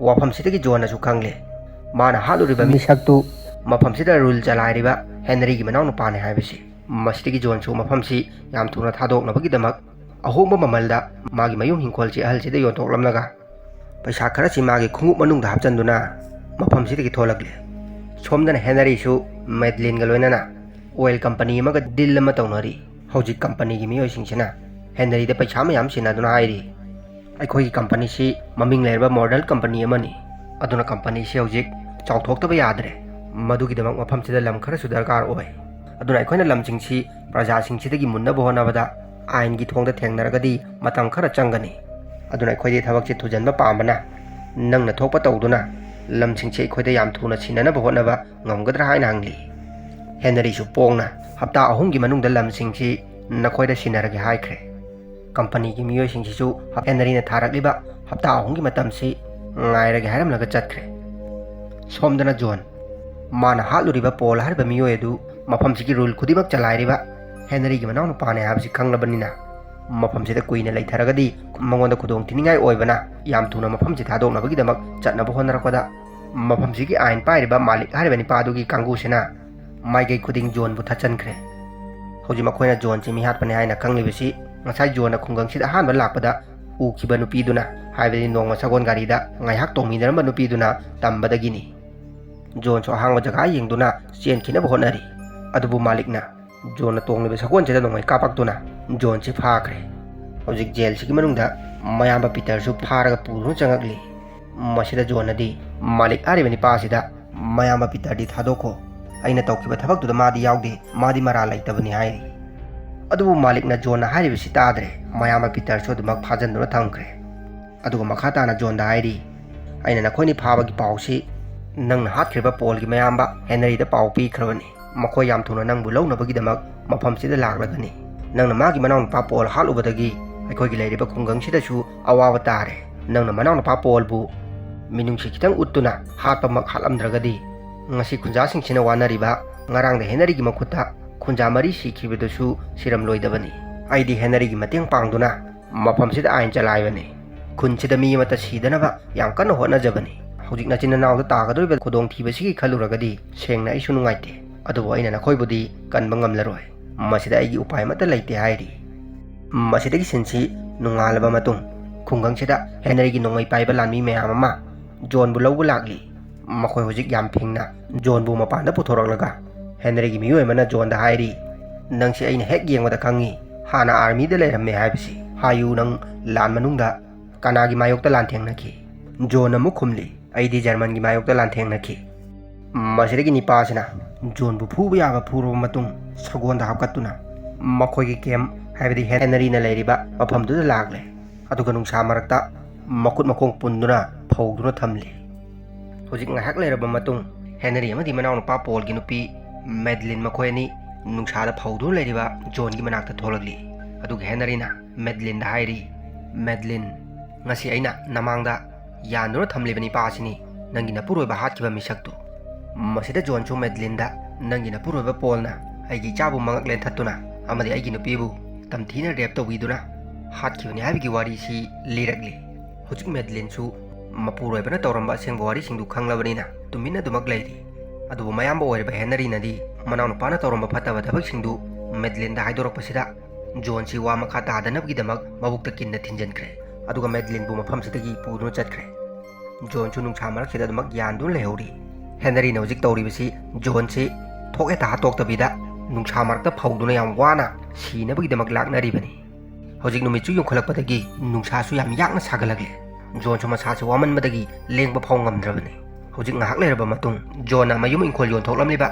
ꯋꯥꯐꯝꯁꯤꯗꯒꯤ ꯖꯣꯟꯅꯁꯨ ꯈꯪꯂꯦ, ꯃꯥꯅ ꯍꯥꯠꯂꯨꯔꯤꯕ ꯃꯤꯁꯛꯇꯨ ꯃꯐꯝꯁꯤꯗ ꯔꯨꯜ ꯆꯂꯥꯏꯔꯤꯕ ꯍꯦꯅꯔꯤꯒꯤ ꯃꯅꯥꯎꯅꯨꯄꯥꯅꯤ ꯍꯥꯏꯕꯁꯤ꯫ ꯃꯁꯤꯗꯒꯤ ꯖꯣꯟꯁꯨ ꯃꯐꯝꯁꯤ ꯌꯥꯝ ꯊꯨꯅ ꯊꯥꯗꯣꯛꯅꯕꯒꯤꯗꯃꯛ ꯑꯍꯣꯡꯕ ꯃꯃꯜꯗ ꯃꯥꯒꯤ ꯃꯌꯨꯝ ꯍꯤꯡꯈꯣꯜꯁꯤ ꯑꯍꯜꯁꯤꯗ ꯌꯣꯟꯊꯣꯛꯂꯝꯂꯒ ꯄꯩꯁꯥ ꯈꯔꯁꯤ ꯃꯥꯒꯤ ꯈꯣꯡꯎꯞ ꯃꯅꯨꯡꯗ ꯍꯥꯞꯆꯤꯟꯗꯨꯅ ꯃꯐꯝꯁꯤꯗꯒꯤ ꯊꯣꯛꯂꯛꯂꯤ꯫ ꯁꯣꯝꯗꯅ ꯍꯦꯅꯔꯤꯁꯨ ꯃꯦꯗꯂꯤꯟꯒ ꯂꯣꯏꯅꯅ ꯑꯣꯏꯜ ꯀꯝꯄꯅꯤ ꯑꯃꯒ ꯗꯤꯜ ꯑꯃ ꯇꯧꯅꯔꯤ꯫ ꯍꯧꯖꯤꯛ ꯀꯝꯄꯅꯤꯒꯤ ꯃꯤꯑꯣꯏꯁꯤꯡꯁꯤꯅ ꯍꯦꯅꯔꯤꯗ ꯄꯩꯁꯥ ꯃꯌꯥꯝ ꯁꯤꯟꯅꯗꯨꯅ ꯍꯥꯏꯔꯤ, "ꯑꯩꯈꯣꯏꯒꯤ ꯀꯝꯄꯅꯤꯁꯤ ꯃꯃꯤꯡ ꯂꯩꯔꯕ ꯃꯣꯗꯦꯜ ꯀꯝꯄꯅꯤ ꯑꯃꯅꯤ, ꯑꯗꯨꯅ ꯀꯝꯄꯅꯤꯁꯤ ꯍꯧꯖꯤꯛ ꯆꯥꯎꯊꯣꯛꯇꯕ ꯌꯥꯗ꯭ꯔꯦ꯫ ꯃꯗꯨꯒꯤꯗꯃꯛ ꯃꯐꯝꯁꯤꯗ ꯂꯝ ꯈꯔꯁꯨ ꯗꯔꯀꯥꯔ ꯑꯣꯏ꯫ ꯑꯗꯨꯅ ꯑꯩꯈꯣꯏꯅ ꯂꯝꯁꯤꯡꯁꯤ ꯄ꯭ꯔꯖꯥꯁꯤꯡꯁꯤꯗꯒꯤ ꯃꯨꯟꯅꯕ ꯍꯣꯠꯅꯕꯗ ꯑꯥꯏꯟꯒꯤ ꯊꯣꯡꯗ ꯊꯦꯡꯅꯔꯒꯗꯤ ꯃꯇꯝ ꯈꯔ ꯆꯪꯒꯅꯤ꯫ ꯑꯗꯨꯅ ꯑꯩꯈꯣꯏꯗꯤ ꯊꯕꯛꯁꯦ ꯊꯨꯖꯟꯕ ꯄꯥꯝꯕꯅ ꯅꯪꯅ ꯊꯣꯛꯄ ꯇꯧꯗꯨꯅ ꯂꯝꯁꯤꯡꯁꯤ ꯑꯩꯈꯣꯏꯗ ꯌꯥꯝ ꯊꯨꯅ ꯁꯤꯟꯅꯅꯕ ꯍꯣꯠꯅꯕ ꯉꯝꯒꯗ꯭ꯔꯥ?" ꯍꯥꯏꯅ ꯍꯪꯂꯤ꯫ ꯍꯦꯅꯔꯤꯁꯨ ꯄꯣꯡꯅ, "ꯍꯞꯇꯥ ꯑꯍꯨꯝꯒꯤ ꯃꯅꯨꯡꯗ ꯂꯝꯁꯤꯡꯁꯤ ꯅꯈꯣꯏꯗ ꯁꯤꯟꯅꯔꯒꯦ" ꯍꯥꯏꯈ꯭ꯔꯦ꯫ ꯀꯝꯄꯅꯤꯒꯤ ꯃꯤꯑꯣꯏꯁꯤꯡꯁꯤꯁꯨ ꯍꯦꯅꯔꯤꯅ ꯊꯥꯔꯛꯂꯤꯕ ꯍꯞꯇꯥ ꯑꯍꯨꯝꯒꯤ ꯃꯇꯝꯁꯤ ꯉꯥꯏꯔꯒꯦ ꯍꯥꯏꯔꯝꯂꯒ ꯆꯠꯈ꯭ꯔꯦ꯫ ꯁꯣꯝꯗꯅ ꯖꯣꯟ, ꯃꯥꯅ ꯍꯥꯠꯂꯨꯔꯤꯕ ꯄꯣꯜ ꯍꯥꯏꯔꯤꯕ ꯃꯤꯑꯣꯏ ꯑꯗꯨ ꯃꯐꯝꯁꯤꯒꯤ ꯔꯨꯜ ꯈꯨꯗꯤꯡꯃꯛ ꯆꯂꯥꯏꯔꯤꯕ ꯍꯦꯅꯔꯤꯒꯤ ꯃꯅꯥꯎꯅꯨꯄꯥꯅꯤ ꯍꯥꯏꯕꯁꯤ ꯈꯪꯂꯕꯅꯤꯅ, ꯃꯐꯝꯁꯤꯗ ꯀꯨꯏꯅ ꯂꯩꯊꯔꯒꯗꯤ ꯃꯉꯣꯟꯗ ꯈꯨꯗꯣꯡ ꯊꯤꯅꯤꯡꯉꯥꯏ ꯑꯣꯏꯕꯅ ꯌꯥꯝ ꯊꯨꯅ ꯃꯐꯝꯁꯤ ꯊꯥꯗꯣꯛꯅꯕꯒꯤꯗꯃꯛ ꯆꯠꯅꯕ ꯍꯣꯠꯅꯔꯛꯄꯗ, ꯃꯐꯝꯁꯤꯒꯤ ꯑꯥꯏꯟ ꯄꯥꯏꯔꯤꯕ ꯃꯥꯂꯤꯛ ꯍꯥꯏꯔꯤꯕ ꯅꯤꯄꯥꯗꯨꯒꯤ ꯀꯥꯡꯕꯨꯁꯤꯅ ꯃꯥꯏꯀꯩ ꯈꯨꯗꯤꯡ ꯖꯣꯟꯕꯨ ꯊꯠꯆꯟꯈ꯭ꯔꯦ꯫ ꯍꯧꯖꯤꯛ ꯃꯈꯣꯏꯅ ꯖꯣꯟꯁꯤ ꯃꯤꯍꯥꯠꯄꯅꯤ ꯍꯥꯏꯅ ꯈꯪꯂꯤꯕꯁꯤ ꯉꯁꯥꯏ ꯖꯣꯟꯅ ꯈꯨꯡꯒꯪꯁꯤꯗ ꯑꯍꯥꯟꯕ ꯂꯥꯛꯄꯗ ꯎꯈꯤꯕ ꯅꯨꯄꯤꯗꯨꯅ, ꯍꯥꯏꯕꯗꯤ ꯅꯣꯡꯃ ꯁꯒꯣꯜ ꯒꯥꯔꯤꯗ ꯉꯥꯏꯍꯥꯛ ꯇꯣꯡꯃꯤꯟꯅꯔꯝꯕ ꯅꯨꯄꯤꯗꯨꯅ ꯇꯝꯕꯗꯒꯤꯅꯤ꯫ ꯖꯣꯟꯁꯨ ꯑꯍꯥꯡꯕ ꯖꯒꯥ ꯌꯦꯡꯗꯨꯅ ꯆꯦꯟꯈꯤꯅꯕ ꯍꯣꯠꯅꯔꯤ꯫ ꯑꯗꯨꯕꯨ ꯃꯥꯂꯤꯛꯅ ꯖꯣꯟꯅ ꯇꯣꯡꯂꯤꯕ ꯁꯒꯣꯜꯁꯤꯗ ꯅꯣꯡꯃꯩ ꯀꯥꯞꯄꯛꯇꯨꯅ ꯖꯣꯟꯁꯤ ꯐꯥꯈ꯭ꯔꯦ꯫ ꯍꯧꯖꯤꯛ ꯖꯦꯜꯁꯤꯒꯤ ꯃꯅꯨꯡꯗ ꯃꯌꯥꯝꯕ ꯄꯤꯇꯔꯁꯨ ꯐꯥꯔꯒ ꯄꯨꯗꯨꯅ ꯆꯪꯉꯛꯂꯤ꯫ ꯃꯁꯤꯗ ꯖꯣꯟꯅꯗꯤ ꯃꯥꯂꯤꯛ ꯍꯥꯏꯔꯤꯕ ꯅꯤꯄꯥ ꯑꯁꯤꯗ, "ꯃꯌꯥꯝꯕ ꯄꯤꯇꯔꯗꯤ ꯊꯥꯗꯣꯛꯈꯣ, ꯑꯩꯅ ꯇꯧꯈꯤꯕ ꯊꯕꯛꯇꯨꯗ ꯃꯥꯗꯤ ꯌꯥꯎꯗꯦ, ꯃꯥꯗꯤ ꯃꯔꯥꯜ ꯂꯩꯇꯕꯅꯤ" ꯍꯥꯏꯔꯤ꯫ ꯑꯗꯨꯕꯨ ꯃꯥꯂꯤꯛꯅ ꯖꯣꯟꯅ ꯍꯥꯏꯔꯤꯕꯁꯤ ꯇꯥꯗ꯭ꯔꯦ, ꯃꯌꯥꯝꯕ ꯄꯤꯇꯔꯁꯨ ꯑꯗꯨꯃꯛ ꯐꯥꯖꯤꯟꯗꯨꯅ ꯊꯝꯈ꯭ꯔꯦ꯫ ꯑꯗꯨꯒ ꯃꯈꯥ ꯇꯥꯅ ꯖꯣꯟꯗ ꯍꯥꯏꯔꯤ, "ꯑꯩꯅ ꯅꯈꯣꯏꯅꯤ ꯐꯥꯕꯒꯤ ꯄꯥꯎꯁꯤ ꯅꯪꯅ ꯍꯥꯠꯈ꯭ꯔꯤꯕ ꯄꯣꯜꯒꯤ ꯃꯌꯥꯝꯕ ꯍꯦꯅꯔꯤꯗ ꯄꯥꯎ ꯄꯤꯈ꯭ꯔꯕꯅꯤ꯫ ꯃꯈꯣꯏ ꯌꯥꯝ ꯊꯨꯅ ꯅꯪꯕꯨ ꯂꯧꯅꯕꯒꯤꯗꯃꯛ ꯃꯐꯝꯁꯤꯗ ꯂꯥꯛꯂꯒꯅꯤ꯫ ꯅꯪꯅ ꯃꯥꯒꯤ ꯃꯅꯥꯎꯅꯨꯄꯥ ꯄꯣꯜ ꯍꯥꯠꯂꯨꯕꯗꯒꯤ ꯑꯩꯈꯣꯏꯒꯤ ꯂꯩꯔꯤꯕ ꯈꯨꯡꯒꯪꯁꯤꯗꯁꯨ ꯑꯋꯥꯕ ꯇꯥꯔꯦ꯫ ꯅꯪꯅ ꯃꯅꯥꯎꯅꯨꯄꯥ ꯄꯣꯜꯕꯨ ꯃꯤꯅꯨꯡꯁꯤ ꯈꯤꯇꯪ ꯎꯠꯇꯨꯅ ꯍꯥꯠꯄꯃꯛ ꯍꯥꯠꯂꯝꯗ꯭ꯔꯒꯗꯤ ꯉꯁꯤ ꯈꯨꯟꯖꯥꯁꯤꯡꯁꯤꯅ ꯋꯥꯅꯔꯤꯕ ꯉꯔꯥꯡꯗ ꯍꯦꯅꯔꯤꯒꯤ ꯃꯈꯨꯠꯇ ꯈꯨꯟꯖꯥ ꯃꯔꯤ ꯁꯤꯈꯤꯕꯗꯨꯁꯨ ꯁꯤꯔꯝꯂꯣꯏꯗꯕꯅꯤ꯫ ꯑꯩꯗꯤ ꯍꯦꯅꯔꯤꯒꯤ ꯃꯇꯦꯡ ꯄꯥꯡꯗꯨꯅ ꯃꯐꯝꯁꯤꯗ ꯑꯥꯏꯟ ꯆꯂꯥꯏꯕꯅꯤ꯫ ꯈꯨꯟꯁꯤꯗ ꯃꯤ ꯑꯃꯠꯇ ꯁꯤꯗꯅꯕ ꯌꯥꯝ ꯀꯟꯅ ꯍꯣꯠꯅꯖꯕꯅꯤ꯫ ꯍꯧꯖꯤꯛ ꯅꯆꯤꯟ ꯅꯅꯥꯎꯗ ꯇꯥꯒꯗꯧꯔꯤꯕ ꯈꯨꯗꯣꯡꯊꯤꯕꯁꯤꯒꯤ ꯈꯜꯂꯨꯔꯒꯗꯤ ꯁꯦꯡꯅ ꯑꯩꯁꯨ ꯅꯨꯡꯉꯥꯏꯇꯦ, ꯑꯗꯨꯕꯨ ꯑꯩꯅ ꯅꯈꯣꯏꯕꯨꯗꯤ ꯀꯟꯕ ꯉꯝꯂꯔꯣꯏ꯫ ꯃꯁꯤꯗ ꯑꯩꯒꯤ ꯎꯄꯥꯏ ꯑꯃꯠꯇ ꯂꯩꯇꯦ" ꯍꯥꯏꯔꯤ꯫ ꯃꯁꯤꯗꯒꯤ ꯁꯤꯟꯁꯤ ꯅꯣꯡꯉꯥꯜꯂꯕ ꯃꯇꯨꯡ, ꯈꯨꯡꯒꯪꯁꯤꯗ ꯍꯦꯅꯔꯤꯒꯤ ꯅꯣꯡꯃꯩ ꯄꯥꯏꯕ ꯂꯥꯟꯃꯤ ꯃꯌꯥꯝ ꯑꯃ ꯖꯣꯟꯕꯨ ꯂꯧꯕ ꯂꯥꯛꯂꯤ꯫ ꯃꯈꯣꯏ ꯍꯧꯖꯤꯛ ꯌꯥꯝ ꯐꯤꯡꯅ ꯖꯣꯟꯕꯨ ꯃꯄꯥꯟꯗ ꯄꯨꯊꯣꯔꯛꯂꯒ ꯍꯦꯅꯔꯤꯒꯤ ꯃꯤꯑꯣꯏ ꯑꯃꯅ ꯖꯣꯟꯗ ꯍꯥꯏꯔꯤ, "ꯅꯪꯁꯤ ꯑꯩꯅ ꯍꯦꯛ ꯌꯦꯡꯕꯗ ꯈꯪꯉꯤ, ꯍꯥꯟꯅ ꯑꯥꯔꯃꯤꯗ ꯂꯩꯔꯝꯃꯦ ꯍꯥꯏꯕꯁꯤ꯫ ꯍꯥꯏꯌꯨ, ꯅꯪ ꯂꯥꯟ ꯃꯅꯨꯡꯗ ꯀꯅꯥꯒꯤ ꯃꯥꯌꯣꯛꯇ ꯂꯥꯟꯊꯦꯡꯅꯈꯤ?" ꯖꯣꯟ ꯑꯃꯨꯛ ꯈꯨꯝꯂꯤ, "ꯑꯩꯗꯤ ꯖꯔꯃꯟꯒꯤ ꯃꯥꯌꯣꯛꯇ ꯂꯥꯟꯊꯦꯡꯅꯈꯤ"꯫ ꯃꯁꯤꯗꯒꯤ ꯅꯤꯄꯥꯁꯤꯅ ꯖꯣꯟꯕꯨ ꯐꯨꯕ ꯌꯥꯕ ꯐꯨꯔꯕ ꯃꯇꯨꯡ ꯁꯒꯣꯜꯗ ꯍꯥꯞꯀꯠꯇꯨꯅ ꯃꯈꯣꯏꯒꯤ ꯀꯦꯝ, ꯍꯥꯏꯕꯗꯤ ꯍꯦꯅꯔꯤꯅ ꯂꯩꯔꯤꯕ ꯃꯐꯝꯗꯨꯗ ꯂꯥꯛꯂꯦ꯫ ꯑꯗꯨꯒ ꯅꯨꯡꯁꯥ ꯃꯔꯛꯇ ꯃꯈꯨꯠ ꯃꯈꯣꯡ ꯄꯨꯟꯗꯨꯅ ꯐꯧꯗꯨꯅ ꯊꯝꯂꯤ꯫ ꯍꯧꯖꯤꯛ ꯉꯥꯏꯍꯥꯛ ꯂꯩꯔꯕ ꯃꯇꯨꯡ ꯍꯦꯅꯔꯤ ꯑꯃꯗꯤ ꯃꯅꯥꯎꯅꯨꯄꯥ ꯄꯣꯜꯒꯤ ꯅꯨꯄꯤ ꯃꯦꯗꯂꯤꯟ ꯃꯈꯣꯏ ꯑꯅꯤ ꯅꯨꯡꯁꯥꯗ ꯐꯧꯗꯨꯅ ꯂꯩꯔꯤꯕ ꯖꯣꯟꯒꯤ ꯃꯅꯥꯛꯇ ꯊꯣꯛꯂꯛꯂꯤ꯫ ꯑꯗꯨꯒ ꯍꯦꯅꯔꯤꯅ ꯃꯦꯗꯂꯤꯟꯗ ꯍꯥꯏꯔꯤ, "ꯃꯦꯗꯂꯤꯟ, ꯉꯁꯤ ꯑꯩꯅ ꯅꯃꯥꯡꯗ ꯌꯥꯟꯗꯨꯅ ꯊꯝꯂꯤꯕ ꯅꯤꯄꯥ ꯑꯁꯤꯅꯤ, ꯅꯪꯒꯤ ꯅꯄꯨꯔꯣꯏꯕ ꯍꯥꯠꯈꯤꯕ ꯃꯤꯁꯛꯇꯨ"꯫ ꯃꯁꯤꯗ ꯖꯣꯟꯁꯨ ꯃꯦꯗꯂꯤꯟꯗ, "ꯅꯪꯒꯤ ꯅꯄꯨꯔꯣꯏꯕ ꯄꯣꯜꯅ ꯑꯩꯒꯤ ꯏꯆꯥꯕꯨ ꯃꯉꯛ ꯂꯦꯟꯊꯠꯇꯨꯅ ꯑꯃꯗꯤ ꯑꯩꯒꯤ ꯅꯨꯄꯤꯕꯨ ꯇꯝꯊꯤꯅ ꯔꯦꯞ ꯇꯧꯕꯤꯗꯨꯅ ꯍꯥꯠꯈꯤꯕꯅꯤ" ꯍꯥꯏꯕꯒꯤ ꯋꯥꯔꯤꯁꯤ ꯂꯤꯔꯛꯂꯤ꯫ ꯍꯧꯖꯤꯛ ꯃꯦꯗꯂꯤꯟꯁꯨ ꯃꯄꯨꯔꯣꯏꯕꯅ ꯇꯧꯔꯝꯕ ꯑꯁꯦꯡꯕ ꯋꯥꯔꯤꯁꯤꯡꯗꯨ ꯈꯪꯂꯕꯅꯤꯅ ꯇꯨꯃꯤꯟꯅ ꯑꯗꯨꯃꯛ ꯂꯩꯔꯤ꯫ ꯑꯗꯨꯕꯨ ꯃꯌꯥꯝꯕ ꯑꯣꯏꯔꯤꯕ ꯍꯦꯅꯔꯤꯅꯗꯤ ꯃꯅꯥꯎꯅꯨꯄꯥꯅ ꯇꯧꯔꯝꯕ ꯐꯠꯇꯕ ꯊꯕꯛꯁꯤꯡꯗꯨ ꯃꯦꯗꯂꯤꯟꯗ ꯍꯥꯏꯗꯣꯔꯛꯄꯁꯤꯗ ꯖꯣꯟꯁꯤ ꯋꯥ ꯃꯈꯥ ꯇꯥꯗꯅꯕꯒꯤꯗꯃꯛ ꯃꯕꯨꯛꯇ ꯀꯤꯟꯅ ꯊꯤꯟꯖꯤꯟꯈ꯭ꯔꯦ꯫ ꯑꯗꯨꯒ ꯃꯦꯗꯂꯤꯟꯕꯨ ꯃꯐꯝꯁꯤꯗꯒꯤ ꯄꯨꯗꯨꯅ ꯆꯠꯈ꯭ꯔꯦ꯫ ꯖꯣꯟꯁꯨ ꯅꯨꯡꯁꯥ ꯃꯔꯛꯁꯤꯗ ꯑꯗꯨꯃꯛ ꯌꯥꯟꯗꯨꯅ ꯂꯩꯍꯧꯔꯤ꯫ ꯍꯦꯅꯔꯤꯅ ꯍꯧꯖꯤꯛ ꯇꯧꯔꯤꯕꯁꯤ ꯖꯣꯟꯁꯤ ꯊꯣꯛ ꯍꯦꯛꯇ ꯍꯥꯠꯇꯣꯛꯇꯕꯤꯗ ꯅꯨꯡꯁꯥ ꯃꯔꯛꯇ ꯐꯧꯗꯨꯅ ꯌꯥꯝ ꯋꯥꯅ ꯁꯤꯅꯕꯒꯤꯗꯃꯛ ꯂꯥꯛꯅꯔꯤꯕꯅꯤ꯫ ꯍꯧꯖꯤꯛ ꯅꯨꯃꯤꯠꯁꯨ ꯌꯨꯡꯈꯠꯂꯛꯄꯗꯒꯤ ꯅꯨꯡꯁꯥꯁꯨ ꯌꯥꯝ ꯌꯥꯡꯅ ꯁꯥꯒꯠꯂꯛꯂꯦ꯫ ꯖꯣꯟꯁꯨ ꯃꯁꯥꯁꯤ ꯋꯥꯃꯟꯕꯗꯒꯤ ꯂꯦꯡꯕ ꯐꯥꯎ ꯉꯝꯗ꯭ꯔꯕꯅꯤ꯫ ꯍꯧꯖꯤꯛ ꯉꯥꯏꯍꯥꯛ ꯂꯩꯔꯕ ꯃꯇꯨꯡ ꯖꯣꯟꯅ ꯃꯌꯨꯝ ꯏꯪꯈꯣꯜ ꯌꯣꯟꯊꯣꯛꯂꯝꯂꯤꯕ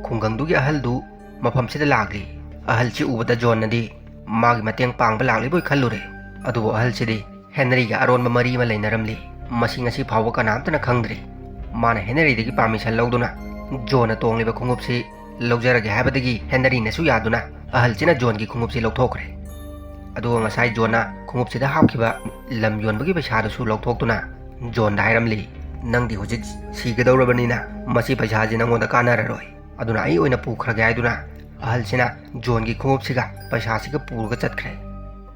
ꯈꯨꯡꯒꯪꯗꯨꯒꯤ ꯑꯍꯜꯗꯨ ꯃꯐꯝꯁꯤꯗ ꯂꯥꯛꯂꯤ꯫ ꯑꯍꯜꯁꯤ ꯎꯕꯗ ꯖꯣꯟꯅꯗꯤ ꯃꯥꯒꯤ ꯃꯇꯦꯡ ꯄꯥꯡꯕ ꯂꯥꯛꯂꯤꯕꯣꯏ ꯈꯜꯂꯨꯔꯦ꯫ ꯑꯗꯨꯕꯨ ꯑꯍꯜꯁꯤꯗꯤ ꯍꯦꯅꯔꯤꯒ ꯑꯔꯣꯟꯕ ꯃꯔꯤ ꯑꯃ ꯂꯩꯅꯔꯝꯂꯤ꯫ ꯃꯁꯤ ꯉꯁꯤ ꯐꯥꯎꯕ ꯀꯅꯥꯝꯇꯅ ꯈꯪꯗ꯭ꯔꯤ꯫ ꯃꯥꯅ ꯍꯦꯅꯔꯤꯗꯒꯤ ꯄꯥꯔꯃꯤꯁꯟ ꯂꯧꯗꯨꯅ ꯖꯣꯟꯅ ꯇꯣꯡꯂꯤꯕ ꯈꯣꯡꯎꯞꯁꯤ ꯂꯧꯖꯔꯒꯦ ꯍꯥꯏꯕꯗꯒꯤ ꯍꯦꯅꯔꯤꯅꯁꯨ ꯌꯥꯗꯨꯅ ꯑꯍꯜꯁꯤꯅ ꯖꯣꯟꯒꯤ ꯈꯣꯡꯎꯞꯁꯤ ꯂꯧꯊꯣꯛꯈ꯭ꯔꯦ꯫ ꯑꯗꯨꯒ ꯉꯁꯥꯏ ꯖꯣꯟꯅ ꯈꯣꯡꯎꯞꯁꯤꯗ ꯍꯥꯞꯈꯤꯕ ꯂꯝ ꯌꯣꯟꯕꯒꯤ ꯄꯩꯁꯥꯗꯨꯁꯨ ꯂꯧꯊꯣꯛꯇꯨꯅ ꯖꯣꯟꯗ ꯍꯥꯏꯔꯝꯂꯤ, "ꯅꯪꯗꯤ ꯍꯧꯖꯤꯛ ꯁꯤꯒꯗꯧꯔꯕꯅꯤꯅ ꯃꯁꯤ ꯄꯩꯁꯥꯁꯤ ꯅꯪꯉꯣꯟꯗ ꯀꯥꯟꯅꯔꯔꯣꯏ, ꯑꯗꯨꯅ ꯑꯩ ꯑꯣꯏꯅ ꯄꯨꯈ꯭ꯔꯒꯦ" ꯍꯥꯏꯗꯨꯅ ꯑꯍꯜꯁꯤꯅ ꯖꯣꯟꯒꯤ ꯈꯣꯡꯎꯞꯁꯤꯒ ꯄꯩꯁꯥꯁꯤꯒ ꯄꯨꯔꯒ ꯆꯠꯈ꯭ꯔꯦ꯫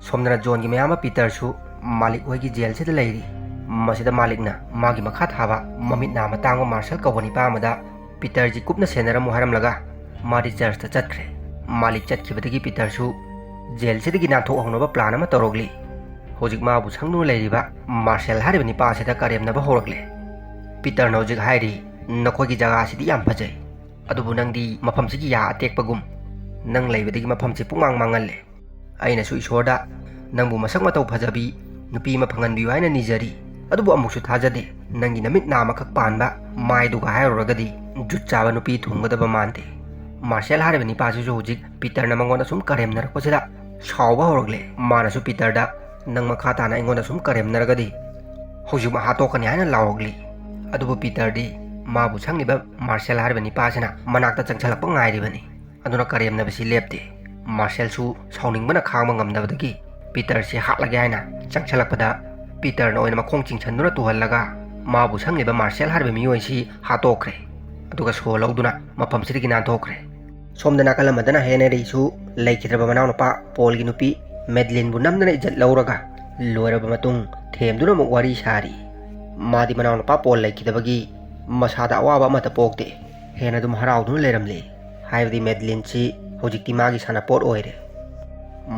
ꯁꯣꯝꯗꯅ ꯖꯣꯟꯒꯤ ꯃꯌꯥꯝꯕ ꯄꯤꯇꯔꯁꯨ ꯃꯥꯂꯤꯛ ꯍꯣꯏꯒꯤ ꯖꯦꯜꯁꯤꯗ ꯂꯩꯔꯤ꯫ ꯃꯁꯤꯗ ꯃꯥꯂꯤꯛꯅ ꯃꯥꯒꯤ ꯃꯈꯥ ꯊꯥꯕ ꯃꯃꯤꯠ ꯅꯥ ꯃꯇꯥꯡꯕ ꯃꯥꯔꯁꯦꯜ ꯀꯧꯕ ꯅꯤꯄꯥ ꯑꯃꯗ ꯄꯤꯇꯔꯁꯤ ꯀꯨꯞꯅ ꯁꯦꯟꯅꯔꯝꯃꯨ ꯍꯥꯏꯔꯝꯂꯒ ꯃꯥꯗꯤ ꯆꯔꯆꯇ ꯆꯠꯈ꯭ꯔꯦ꯫ ꯃꯥꯂꯤꯛ ꯆꯠꯈꯤꯕꯗꯒꯤ ꯄꯤꯇꯔꯁꯨ ꯖꯦꯜꯁꯤꯗꯒꯤ ꯅꯥꯟꯊꯣꯛꯍꯧꯅꯕ ꯄ꯭ꯂꯥꯟ ꯑꯃ ꯇꯧꯔꯛꯂꯤ꯫ ꯍꯧꯖꯤꯛ ꯃꯥꯕꯨ ꯁꯪꯗꯨꯅ ꯂꯩꯔꯤꯕ ꯃꯥꯔꯁꯦꯜ ꯍꯥꯏꯔꯤꯕ ꯅꯤꯄꯥ ꯑꯁꯤꯗ ꯀꯔꯦꯝꯅꯕ ꯍꯧꯔꯛꯂꯦ꯫ ꯄꯤꯇꯔꯅ ꯍꯧꯖꯤꯛ ꯍꯥꯏꯔꯤ, "ꯅꯈꯣꯏꯒꯤ ꯖꯒꯥꯁꯤꯗꯤ ꯌꯥꯝ ꯐꯖꯩ, ꯑꯗꯨꯕꯨ ꯅꯪꯗꯤ ꯃꯐꯝꯁꯤꯒꯤ ꯌꯥ ꯑꯇꯦꯛꯄꯒꯨꯝ, ꯅꯪ ꯂꯩꯕꯗꯒꯤ ꯃꯐꯝꯁꯤ ꯄꯨꯡꯃꯥꯡ ꯃꯥꯡꯍꯜꯂꯦ꯫ ꯑꯩꯅꯁꯨ ꯏꯁꯣꯔꯗ ꯅꯪꯕꯨ ꯃꯁꯛ ꯃꯇꯧ ꯐꯖꯕꯤ ꯅꯨꯄꯤ ꯑꯃ ꯐꯪꯍꯟꯕꯤꯌꯨ ꯍꯥꯏꯅ ꯅꯤꯖꯔꯤ, ꯑꯗꯨꯕꯨ ꯑꯃꯨꯛꯁꯨ ꯊꯥꯖꯗꯦ꯫ ꯅꯪꯒꯤ ꯅꯃꯤꯠ ꯅꯥ ꯑꯃꯈꯛ ꯄꯥꯟꯕ ꯃꯥꯏꯗꯨꯒ ꯍꯥꯏꯔꯨꯔꯒꯗꯤ ꯖꯨꯠ ꯆꯥꯕ ꯅꯨꯄꯤ ꯊꯨꯡꯒꯗꯕ ꯃꯥꯟꯗꯦ꯫" ꯃꯥꯔꯁꯦꯜ ꯍꯥꯏꯔꯤꯕ ꯅꯤꯄꯥꯁꯤꯁꯨ ꯍꯧꯖꯤꯛ ꯄꯤꯇꯔꯅ ꯃꯉꯣꯟꯗ ꯁꯨꯝ ꯀꯔꯦꯝꯅꯔꯛꯄꯁꯤꯗ ꯁꯥꯎꯕ ꯍꯧꯔꯛꯂꯦ꯫ ꯃꯥꯅꯁꯨ ꯄꯤꯇꯔꯗ, "ꯅꯪ ꯃꯈꯥ ꯇꯥꯅ ꯑꯩꯉꯣꯟꯗ ꯁꯨꯝ ꯀꯔꯦꯝꯅꯔꯒꯗꯤ ꯍꯧꯖꯤꯛꯃꯛ ꯍꯥꯠꯇꯣꯛꯀꯅꯤ" ꯍꯥꯏꯅ ꯂꯥꯎꯔꯛꯂꯤ꯫ ꯑꯗꯨꯕꯨ ꯄꯤꯇꯔꯗꯤ ꯃꯥꯕꯨ ꯁꯪꯂꯤꯕ ꯃꯥꯔꯁꯦꯜ ꯍꯥꯏꯔꯤꯕ ꯅꯤꯄꯥꯁꯤꯅ ꯃꯅꯥꯛꯇ ꯆꯪꯁꯤꯜꯂꯛꯄ ꯉꯥꯏꯔꯤꯕꯅꯤ꯫ ꯑꯗꯨꯅ ꯀꯔꯦꯝꯅꯕꯁꯤ ꯂꯦꯞꯇꯦ꯫ ꯃꯥꯔꯁꯦꯜꯁꯨ ꯁꯥꯎꯅꯤꯡꯕꯅ ꯈꯥꯡꯕ ꯉꯝꯗꯕꯗꯒꯤ ꯄꯤꯇꯔꯁꯤ ꯍꯥꯠꯂꯒꯦ ꯍꯥꯏꯅ ꯆꯪꯁꯤꯜꯂꯛꯄꯗ ꯄꯤꯇꯔꯅ ꯑꯣꯏꯅ ꯃꯈꯣꯡ ꯆꯤꯡꯁꯤꯟꯗꯨꯅ ꯇꯨꯍꯜꯂꯒ ꯃꯥꯕꯨ ꯁꯪꯂꯤꯕ ꯃꯥꯔꯁꯦꯜ ꯍꯥꯏꯔꯤꯕ ꯃꯤꯑꯣꯏꯁꯤ ꯍꯥꯠꯇꯣꯛꯈ꯭ꯔꯦ꯫ ꯑꯗꯨꯒ ꯁꯣ ꯂꯧꯗꯨꯅ ꯃꯐꯝꯁꯤꯗꯒꯤ ꯅꯥꯟꯊꯣꯛꯈ꯭ꯔꯦ꯫ ꯁꯣꯝꯗ ꯅꯥꯀꯜ ꯑꯃꯗꯅ ꯍꯦꯅꯔꯤꯁꯨ ꯂꯩꯈꯤꯗ꯭ꯔꯕ ꯃꯅꯥꯎꯅꯨꯄꯥ ꯄꯣꯜꯒꯤ ꯅꯨꯄꯤ ꯃꯦꯗꯂꯤꯟꯕꯨ ꯅꯝꯗꯅ ꯏꯖꯠ ꯂꯧꯔꯒ ꯂꯣꯏꯔꯕ ꯃꯇꯨꯡ ꯊꯦꯝꯗꯨꯅ ꯑꯃꯨꯛ ꯋꯥꯔꯤ ꯁꯥꯔꯤ꯫ ꯃꯥꯗꯤ ꯃꯅꯥꯎꯅꯨꯄꯥ ꯄꯣꯜ ꯂꯩꯈꯤꯗꯕꯒꯤ ꯃꯁꯥꯗ ꯑꯋꯥꯕ ꯑꯃꯠꯇ ꯄꯣꯛꯇꯦ꯫ ꯍꯦꯟꯅ ꯑꯗꯨꯝ ꯍꯔꯥꯎꯗꯨꯅ ꯂꯩꯔꯝꯂꯤ꯫ ꯍꯥꯏꯕꯗꯤ ꯃꯦꯗꯂꯤꯟꯁꯤ ꯍꯧꯖꯤꯛꯇꯤ ꯃꯥꯒꯤ ꯁꯥꯟꯅꯄꯣꯠ ꯑꯣꯏꯔꯦ꯫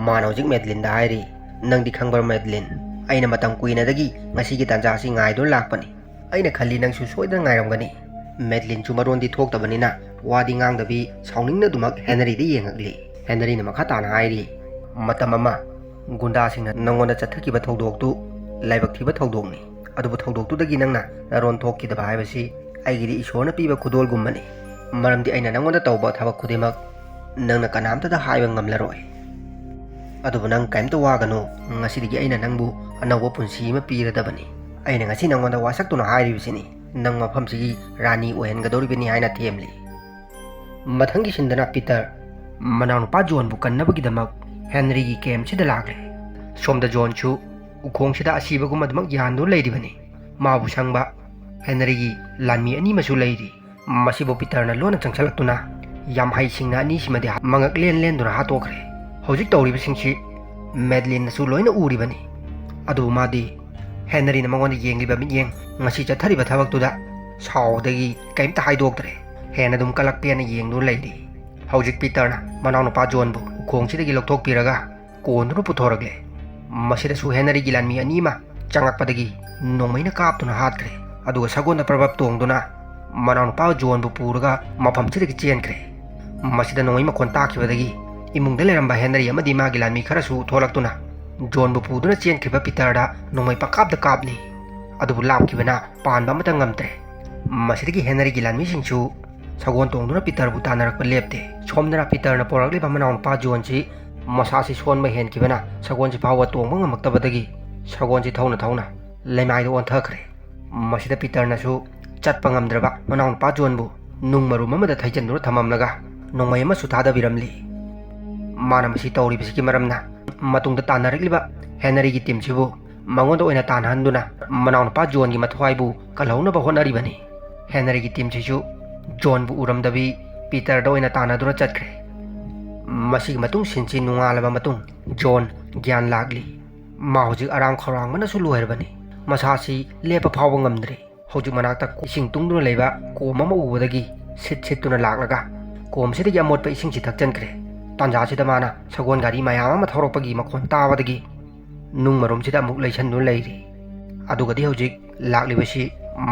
ꯃꯥꯅ ꯍꯧꯖꯤꯛ ꯃꯦꯗꯂꯤꯟꯗ ꯍꯥꯏꯔꯤ, "ꯅꯪꯗꯤ ꯈꯪꯕ꯭ꯔꯥ ꯃꯦꯗꯂꯤꯟ, ꯑꯩꯅ ꯃꯇꯝ ꯀꯨꯏꯅꯗꯒꯤ ꯉꯁꯤꯒꯤ ꯇꯥꯟꯖꯥ ꯑꯁꯤ ꯉꯥꯏꯗꯨꯅ ꯂꯥꯛꯄꯅꯤ꯫ ꯑꯩꯅ ꯈꯜꯂꯤ ꯅꯪꯁꯨ ꯁꯣꯏꯗꯅ ꯉꯥꯏꯔꯝꯒꯅꯤ꯫" ꯃꯦꯗꯂꯤꯟꯁꯨ ꯃꯔꯣꯟꯗꯤ ꯊꯣꯛꯇꯕꯅꯤꯅ ꯋꯥꯗꯤ ꯉꯥꯡꯗꯕꯤ ꯁꯥꯎꯅꯤꯡꯅ ꯑꯗꯨꯃꯛ ꯍꯦꯅꯔꯤꯗ ꯌꯦꯡꯉꯛꯂꯤ꯫ ꯍꯦꯅꯔꯤꯅ ꯃꯈꯥ ꯇꯥꯅ ꯍꯥꯏꯔꯤ, "ꯃꯇꯝ ꯑꯃ ꯒꯨꯟꯗꯥꯁꯤꯡꯅ ꯅꯪꯉꯣꯟꯗ ꯆꯠꯊꯈꯤꯕ ꯊꯧꯗꯣꯛꯇꯨ ꯂꯥꯏꯕꯛ ꯊꯤꯕ ꯊꯧꯗꯣꯛꯅꯤ꯫ ꯑꯗꯨꯕꯨ ꯊꯧꯗꯣꯛꯇꯨꯗꯒꯤ ꯅꯪꯅ ꯅꯔꯣꯟ ꯊꯣꯛꯈꯤꯗꯕ ꯍꯥꯏꯕꯁꯤ ꯑꯩꯒꯤꯗꯤ ꯏꯁꯣꯔꯅ ꯄꯤꯕ ꯈꯨꯗꯣꯜꯒꯨꯝꯕꯅꯤ꯫ ꯃꯔꯝꯗꯤ ꯑꯩꯅ ꯅꯪꯉꯣꯟꯗ ꯇꯧꯕ ꯊꯕꯛ ꯈꯨꯗꯤꯡꯃꯛ ꯅꯪꯅ ꯀꯅꯥꯝꯇꯗ ꯍꯥꯏꯕ ꯉꯝꯂꯔꯣꯏ꯫ ꯑꯗꯨꯕꯨ ꯅꯪ ꯀꯔꯤꯝꯇ ꯋꯥꯒꯅꯨ, ꯉꯁꯤꯗꯒꯤ ꯑꯩꯅ ꯅꯪꯕꯨ ꯑꯅꯧꯕ ꯄꯨꯟꯁꯤ ꯑꯃ ꯄꯤꯔꯗꯕꯅꯤ꯫ ꯑꯩꯅ ꯉꯁꯤ ꯅꯪꯉꯣꯟꯗ ꯋꯥꯁꯛꯇꯨꯅ ꯍꯥꯏꯔꯤꯕꯁꯤꯅꯤ, ꯅꯪ ꯃꯐꯝꯁꯤꯒꯤ ꯔꯥꯅꯤ ꯑꯣꯏꯍꯟꯒꯗꯧꯔꯤꯕꯅꯤ" ꯍꯥꯏꯅ ꯊꯦꯝꯂꯤ꯫ ꯃꯊꯪꯒꯤ ꯁꯤꯟꯗꯅ ꯄꯤꯇꯔ ꯃꯅꯥꯎꯅꯨꯄꯥ ꯖꯣꯟꯕꯨ ꯀꯟꯅꯕꯒꯤꯗꯃꯛ ꯍꯦꯅꯔꯤꯒꯤ ꯀꯦꯝꯁꯤꯗ ꯂꯥꯛꯂꯦ꯫ ꯁꯣꯝꯗ ꯖꯣꯟꯁꯨ ꯎꯈꯣꯡꯁꯤꯗ ꯑꯁꯤꯕꯒꯨꯝ ꯑꯗꯨꯃꯛ ꯌꯥꯟꯗꯨꯅ ꯂꯩꯔꯤꯕꯅꯤ꯫ ꯃꯥꯕꯨ ꯁꯪꯕ ꯍꯦꯅꯔꯤꯒꯤ ꯂꯥꯟꯃꯤ ꯑꯅꯤ ꯑꯃꯁꯨ ꯂꯩꯔꯤ꯫ ꯃꯁꯤꯕꯨ ꯄꯤꯇꯔꯅ ꯂꯣꯟꯅ ꯆꯪꯁꯤꯜꯂꯛꯇꯨꯅ ꯌꯥꯝ ꯍꯩꯁꯤꯡꯅ ꯑꯅꯤꯁꯤꯃꯗꯤ ꯃꯉꯛ ꯂꯦꯟ ꯂꯦꯟꯗꯨꯅ ꯍꯥꯠꯇꯣꯛꯈ꯭ꯔꯦ꯫ ꯍꯧꯖꯤꯛ ꯇꯧꯔꯤꯕꯁꯤꯡꯁꯤ ꯃꯦꯗꯂꯤꯟꯅꯁꯨ ꯂꯣꯏꯅ ꯎꯔꯤꯕꯅꯤ꯫ ꯑꯗꯨꯕꯨ ꯃꯥꯗꯤ ꯍꯦꯅꯔꯤꯅ ꯃꯉꯣꯟꯗ ꯌꯦꯡꯂꯤꯕ ꯃꯤꯠꯌꯦꯡ, ꯉꯁꯤ ꯆꯠꯊꯔꯤꯕ ꯊꯕꯛꯇꯨꯗ ꯁꯥꯎꯕꯗꯒꯤ ꯀꯩꯝꯇ ꯍꯥꯏꯗꯣꯛꯇ꯭ꯔꯦ꯫ ꯍꯦꯟꯅ ꯑꯗꯨꯝ ꯀꯂꯛ ꯄꯦꯟꯅ ꯌꯦꯡꯗꯨꯅ ꯂꯩꯔꯤ꯫ ꯍꯧꯖꯤꯛ ꯄꯤꯇꯔꯅ ꯃꯅꯥꯎꯅꯨꯄꯥ ꯖꯣꯟꯕꯨ ꯎꯈꯣꯡꯁꯤꯗꯒꯤ ꯂꯧꯊꯣꯛꯄꯤꯔꯒ ꯀꯣꯟꯗꯨꯅ ꯄꯨꯊꯣꯔꯛꯂꯦ꯫ ꯃꯁꯤꯗꯁꯨ ꯍꯦꯅꯔꯤꯒꯤ ꯂꯥꯟꯃꯤ ꯑꯅꯤ ꯑꯃ ꯆꯪꯂꯛꯄꯗꯒꯤ ꯅꯣꯡꯃꯩꯅ ꯀꯥꯞꯇꯨꯅ ꯍꯥꯠꯈ꯭ꯔꯦ꯫ ꯑꯗꯨꯒ ꯁꯒꯣꯜꯗ ꯄ꯭ꯔꯕꯞ ꯇꯣꯡꯗꯨꯅ ꯃꯅꯥꯎꯅꯨꯄꯥ ꯖꯣꯟꯕꯨ ꯄꯨꯔꯒ ꯃꯐꯝꯁꯤꯗꯒꯤ ꯆꯦꯟꯈ꯭ꯔꯦ꯫ ꯃꯁꯤꯗ ꯅꯣꯡꯃꯩ ꯃꯈꯣꯟ ꯇꯥꯈꯤꯕꯗꯒꯤ ꯏꯃꯨꯡꯗ ꯂꯩꯔꯝꯕ ꯍꯦꯅꯔꯤ ꯑꯃꯗꯤ ꯃꯥꯒꯤ ꯂꯥꯟꯃꯤ ꯈꯔꯁꯨ ꯊꯣꯛꯂꯛꯇꯨꯅ ꯖꯣꯟꯕꯨ ꯄꯨꯗꯨꯅ ꯆꯦꯟꯈ꯭ꯔꯤꯕ ꯄꯤꯇꯔꯗ ꯅꯣꯡꯃꯩ ꯄꯪꯀꯥꯞꯇ ꯀꯥꯞꯂꯤ꯫ ꯑꯗꯨꯕꯨ ꯂꯥꯞꯈꯤꯕꯅ ꯄꯥꯟꯕ ꯑꯃꯠꯇ ꯉꯝꯗ꯭ꯔꯦ꯫ ꯃꯁꯤꯗꯒꯤ ꯍꯦꯅꯔꯤꯒꯤ ꯂꯥꯟꯃꯤꯁꯤꯡꯁꯨ ꯁꯒꯣꯜ ꯇꯣꯡꯗꯨꯅ ꯄꯤꯇꯔꯕꯨ ꯇꯥꯟꯅꯔꯛꯄ ꯂꯦꯞꯇꯦ꯫ ꯁꯣꯝꯗꯅ ꯄꯤꯇꯔꯅ ꯄꯣꯔꯛꯂꯤꯕ ꯃꯅꯥꯎꯅꯨꯄꯥ ꯖꯣꯟꯁꯤ ꯃꯁꯥꯁꯤ ꯁꯣꯟꯕ ꯍꯦꯟꯈꯤꯕꯅ ꯁꯒꯣꯜꯁꯤ ꯐꯥꯎꯕ ꯇꯣꯡꯕ ꯉꯝꯃꯛꯇꯕꯗꯒꯤ ꯁꯒꯣꯜꯁꯤ ꯊꯧꯅ ꯊꯧꯅ ꯂꯩꯃꯥꯏꯗ ꯑꯣꯟꯊꯈ꯭ꯔꯦ꯫ ꯃꯁꯤꯗ ꯄꯤꯇꯔꯅꯁꯨ ꯆꯠꯄ ꯉꯝꯗ꯭ꯔꯕ ꯃꯅꯥꯎꯅꯨꯄꯥ ꯖꯣꯟꯕꯨ ꯅꯨꯡ ꯃꯔꯨꯝ ꯑꯃꯗ ꯊꯩꯖꯤꯟꯗꯨꯅ ꯊꯝꯃꯝꯂꯒ ꯅꯣꯡꯃꯩ ꯑꯃꯁꯨ ꯊꯥꯗꯕꯤꯔꯝꯂꯤ꯫ ꯃꯥꯅ ꯃꯁꯤ ꯇꯧꯔꯤꯕꯁꯤꯒꯤ ꯃꯔꯝꯅ ꯃꯇꯨꯡꯗ ꯇꯥꯟꯅꯔꯛꯂꯤꯕ ꯍꯦꯅꯔꯤꯒꯤ ꯇꯤꯝꯁꯤꯕꯨ ꯃꯉꯣꯟꯗ ꯑꯣꯏꯅ ꯇꯥꯟꯅꯍꯟꯗꯨꯅ ꯃꯅꯥꯎꯅꯨꯄꯥ ꯖꯣꯟꯒꯤ ꯃꯊ꯭ꯋꯥꯏꯕꯨ ꯀꯜꯍꯧꯅꯕ ꯍꯣꯠꯅꯔꯤꯕꯅꯤ꯫ ꯍꯦꯅꯔꯤꯒꯤ ꯇꯤꯝꯁꯤꯁꯨ ꯖꯣꯟꯕꯨ ꯎꯔꯝꯗꯕꯤ ꯄꯤꯇꯔꯗ ꯑꯣꯏꯅ ꯇꯥꯟꯅꯗꯨꯅ ꯆꯠꯈ꯭ꯔꯦ꯫ ꯃꯁꯤꯒꯤ ꯃꯇꯨꯡ ꯁꯤꯟꯁꯤ ꯅꯣꯡꯉꯥꯜꯂꯕ ꯃꯇꯨꯡ ꯖꯣꯟ ꯒ꯭ꯌꯥꯟ ꯂꯥꯛꯂꯤ꯫ ꯃꯥ ꯍꯧꯖꯤꯛ ꯑꯔꯥꯝ ꯈꯧꯔꯥꯡꯕꯅꯁꯨ ꯂꯣꯏꯔꯕꯅꯤ꯫ ꯃꯁꯥꯁꯤ ꯂꯦꯞꯄ ꯐꯥꯎꯕ ꯉꯝꯗ꯭ꯔꯦ꯫ ꯍꯧꯖꯤꯛ ꯃꯅꯥꯛꯇ ꯏꯁꯤꯡ ꯇꯨꯡꯗꯨꯅ ꯂꯩꯕ ꯀꯣꯝ ꯑꯃ ꯎꯕꯗꯒꯤ ꯁꯤꯠ ꯁꯤꯠꯇꯨꯅ ꯂꯥꯛꯂꯒ ꯀꯣꯝꯁꯤꯗꯒꯤ ꯑꯃꯣꯠꯄ ꯏꯁꯤꯡꯁꯤ ꯊꯛꯆꯟꯈ꯭ꯔꯦ꯫ ꯇꯥꯟꯖꯥꯁꯤꯗ ꯃꯥꯅ ꯁꯒꯣꯜ ꯒꯥꯔꯤ ꯃꯌꯥꯝ ꯑꯃ ꯊꯧꯔꯛꯄꯒꯤ ꯃꯈꯣꯟ ꯇꯥꯕꯗꯒꯤ ꯅꯨꯡ ꯃꯔꯨꯝꯁꯤꯗ ꯑꯃꯨꯛ ꯂꯩꯁꯟꯗꯨꯅ ꯂꯩꯔꯤ꯫ ꯑꯗꯨꯒꯗꯤ ꯍꯧꯖꯤꯛ ꯂꯥꯛꯂꯤꯕꯁꯤ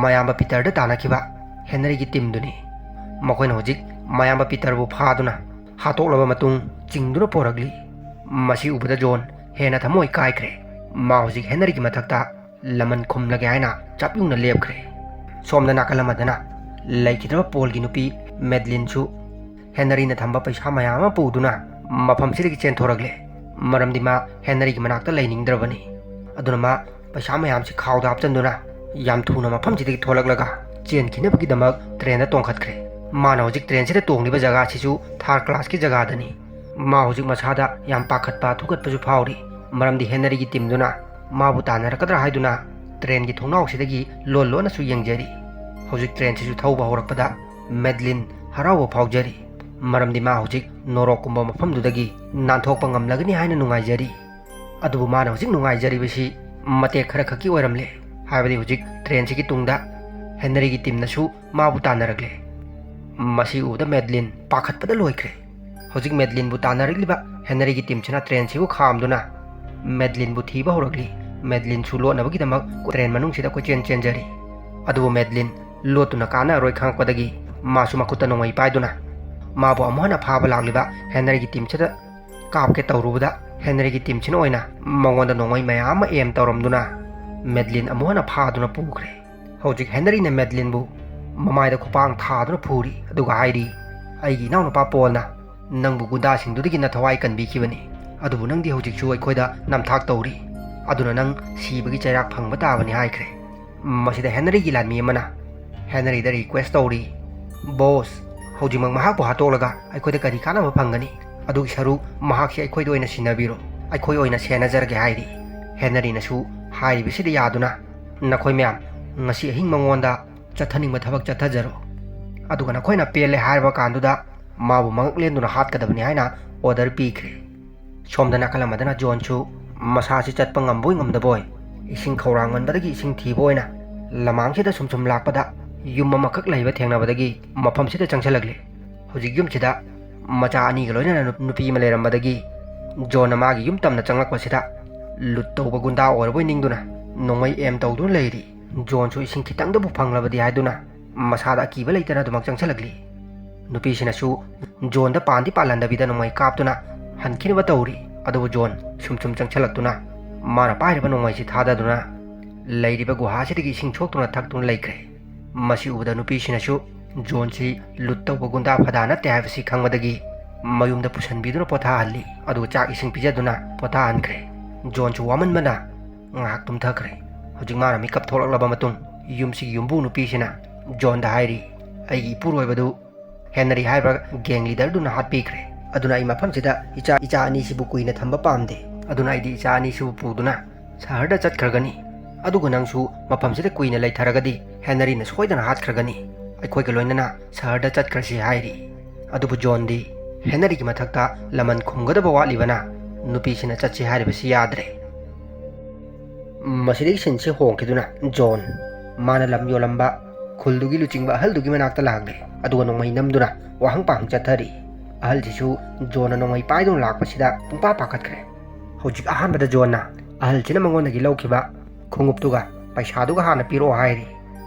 ꯃꯌꯥꯝꯕ ꯄꯤꯇꯔꯗ ꯇꯥꯟꯅꯈꯤꯕ ꯍꯦꯅꯔꯤꯒꯤ ꯇꯤꯝꯗꯨꯅꯤ꯫ ꯃꯈꯣꯏꯅ ꯍꯧꯖꯤꯛ ꯃꯌꯥꯝꯕ ꯄꯤꯇꯔꯕꯨ ꯐꯥꯗꯨꯅ ꯍꯥꯠꯇꯣꯛꯂꯕ ꯃꯇꯨꯡ ꯆꯤꯡꯗꯨꯅ ꯄꯣꯔꯛꯂꯤ꯫ ꯃꯁꯤ ꯎꯕꯗ ꯖꯣꯟ ꯍꯦꯟꯅ ꯊꯃꯣꯏ ꯀꯥꯏꯈ꯭ꯔꯦ꯫ ꯃꯥ ꯍꯧꯖꯤꯛ ꯍꯦꯅꯔꯤꯒꯤ ꯃꯊꯛꯇ ꯂꯃꯟ ꯈꯨꯝꯂꯒꯦ ꯍꯥꯏꯅ ꯆꯞ ꯌꯨꯡꯅ ꯂꯦꯞꯈ꯭ꯔꯦ꯫ ꯁꯣꯝꯗ ꯅꯥꯀꯜ ꯑꯃꯗꯅ ꯂꯩꯈꯤꯗ꯭ꯔꯕ ꯄꯣꯜꯒꯤ ꯅꯨꯄꯤ ꯃꯦꯗꯂꯤꯟꯁꯨ ꯍꯦꯅꯔꯤꯅ ꯊꯝꯕ ꯄꯩꯁꯥ ꯃꯌꯥꯝ ꯑꯃ ꯄꯨꯗꯨꯅ ꯃꯐꯝꯁꯤꯗꯒꯤ ꯆꯦꯟꯊꯣꯔꯛꯂꯦ꯫ ꯃꯔꯝꯗꯤ ꯃꯥ ꯍꯦꯅꯔꯤꯒꯤ ꯃꯅꯥꯛꯇ ꯂꯩꯅꯤꯡꯗ꯭ꯔꯕꯅꯤ꯫ ꯑꯗꯨꯅ ꯃꯥ ꯄꯩꯁꯥ ꯃꯌꯥꯝꯁꯤ ꯈꯥꯎꯗ ꯍꯥꯞꯆꯤꯟꯗꯨꯅ ꯌꯥꯝ ꯊꯨꯅ ꯃꯐꯝꯁꯤꯗꯒꯤ ꯊꯣꯛꯂꯛꯂꯒ ꯆꯦꯟꯈꯤꯅꯕꯒꯤꯗꯃꯛ ꯇ꯭ꯔꯦꯟꯗ ꯇꯣꯡꯈꯠꯈ꯭ꯔꯦ꯫ ꯃꯥꯅ ꯍꯧꯖꯤꯛ ꯇ꯭ꯔꯦꯟꯁꯤꯗ ꯇꯣꯡꯂꯤꯕ ꯖꯒꯥꯁꯤꯁꯨ ꯊꯥꯔ ꯀ꯭ꯂꯥꯁꯀꯤ ꯖꯒꯥꯗꯅꯤ꯫ ꯃꯥ ꯍꯧꯖꯤꯛ ꯃꯁꯥꯗ ꯌꯥꯝ ꯄꯥꯈꯠꯄ ꯊꯨꯀꯠꯄꯁꯨ ꯐꯥꯎꯔꯤ꯫ ꯃꯔꯝꯗꯤ ꯍꯦꯅꯔꯤꯒꯤ ꯇꯤꯝꯗꯨꯅ ꯃꯥꯕꯨ ꯇꯥꯟꯅꯔꯛꯀꯗ꯭ꯔꯥ ꯍꯥꯏꯗꯨꯅ ꯇ꯭ꯔꯦꯟꯒꯤ ꯊꯣꯡꯅꯥꯎꯁꯤꯗꯒꯤ ꯂꯣꯟ ꯂꯣꯟꯅꯁꯨ ꯌꯦꯡꯖꯔꯤ꯫ ꯍꯧꯖꯤꯛ ꯇ꯭ꯔꯦꯟꯁꯤꯁꯨ ꯊꯧꯕ ꯍꯧꯔꯛꯄꯗ ꯃꯦꯗꯂꯤꯟ ꯍꯔꯥꯎꯕ ꯐꯥꯎꯖꯔꯤ꯫ ꯃꯔꯝꯗꯤ ꯃꯥ ꯍꯧꯖꯤꯛ ꯅꯣꯔꯣꯛꯀꯨꯝꯕ ꯃꯐꯝꯗꯨꯗꯒꯤ ꯅꯥꯟꯊꯣꯛꯄ ꯉꯝꯂꯒꯅꯤ ꯍꯥꯏꯅ ꯅꯨꯡꯉꯥꯏꯖꯔꯤ꯫ ꯑꯗꯨꯕꯨ ꯃꯥꯅ ꯍꯧꯖꯤꯛ ꯅꯨꯡꯉꯥꯏꯖꯔꯤꯕꯁꯤ ꯃꯇꯦꯛ ꯈꯔ ꯈꯛꯀꯤ ꯑꯣꯏꯔꯝꯂꯦ꯫ ꯍꯥꯏꯕꯗꯤ ꯍꯧꯖꯤꯛ ꯇ꯭ꯔꯦꯟꯁꯤꯒꯤ ꯇꯨꯡꯗ ꯍꯦꯅꯔꯤꯒꯤ ꯇꯤꯝꯅꯁꯨ ꯃꯥꯕꯨ ꯇꯥꯟꯅꯔꯛꯂꯦ꯫ ꯃꯁꯤ ꯎꯕꯗ ꯃꯦꯗꯂꯤꯟ ꯄꯥꯈꯠꯄꯗ ꯂꯣꯏꯈ꯭ꯔꯦ꯫ ꯍꯧꯖꯤꯛ ꯃꯦꯗꯂꯤꯟꯕꯨ ꯇꯥꯟꯅꯔꯛꯂꯤꯕ ꯍꯦꯅꯔꯤꯒꯤ ꯇꯤꯝꯁꯤꯅ ꯇ꯭ꯔꯦꯟꯁꯤꯕꯨ ꯈꯥꯝꯗꯨꯅ ꯃꯦꯗꯂꯤꯟꯕꯨ ꯊꯤꯕ ꯍꯧꯔꯛꯂꯤ꯫ ꯃꯦꯗꯂꯤꯟꯁꯨ ꯂꯣꯠꯅꯕꯒꯤꯗꯃꯛ ꯇ꯭ꯔꯦꯟ ꯃꯅꯨꯡꯁꯤꯗ ꯀꯣꯏꯆꯦꯟ ꯆꯦꯟꯖꯔꯤ꯫ ꯑꯗꯨꯕꯨ ꯃꯦꯗꯂꯤꯟ ꯂꯣꯠꯇꯨꯅ ꯀꯥꯟꯅꯔꯣꯏ ꯈꯪꯉꯛꯄꯗꯒꯤ ꯃꯥꯁꯨ ꯃꯈꯨꯠꯇ ꯅꯣꯡꯃꯩ ꯄꯥꯏꯗꯨꯅ ꯃꯥꯕꯨ ꯑꯃꯨꯛ ꯍꯟꯅ ꯐꯥꯕ ꯂꯥꯛꯂꯤꯕ ꯍꯦꯅꯔꯤꯒꯤ ꯇꯤꯝꯁꯤꯗ ꯀꯥꯞꯀꯦ ꯇꯧꯔꯨꯕꯗ ꯍꯦꯅꯔꯤꯒꯤ ꯇꯤꯝꯁꯤꯅ ꯑꯣꯏꯅ ꯃꯉꯣꯟꯗ ꯅꯣꯡꯃꯩ ꯃꯌꯥꯝ ꯑꯃ ꯑꯦꯝ ꯇꯧꯔꯝꯗꯨꯅ ꯃꯦꯗꯂꯤꯟ ꯑꯃꯨꯛ ꯍꯟꯅ ꯐꯥꯗꯨꯅ ꯄꯨꯈ꯭ꯔꯦ꯫ ꯍꯧꯖꯤꯛ ꯍꯦꯅꯔꯤꯅ ꯃꯦꯗꯂꯤꯟꯕꯨ ꯃꯃꯥꯏꯗ ꯈꯨꯄꯥꯡ ꯊꯥꯗꯨꯅ ꯐꯨꯔꯤ, ꯑꯗꯨꯒ ꯍꯥꯏꯔꯤ, "ꯑꯩꯒꯤ ꯏꯅꯥꯎꯅꯨꯄꯥ ꯄꯣꯜꯅ ꯅꯪꯕꯨ ꯒꯨꯟꯗꯥꯁꯤꯡꯗꯨꯗꯒꯤ ꯅꯊꯋꯥꯏ ꯀꯟꯕꯤꯈꯤꯕꯅꯤ, ꯑꯗꯨꯕꯨ ꯅꯪꯗꯤ ꯍꯧꯖꯤꯛꯁꯨ ꯑꯩꯈꯣꯏꯗ ꯅꯝꯊꯥꯛ ꯇꯧꯔꯤ, ꯑꯗꯨꯅ ꯅꯪ ꯁꯤꯕꯒꯤ ꯆꯩꯔꯥꯛ ꯐꯪꯕ ꯇꯥꯕꯅꯤ" ꯍꯥꯏꯈ꯭ꯔꯦ꯫ ꯃꯁꯤꯗ ꯍꯦꯅꯔꯤꯒꯤ ꯂꯥꯟꯃꯤ ꯑꯃꯅ ꯍꯦꯅꯔꯤꯗ ꯔꯤꯀ꯭ꯋꯦꯁ ꯇꯧꯔꯤ, "ꯕꯣꯁ, ꯍꯧꯖꯤꯛꯃꯛ ꯃꯍꯥꯛꯄꯨ ꯍꯥꯠꯇꯣꯛꯂꯒ ꯑꯩꯈꯣꯏꯗ ꯀꯔꯤ ꯀꯥꯟꯅꯕ ꯐꯪꯒꯅꯤ? ꯑꯗꯨꯒꯤ ꯁꯔꯨꯛ ꯃꯍꯥꯛꯁꯤ ꯑꯩꯈꯣꯏꯗ ꯑꯣꯏꯅ ꯁꯤꯟꯅꯕꯤꯔꯣ, ꯑꯩꯈꯣꯏ ꯑꯣꯏꯅ ꯁꯦꯟꯅꯖꯔꯒꯦ" ꯍꯥꯏꯔꯤ꯫ ꯍꯦꯅꯔꯤꯅꯁꯨ ꯍꯥꯏꯔꯤꯕꯁꯤꯗ ꯌꯥꯗꯨꯅ, "ꯅꯈꯣꯏ ꯃꯌꯥꯝ ꯉꯁꯤ ꯑꯍꯤꯡ ꯃꯉꯣꯟꯗ ꯆꯠꯊꯅꯤꯡꯕ ꯊꯕꯛ ꯆꯠꯊꯖꯔꯣ, ꯑꯗꯨꯒ ꯅꯈꯣꯏꯅ ꯄꯦꯜꯂꯦ ꯍꯥꯏꯔꯕ ꯀꯥꯟꯗꯨꯗ ꯃꯥꯕꯨ ꯃꯉꯛ ꯂꯦꯟꯗꯨꯅ ꯍꯥꯠꯀꯗꯕꯅꯤ" ꯍꯥꯏꯅ ꯑꯣꯔꯗꯔ ꯄꯤꯈ꯭ꯔꯦ꯫ ꯁꯣꯝꯗ ꯅꯥꯀꯜ ꯑꯃꯗꯅ ꯖꯣꯟꯁꯨ ꯃꯁꯥꯁꯤ ꯆꯠꯄ ꯉꯝꯕꯣꯏ ꯉꯝꯗꯕꯣꯏ, ꯏꯁꯤꯡ ꯈꯧꯔꯥꯡꯃꯟꯕꯗꯒꯤ ꯏꯁꯤꯡ ꯊꯤꯕ ꯑꯣꯏꯅ ꯂꯃꯥꯡꯁꯤꯗ ꯁꯨꯝ ꯁꯨꯝ ꯂꯥꯛꯄꯗ ꯌꯨꯝ ꯑꯃꯈꯛ ꯂꯩꯕ ꯊꯦꯡꯅꯕꯗꯒꯤ ꯃꯐꯝꯁꯤꯗ ꯆꯪꯁꯤꯜꯂꯛꯂꯤ꯫ ꯍꯧꯖꯤꯛ ꯌꯨꯝꯁꯤꯗ ꯃꯆꯥ ꯑꯅꯤꯒ ꯂꯣꯏꯅꯅ ꯅꯨ-, ꯅꯨꯄꯤ ꯑꯃ ꯂꯩꯔꯝꯕꯗꯒꯤ ꯖꯣꯟꯅ ꯃꯥꯒꯤ ꯌꯨꯝ ꯇꯝꯅ ꯆꯪꯂꯛꯄꯁꯤꯗ ꯂꯨꯠ ꯇꯧꯕ ꯒꯨꯟꯗꯥ ꯑꯣꯏꯔꯕꯣꯏ ꯅꯤꯡꯗꯨꯅ ꯅꯣꯡꯃꯩ ꯑꯦꯝ ꯇꯧꯗꯨꯅ ꯂꯩꯔꯤ꯫ ꯖꯣꯟꯁꯨ ꯏꯁꯤꯡ ꯈꯤꯇꯪꯗꯕꯨ ꯐꯪꯂꯕꯗꯤ ꯍꯥꯏꯗꯨꯅ ꯃꯁꯥꯗ ꯑꯀꯤꯕ ꯂꯩꯇꯅ ꯑꯗꯨꯃꯛ ꯆꯪꯁꯤꯜꯂꯛꯂꯤ꯫ ꯅꯨꯄꯤꯁꯤꯅꯁꯨ ꯖꯣꯟꯗ ꯄꯥꯟꯗꯤ ꯄꯥꯜꯍꯟꯗꯕꯤꯗ ꯅꯣꯡꯃꯩ ꯀꯥꯞꯇꯨꯅ ꯍꯟꯈꯤꯅꯕ ꯇꯧꯔꯤ꯫ ꯑꯗꯨꯕꯨ ꯖꯣꯟ ꯁꯨꯝ ꯁꯨꯝ ꯆꯪꯁꯤꯜꯂꯛꯇꯨꯅ ꯃꯥꯅ ꯄꯥꯏꯔꯤꯕ ꯅꯣꯡꯃꯩꯁꯤ ꯊꯥꯗꯗꯨꯅ ꯂꯩꯔꯤꯕ ꯒꯨꯍꯥꯁꯤꯗꯒꯤ ꯏꯁꯤꯡ ꯁꯣꯛꯇꯨꯅ ꯊꯛꯇꯨꯅ ꯂꯩꯈ꯭ꯔꯦ꯫ ꯃꯁꯤ ꯎꯕꯗ ꯅꯨꯄꯤꯁꯤꯅꯁꯨ ꯖꯣꯟꯁꯤ ꯂꯨꯠ ꯇꯧꯕ ꯒꯨꯟꯗꯥ ꯐꯗꯥ ꯅꯠꯇꯦ ꯍꯥꯏꯕꯁꯤ ꯈꯪꯕꯗꯒꯤ ꯃꯌꯨꯝꯗ ꯄꯨꯁꯤꯟꯕꯤꯗꯨꯅ ꯄꯣꯊꯥꯍꯜꯂꯤ꯫ ꯑꯗꯨꯒ ꯆꯥꯛ ꯏꯁꯤꯡ ꯄꯤꯖꯗꯨꯅ ꯄꯣꯊꯥꯍꯟꯈ꯭ꯔꯦ꯫ ꯖꯣꯟꯁꯨ ꯋꯥꯃꯟꯕꯅ ꯉꯥꯏꯍꯥꯛ ꯇꯨꯝꯊꯈ꯭ꯔꯦ꯫ ꯍꯧꯖꯤꯛ ꯃꯥꯅ ꯃꯤꯀꯞ ꯊꯣꯛꯂꯛꯂꯕ ꯃꯇꯨꯡ ꯌꯨꯝꯁꯤꯒꯤ ꯌꯨꯝꯕꯨ ꯅꯨꯄꯤꯁꯤꯅ ꯖꯣꯟꯗ ꯍꯥꯏꯔꯤ, "ꯑꯩꯒꯤ ꯏꯄꯨꯔꯣꯏꯕꯗꯨ ꯍꯦꯅꯔꯤ ꯍꯥꯏꯕ ꯒꯦꯡ ꯂꯤꯗꯔꯗꯨꯅ ꯍꯥꯠꯄꯤꯈ꯭ꯔꯦ꯫ ꯑꯗꯨꯅ ꯑꯩ ꯃꯐꯝꯁꯤꯗ ꯏꯆꯥ, ꯏꯆꯥ ꯑꯅꯤꯁꯤꯕꯨ ꯀꯨꯏꯅ ꯊꯝꯕ ꯄꯥꯝꯗꯦ꯫ ꯑꯗꯨꯅ ꯑꯩꯗꯤ ꯏꯆꯥ ꯑꯅꯤꯁꯤꯕꯨ ꯄꯨꯗꯨꯅ ꯁꯍꯔꯗ ꯆꯠꯈ꯭ꯔꯒꯅꯤ꯫ ꯑꯗꯨꯒ ꯅꯪꯁꯨ ꯃꯐꯝꯁꯤꯗ ꯀꯨꯏꯅ ꯂꯩꯊꯔꯒꯗꯤ ꯍꯦꯅꯔꯤꯅ ꯁꯣꯏꯗꯅ ꯍꯥꯠꯈ꯭ꯔꯒꯅꯤ꯫ ꯑꯩꯈꯣꯏꯒ ꯂꯣꯏꯅꯅ ꯁꯍꯔꯗ ꯆꯠꯈ꯭ꯔꯁꯤ" ꯍꯥꯏꯔꯤ꯫ ꯑꯗꯨꯕꯨ ꯖꯣꯟꯗꯤ ꯍꯦꯅꯔꯤꯒꯤ ꯃꯊꯛꯇ ꯂꯃꯟ ꯈꯨꯝꯒꯗꯕ ꯋꯥꯠꯂꯤꯕꯅ ꯅꯨꯄꯤꯁꯤꯅ ꯆꯠꯁꯤ ꯍꯥꯏꯔꯤꯕꯁꯤ ꯌꯥꯗ꯭ꯔꯦ꯫ ꯃꯁꯤꯗꯒꯤ ꯁꯤꯟꯁꯤ ꯍꯣꯡꯈꯤꯗꯨꯅ ꯖꯣꯟ, ꯃꯥꯅ ꯂꯝ ꯌꯣꯜꯂꯝꯕ ꯈꯨꯜꯗꯨꯒꯤ ꯂꯨꯆꯤꯡꯕ ꯑꯍꯜꯗꯨꯒꯤ ꯃꯅꯥꯛꯇ ꯂꯥꯛꯂꯦ꯫ ꯑꯗꯨꯒ ꯅꯣꯡꯃꯩ ꯅꯝꯗꯨꯅ ꯋꯥꯍꯪ ꯄꯥꯍꯪ ꯆꯠꯊꯔꯤ꯫ ꯑꯍꯜꯁꯤꯁꯨ ꯖꯣꯟꯅ ꯅꯣꯡꯃꯩ ꯄꯥꯏꯗꯨꯅ ꯂꯥꯛꯄꯁꯤꯗ ꯄꯨꯡꯄꯥ ꯄꯥꯈꯠꯈ꯭ꯔꯦ꯫ ꯍꯧꯖꯤꯛ ꯑꯍꯥꯟꯕꯗ ꯖꯣꯟꯅ ꯑꯍꯜꯁꯤꯅ ꯃꯉꯣꯟꯗꯒꯤ ꯂꯧꯈꯤꯕ ꯈꯣꯡꯎꯞꯇꯨꯒ ꯄꯩꯁꯥꯗꯨꯒ ꯍꯥꯟꯅ ꯄꯤꯔꯛꯑꯣ ꯍꯥꯏꯔꯤ꯫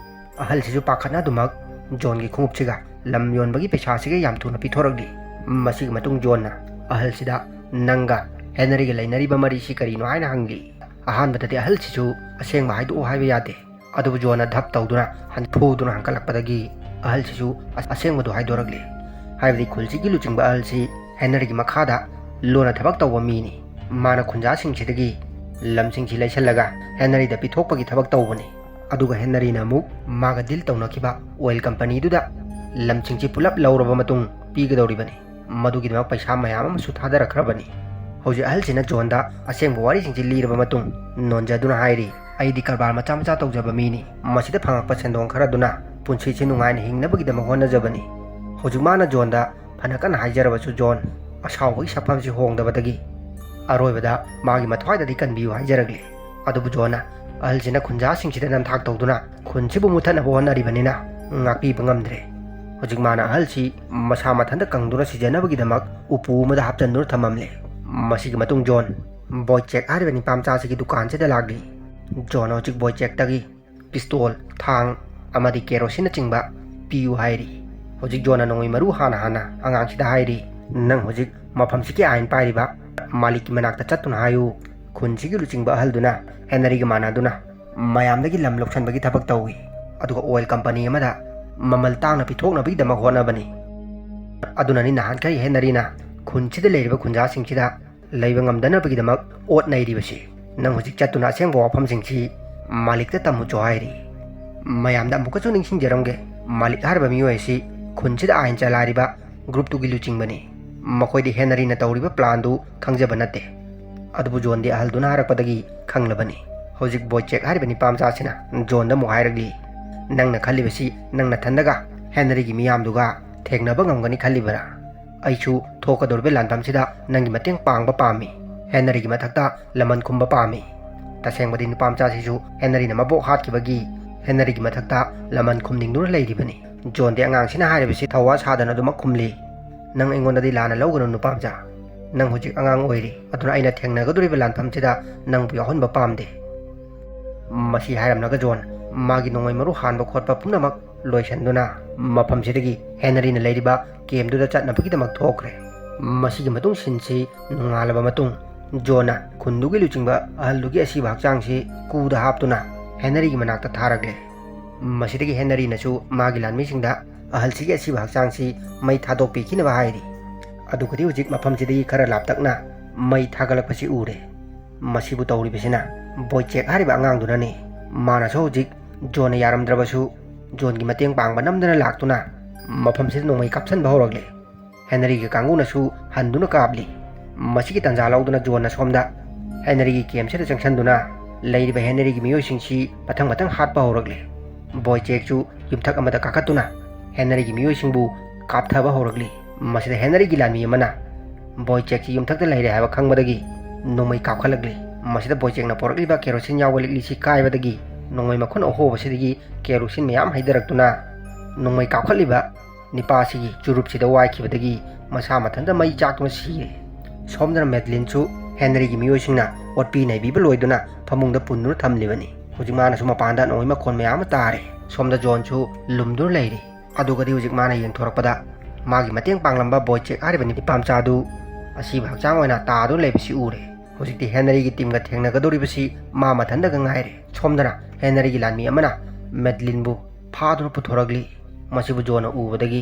ꯑꯍꯜꯁꯤꯁꯨ ꯄꯥꯈꯠꯅ ꯑꯗꯨꯃꯛ ꯖꯣꯟꯒꯤ ꯈꯣꯡꯎꯞꯁꯤꯒ ꯂꯝ ꯌꯣꯟꯕꯒꯤ ꯄꯩꯁꯥꯁꯤꯒ ꯌꯥꯝ ꯊꯨꯅ ꯄꯤꯊꯣꯔꯛꯂꯤ꯫ ꯃꯁꯤꯒꯤ ꯃꯇꯨꯡ ꯖꯣꯟꯅ ꯑꯍꯜꯁꯤꯗ, "ꯅꯪꯒ ꯍꯦꯅꯔꯤꯒ ꯂꯩꯅꯔꯤꯕ ꯃꯔꯤꯁꯤ ꯀꯔꯤꯅꯣ?" ꯍꯥꯏꯅ ꯍꯪꯂꯤ꯫ ꯑꯍꯥꯟꯕꯗꯗꯤ ꯑꯍꯜꯁꯤꯁꯨ ꯑꯁꯦꯡꯕ ꯍꯥꯏꯗꯣꯛꯑꯣ ꯍꯥꯏꯕ ꯌꯥꯗꯦ꯫ ꯑꯗꯨꯕꯨ ꯖꯣꯟꯅ ꯙꯞ ꯇꯧꯗꯨꯅ ꯍꯟꯐꯨꯗꯨꯅ ꯍꯟꯀꯠꯂꯛꯄꯗꯒꯤ ꯑꯍꯜꯁꯤꯁꯨ ꯑꯁ-, ꯑꯁꯦꯡꯕꯗꯨ ꯍꯥꯏꯗꯣꯔꯛꯂꯤ꯫ ꯍꯥꯏꯕꯗꯤ ꯈꯨꯜꯁꯤꯒꯤ ꯂꯨꯆꯤꯡꯕ ꯑꯍꯜꯁꯤ ꯍꯦꯅꯔꯤꯒꯤ ꯃꯈꯥꯗ ꯂꯨꯅ ꯊꯕꯛ ꯇꯧꯕ ꯃꯤꯅꯤ꯫ ꯃꯥꯅ ꯈꯨꯟꯖꯥꯁꯤꯡꯁꯤꯗꯒꯤ ꯂꯝꯁꯤꯡꯁꯤ ꯂꯩꯁꯜꯂꯒ ꯍꯦꯅꯔꯤꯗ ꯄꯤꯊꯣꯛꯄꯒꯤ ꯊꯕꯛ ꯇꯧꯕꯅꯤ꯫ ꯑꯗꯨꯒ ꯍꯦꯅꯔꯤꯅ ꯑꯃꯨꯛ ꯃꯥꯒ ꯗꯤꯜ ꯇꯧꯅꯈꯤꯕ ꯑꯣꯏꯜ ꯀꯝꯄꯅꯤꯗꯨꯗ ꯂꯝꯁꯤꯡꯁꯤ ꯄꯨꯂꯞ ꯂꯧꯔꯕ ꯃꯇꯨꯡ ꯄꯤꯒꯗꯧꯔꯤꯕꯅꯤ꯫ ꯃꯗꯨꯒꯤꯗꯃꯛ ꯄꯩꯁꯥ ꯃꯌꯥꯝ ꯑꯃꯁꯨ ꯊꯥꯗꯔꯛꯈ꯭ꯔꯕꯅꯤ꯫ ꯍꯧꯖꯤꯛ ꯑꯍꯜꯁꯤꯅ ꯖꯣꯟꯗ ꯑꯁꯦꯡꯕ ꯋꯥꯔꯤꯁꯤꯡꯁꯤ ꯂꯤꯔꯕ ꯃꯇꯨꯡ ꯅꯣꯟꯖꯗꯨꯅ ꯍꯥꯏꯔꯤ, "ꯑꯩꯗꯤ ꯀꯔꯕꯥꯔ ꯃꯆꯥ ꯃꯆꯥ ꯇꯧꯖꯕ ꯃꯤꯅꯤ꯫ ꯃꯁꯤꯗ ꯐꯪꯉꯛꯄ ꯁꯦꯟꯗꯣꯡ ꯈꯔꯗꯨꯅ ꯄꯨꯟꯁꯤꯁꯤ ꯅꯨꯡꯉꯥꯏꯅ ꯍꯤꯡꯅꯕꯒꯤꯗꯃꯛ ꯍꯣꯠꯅꯖꯕꯅꯤ꯫" ꯍꯧꯖꯤꯛ ꯃꯥꯅ ꯖꯣꯟꯗ ꯐꯅ ꯀꯟꯅ ꯍꯥꯏꯖꯔꯕꯁꯨ ꯖꯣꯟ ꯑꯁꯥꯎꯕꯒꯤ ꯁꯛꯐꯝꯁꯤ ꯍꯣꯡꯗꯕꯗꯒꯤ ꯑꯔꯣꯏꯕꯗ ꯃꯥꯒꯤ ꯃꯊ꯭ꯋꯥꯏꯗꯗꯤ ꯀꯟꯕꯤꯌꯨ ꯍꯥꯏꯖꯔꯛꯂꯤ꯫ ꯑꯗꯨꯕꯨ ꯖꯣꯟꯅ ꯑꯍꯜꯁꯤꯅ ꯈꯨꯟꯖꯥꯁꯤꯡꯁꯤꯗ ꯅꯝꯊꯥꯛ ꯇꯧꯗꯨꯅ ꯈꯨꯟꯁꯤꯕꯨ ꯃꯨꯠꯊꯠꯅꯕ ꯍꯣꯠꯅꯔꯤꯕꯅꯤꯅ ꯉꯥꯛꯄꯤꯕ ꯉꯝꯗ꯭ꯔꯦ꯫ ꯍꯧꯖꯤꯛ ꯃꯥꯅ ꯑꯍꯜꯁꯤ ꯃꯁꯥ ꯃꯊꯟꯇ ꯀꯪꯗꯨꯅ ꯁꯤꯖꯅꯕꯒꯤꯗꯃꯛ ꯎꯄꯨ ꯑꯃꯗ ꯍꯥꯞꯆꯤꯟꯗꯨꯅ ꯊꯝꯃꯝꯂꯦ꯫ ꯃꯁꯤꯒꯤ ꯃꯇꯨꯡ ꯖꯣꯟ ꯕꯣꯏꯆꯦꯛ ꯍꯥꯏꯔꯤꯕ ꯅꯤꯄꯥ ꯃꯆꯥꯁꯤꯒꯤ ꯗꯨꯀꯥꯟꯁꯤꯗ ꯂꯥꯛꯂꯤ꯫ ꯖꯣꯟ ꯍꯧꯖꯤꯛ ꯕꯣꯏꯆꯦꯛꯇꯒꯤ ꯄꯤꯁꯇꯣꯜ, ꯊꯥꯡ ꯑꯃꯗꯤ ꯀꯦꯔꯣꯁꯤꯟꯅꯆꯤꯡꯕ ꯄꯤꯌꯨ ꯍꯥꯏꯔꯤ꯫ ꯍꯧꯖꯤꯛ ꯖꯣꯟꯅ ꯅꯣꯡꯃꯩ ꯃꯔꯨ ꯍꯥꯟꯅ ꯍꯥꯟꯅ ꯑꯉꯥꯡꯁꯤꯗ ꯍꯥꯏꯔꯤ, "ꯅꯪ ꯍꯧꯖꯤꯛ ꯃꯐꯝꯁꯤꯒꯤ ꯑꯥꯏꯟ ꯄꯥꯏꯔꯤꯕ ꯃꯥꯂꯤꯛꯀꯤ ꯃꯅꯥꯛꯇ ꯆꯠꯇꯨꯅ ꯍꯥꯏꯌꯨ꯫ ꯈꯨꯟꯁꯤꯒꯤ ꯂꯨꯆꯤꯡꯕ ꯑꯍꯜꯗꯨꯅ ꯍꯦꯅꯔꯤꯒ ꯃꯥꯟꯅꯗꯨꯅ ꯃꯌꯥꯝꯗꯒꯤ ꯂꯝ ꯂꯧꯁꯟꯕꯒꯤ ꯊꯕꯛ ꯇꯧꯏ, ꯑꯗꯨꯒ ꯑꯣꯏꯜ ꯀꯝꯄꯅꯤ ꯑꯃꯗ ꯃꯃꯜ ꯇꯥꯡꯅ ꯄꯤꯊꯣꯛꯅꯕꯒꯤꯗꯃꯛ ꯍꯣꯠꯅꯕꯅꯤ꯫ ꯑꯗꯨꯅꯅꯤ ꯅꯍꯥꯟꯈꯩ ꯍꯦꯅꯔꯤꯅ ꯈꯨꯟꯁꯤꯗ ꯂꯩꯔꯤꯕ ꯈꯨꯟꯖꯥꯁꯤꯡꯁꯤꯗ ꯂꯩꯕ ꯉꯝꯗꯅꯕꯒꯤꯗꯃꯛ ꯑꯣꯠ ꯅꯩꯔꯤꯕꯁꯤ꯫ ꯅꯪ ꯍꯧꯖꯤꯛ ꯆꯠꯇꯨꯅ ꯑꯁꯦꯡꯕ ꯋꯥꯐꯝꯁꯤꯡꯁꯤ ꯃꯥꯂꯤꯛꯇ ꯇꯝꯃꯨꯆꯣ" ꯍꯥꯏꯔꯤ꯫ ꯃꯌꯥꯝꯗ ꯑꯃꯨꯛꯀꯁꯨ ꯅꯤꯡꯁꯤꯡꯖꯔꯝꯒꯦ, ꯃꯥꯂꯤꯛ ꯍꯥꯏꯔꯤꯕ ꯃꯤꯑꯣꯏ ꯑꯁꯤ ꯈꯨꯟꯁꯤꯗ ꯑꯥꯏꯟ ꯆꯂꯥꯏꯔꯤꯕ ꯒ꯭ꯔꯨꯞꯇꯨꯒꯤ ꯂꯨꯆꯤꯡꯕꯅꯤ꯫ ꯃꯈꯣꯏꯗꯤ ꯍꯦꯅꯔꯤꯅ ꯇꯧꯔꯤꯕ ꯄ꯭ꯂꯥꯟꯗꯨ ꯈꯪꯖꯕ ꯅꯠꯇꯦ꯫ ꯑꯗꯨꯕꯨ ꯖꯣꯟꯗꯤ ꯑꯍꯜꯗꯨꯅ ꯍꯥꯏꯔꯛꯄꯗꯒꯤ ꯈꯪꯂꯕꯅꯤ꯫ ꯍꯧꯖꯤꯛ ꯕꯣꯏꯆꯦꯛ ꯍꯥꯏꯔꯤꯕ ꯅꯤꯄꯥ ꯃꯆꯥꯁꯤꯅ ꯖꯣꯟꯗ ꯑꯃꯨꯛ ꯍꯥꯏꯔꯛꯂꯤ, "ꯅꯪꯅ ꯈꯜꯂꯤꯕꯁꯤ ꯅꯪ ꯅꯊꯟꯗꯒ ꯍꯦꯅꯔꯤꯒꯤ ꯃꯤꯌꯥꯝꯗꯨꯒ ꯊꯦꯡꯅꯕ ꯉꯝꯒꯅꯤ ꯈꯜꯂꯤꯕꯔꯥ? ꯑꯩꯁꯨ ꯊꯣꯛꯀꯗꯧꯔꯤꯕ ꯂꯥꯟꯐꯝꯁꯤꯗ ꯅꯪꯒꯤ ꯃꯇꯦꯡ ꯄꯥꯡꯕ ꯄꯥꯝꯃꯤ꯫ ꯍꯦꯅꯔꯤꯒꯤ ꯃꯊꯛꯇ ꯂꯃꯟ ꯈꯨꯝꯕ ꯄꯥꯝꯃꯤ꯫ ꯇꯁꯦꯡꯕꯗꯤ ꯅꯨꯄꯥ ꯃꯆꯥꯁꯤꯁꯨ ꯍꯦꯅꯔꯤꯅ ꯃꯕꯣꯛ ꯍꯥꯠꯈꯤꯕꯒꯤ ꯍꯦꯅꯔꯤꯒꯤ ꯃꯊꯛꯇ ꯂꯃꯟ ꯈꯨꯝꯅꯤꯡꯗꯨꯅ ꯂꯩꯔꯤꯕꯅꯤ꯫ ꯖꯣꯟꯗꯤ ꯑꯉꯥꯡꯁꯤꯅ ꯍꯥꯏꯔꯤꯕꯁꯤ ꯊꯧꯋꯥ ꯁꯥꯗꯅ ꯑꯗꯨꯃꯛ ꯈꯨꯝꯂꯤ, "ꯅꯪ ꯑꯩꯉꯣꯟꯗꯗꯤ ꯂꯥꯟꯅ ꯂꯧꯒꯅꯨ ꯅꯨꯄꯥ ꯃꯆꯥ꯫ ꯅꯪ ꯍꯧꯖꯤꯛ ꯑꯉꯥꯡ ꯑꯣꯏꯔꯤ, ꯑꯗꯨꯅ ꯑꯩꯅ ꯊꯦꯡꯅꯒꯗꯧꯔꯤꯕ ꯂꯥꯟꯐꯝꯁꯤꯗ ꯅꯪꯕꯨ ꯌꯥꯎꯍꯟꯕ ꯄꯥꯝꯗꯦ"꯫ ꯃꯁꯤ ꯍꯥꯏꯔꯝꯂꯒ ꯖꯣꯟ ꯃꯥꯒꯤ ꯅꯣꯡꯃꯩ ꯃꯔꯨ ꯍꯥꯟꯕ ꯈꯣꯠꯄ ꯄꯨꯝꯅꯃꯛ ꯂꯣꯏꯁꯤꯟꯗꯨꯅ ꯃꯐꯝꯁꯤꯗꯒꯤ ꯍꯦꯅꯔꯤꯅ ꯂꯩꯔꯤꯕ ꯀꯦꯝꯗꯨꯗ ꯆꯠꯅꯕꯒꯤꯗꯃꯛ ꯊꯣꯛꯈ꯭ꯔꯦ꯫ ꯃꯁꯤꯒꯤ ꯃꯇꯨꯡ ꯁꯤꯟꯁꯤ ꯅꯣꯡꯉꯥꯜꯂꯕ ꯃꯇꯨꯡ, ꯖꯣꯟꯅ ꯈꯨꯟꯗꯨꯒꯤ ꯂꯨꯆꯤꯡꯕ ꯑꯍꯜꯗꯨꯒꯤ ꯑꯁꯤꯕ ꯍꯛꯆꯥꯡꯁꯤ ꯀꯨꯗ ꯍꯥꯞꯇꯨꯅ ꯍꯦꯅꯔꯤꯒꯤ ꯃꯅꯥꯛꯇ ꯊꯥꯔꯛꯂꯦ꯫ ꯃꯁꯤꯗꯒꯤ ꯍꯦꯅꯔꯤꯅꯁꯨ ꯃꯥꯒꯤ ꯂꯥꯟꯃꯤꯁꯤꯡꯗ ꯑꯍꯜꯁꯤꯒꯤ ꯑꯁꯤꯕ ꯍꯛꯆꯥꯡꯁꯤ ꯃꯩ ꯊꯥꯗꯣꯛꯄꯤꯈꯤꯅꯕ ꯍꯥꯏꯔꯤ꯫ ꯑꯗꯨꯒꯗꯤ ꯍꯧꯖꯤꯛ ꯃꯐꯝꯁꯤꯗꯒꯤ ꯈꯔ ꯂꯥꯞꯇꯛꯅ ꯃꯩ ꯊꯥꯒꯠꯂꯛꯄꯁꯤ ꯎꯔꯦ꯫ ꯃꯁꯤꯕꯨ ꯇꯧꯔꯤꯕꯁꯤꯅ ꯕꯣꯏꯆꯦꯛ ꯍꯥꯏꯔꯤꯕ ꯑꯉꯥꯡꯗꯨꯅꯅꯤ꯫ ꯃꯥꯅꯁꯨ ꯍꯧꯖꯤꯛ ꯖꯣꯟꯅ ꯌꯥꯔꯝꯗ꯭ꯔꯕꯁꯨ ꯖꯣꯟꯒꯤ ꯃꯇꯦꯡ ꯄꯥꯡꯕ ꯅꯝꯗꯅ ꯂꯥꯛꯇꯨꯅ ꯃꯐꯝꯁꯤꯗ ꯅꯣꯡꯃꯩ ꯀꯥꯞꯁꯟꯕ ꯍꯧꯔꯛꯂꯦ꯫ ꯍꯦꯅꯔꯤꯒꯤ ꯀꯥꯡꯕꯨꯅꯁꯨ ꯍꯟꯗꯨꯅ ꯀꯥꯞꯂꯤ꯫ ꯃꯁꯤꯒꯤ ꯇꯥꯟꯖꯥ ꯂꯧꯗꯨꯅ ꯖꯣꯟꯅ ꯁꯣꯝꯗ ꯍꯦꯅꯔꯤꯒꯤ ꯀꯦꯝꯁꯤꯗ ꯆꯪꯁꯤꯟꯗꯨꯅ ꯂꯩꯔꯤꯕ ꯍꯦꯅꯔꯤꯒꯤ ꯃꯤꯑꯣꯏꯁꯤꯡꯁꯤ ꯃꯊꯪ ꯃꯊꯪ ꯍꯥꯠꯄ ꯍꯧꯔꯛꯂꯦ꯫ ꯕꯣꯏꯆꯦꯛꯁꯨ ꯌꯨꯝꯊꯛ ꯑꯃꯗ ꯀꯥꯈꯠꯇꯨꯅ ꯍꯦꯅꯔꯤꯒꯤ ꯃꯤꯑꯣꯏꯁꯤꯡꯕꯨ ꯀꯥꯞꯊꯕ ꯍꯧꯔꯛꯂꯤ꯫ ꯃꯁꯤꯗ ꯍꯦꯅꯔꯤꯒꯤ ꯂꯥꯟꯃꯤ ꯑꯃꯅ ꯕꯣꯏꯆꯦꯛꯁꯤ ꯌꯨꯝꯊꯛꯇ ꯂꯩꯔꯦ ꯍꯥꯏꯕ ꯈꯪꯕꯗꯒꯤ ꯅꯣꯡꯃꯩ ꯀꯥꯞꯈꯠꯂꯛꯂꯤ꯫ ꯃꯁꯤꯗ ꯕꯣꯏꯆꯦꯛꯅ ꯄꯣꯔꯛꯂꯤꯕ ꯀꯦꯔꯣꯁꯤꯟ ꯌꯥꯎꯕ ꯂꯤꯛꯂꯤꯁꯤ ꯀꯥꯏꯕꯗꯒꯤ ꯅꯣꯡꯃꯩ ꯃꯈꯨꯟ ꯑꯍꯣꯕꯁꯤꯗꯒꯤ ꯀꯦꯔꯣꯁꯤꯟ ꯃꯌꯥꯝ ꯍꯩꯊꯔꯛꯇꯨꯅ ꯅꯣꯡꯃꯩ ꯀꯥꯞꯈꯠꯂꯤꯕ ꯅꯤꯄꯥꯁꯤꯒꯤ ꯆꯨꯔꯨꯞꯁꯤꯗ ꯋꯥꯏꯈꯤꯕꯗꯒꯤ ꯃꯁꯥ ꯃꯊꯟꯇ ꯃꯩ ꯆꯥꯛꯇꯨꯅ ꯁꯤꯔꯦ꯫ ꯁꯣꯝꯗꯅ ꯃꯦꯗꯂꯤꯟꯁꯨ ꯍꯦꯅꯔꯤꯒꯤ ꯃꯤꯑꯣꯏꯁꯤꯡꯅ ꯑꯣꯠꯄꯤ ꯅꯩꯕꯤꯕ ꯂꯣꯏꯗꯨꯅ ꯐꯃꯨꯡꯗ ꯄꯨꯟꯗꯨꯅ ꯊꯝꯂꯤꯕꯅꯤ꯫ ꯍꯧꯖꯤꯛ ꯃꯥꯅꯁꯨ ꯃꯄꯥꯟꯗ ꯅꯣꯡꯃꯩ ꯃꯈꯣꯟ ꯃꯌꯥꯝ ꯑꯃ ꯇꯥꯔꯦ꯫ ꯁꯣꯝꯗ ꯖꯣꯟꯁꯨ ꯂꯨꯝꯗꯨꯅ ꯂꯩꯔꯤ꯫ ꯑꯗꯨꯒꯗꯤ ꯍꯧꯖꯤꯛ ꯃꯥꯅ ꯌꯦꯡꯊꯣꯔꯛꯄꯗ ꯃꯥꯒꯤ ꯃꯇꯦꯡ ꯄꯥꯡꯂꯝꯕ ꯕꯣꯏꯆꯦꯛ ꯍꯥꯏꯔꯤꯕ ꯅꯨꯄꯥ ꯃꯆꯥꯗꯨ ꯑꯁꯤꯕ ꯍꯛꯆꯥꯡ ꯑꯣꯏꯅ ꯇꯥꯗꯨꯅ ꯂꯩꯕꯁꯤ ꯎꯔꯦ꯫ ꯍꯧꯖꯤꯛꯇꯤ ꯍꯦꯅꯔꯤꯒꯤ ꯇꯤꯝꯒ ꯊꯦꯡꯅꯒꯗꯧꯔꯤꯕꯁꯤ ꯃꯥ ꯃꯊꯟꯇꯒ ꯉꯥꯏꯔꯦ꯫ ꯁꯣꯝꯗꯅ ꯍꯦꯅꯔꯤꯒꯤ ꯂꯥꯟꯃꯤ ꯑꯃꯅ ꯃꯦꯗꯂꯤꯟꯕꯨ ꯐꯥꯗꯨꯅ ꯄꯨꯊꯣꯔꯛꯂꯤ꯫ ꯃꯁꯤꯕꯨ ꯖꯣꯟꯅ ꯎꯕꯗꯒꯤ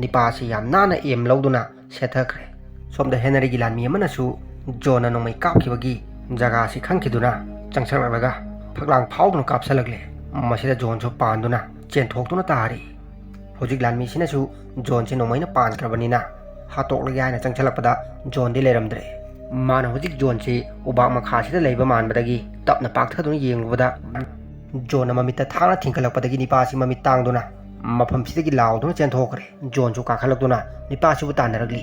ꯅꯤꯄꯥ ꯑꯁꯤ ꯌꯥꯝ ꯅꯥꯟꯅ ꯑꯦꯝ ꯂꯧꯗꯨꯅ ꯁꯦꯠꯊꯈ꯭ꯔꯦ꯫ ꯁꯣꯝꯗ ꯍꯦꯅꯔꯤꯒꯤ ꯂꯥꯟꯃꯤ ꯑꯃꯅꯁꯨ ꯖꯣꯟꯅ ꯅꯣꯡꯃꯩ ꯀꯥꯞꯈꯤꯕꯒꯤ ꯖꯒꯥ ꯑꯁꯤ ꯈꯪꯈꯤꯗꯨꯅ ꯆꯪꯁꯤꯜꯂꯛꯂꯒ ꯐꯛꯂꯥꯡ ꯐꯥꯎꯗꯨꯅ ꯀꯥꯞꯁꯤꯜꯂꯛꯂꯦ꯫ ꯃꯁꯤꯗ ꯖꯣꯟꯁꯨ ꯄꯥꯟꯗꯨꯅ ꯆꯦꯟꯊꯣꯛꯇꯨꯅ ꯇꯥꯔꯤ꯫ ꯍꯧꯖꯤꯛ ꯂꯥꯟꯃꯤꯁꯤꯅꯁꯨ ꯖꯣꯟꯁꯤ ꯅꯣꯡꯃꯩꯅ ꯄꯥꯟꯈ꯭ꯔꯕꯅꯤꯅ ꯍꯥꯠꯇꯣꯛꯂꯒꯦ ꯍꯥꯏꯅ ꯆꯪꯁꯤꯜꯂꯛꯄꯗ ꯖꯣꯟꯗꯤ ꯂꯩꯔꯝꯗ꯭ꯔꯦ꯫ ꯃꯥꯅ ꯍꯧꯖꯤꯛ ꯖꯣꯟꯁꯤ ꯎꯕꯥꯛ ꯃꯈꯥꯁꯤꯗ ꯂꯩꯕ ꯃꯥꯟꯕꯗꯒꯤ ꯇꯞꯅ ꯄꯥꯛꯊꯗꯨꯅ ꯌꯦꯡꯂꯨꯕꯗ ꯖꯣꯟꯅ ꯃꯃꯤꯠꯇ ꯊꯥꯡꯅ ꯊꯤꯡꯀꯠꯂꯛꯄꯗꯒꯤ ꯅꯤꯄꯥꯁꯤ ꯃꯃꯤꯠ ꯇꯥꯡꯗꯨꯅ ꯃꯐꯝꯁꯤꯗꯒꯤ ꯂꯥꯎꯗꯨꯅ ꯆꯦꯟꯊꯣꯛꯈ꯭ꯔꯦ꯫ ꯖꯣꯟꯁꯨ ꯀꯥꯈꯠꯂꯛꯇꯨꯅ ꯅꯤꯄꯥꯁꯤꯕꯨ ꯇꯥꯟꯅꯔꯛꯂꯤ꯫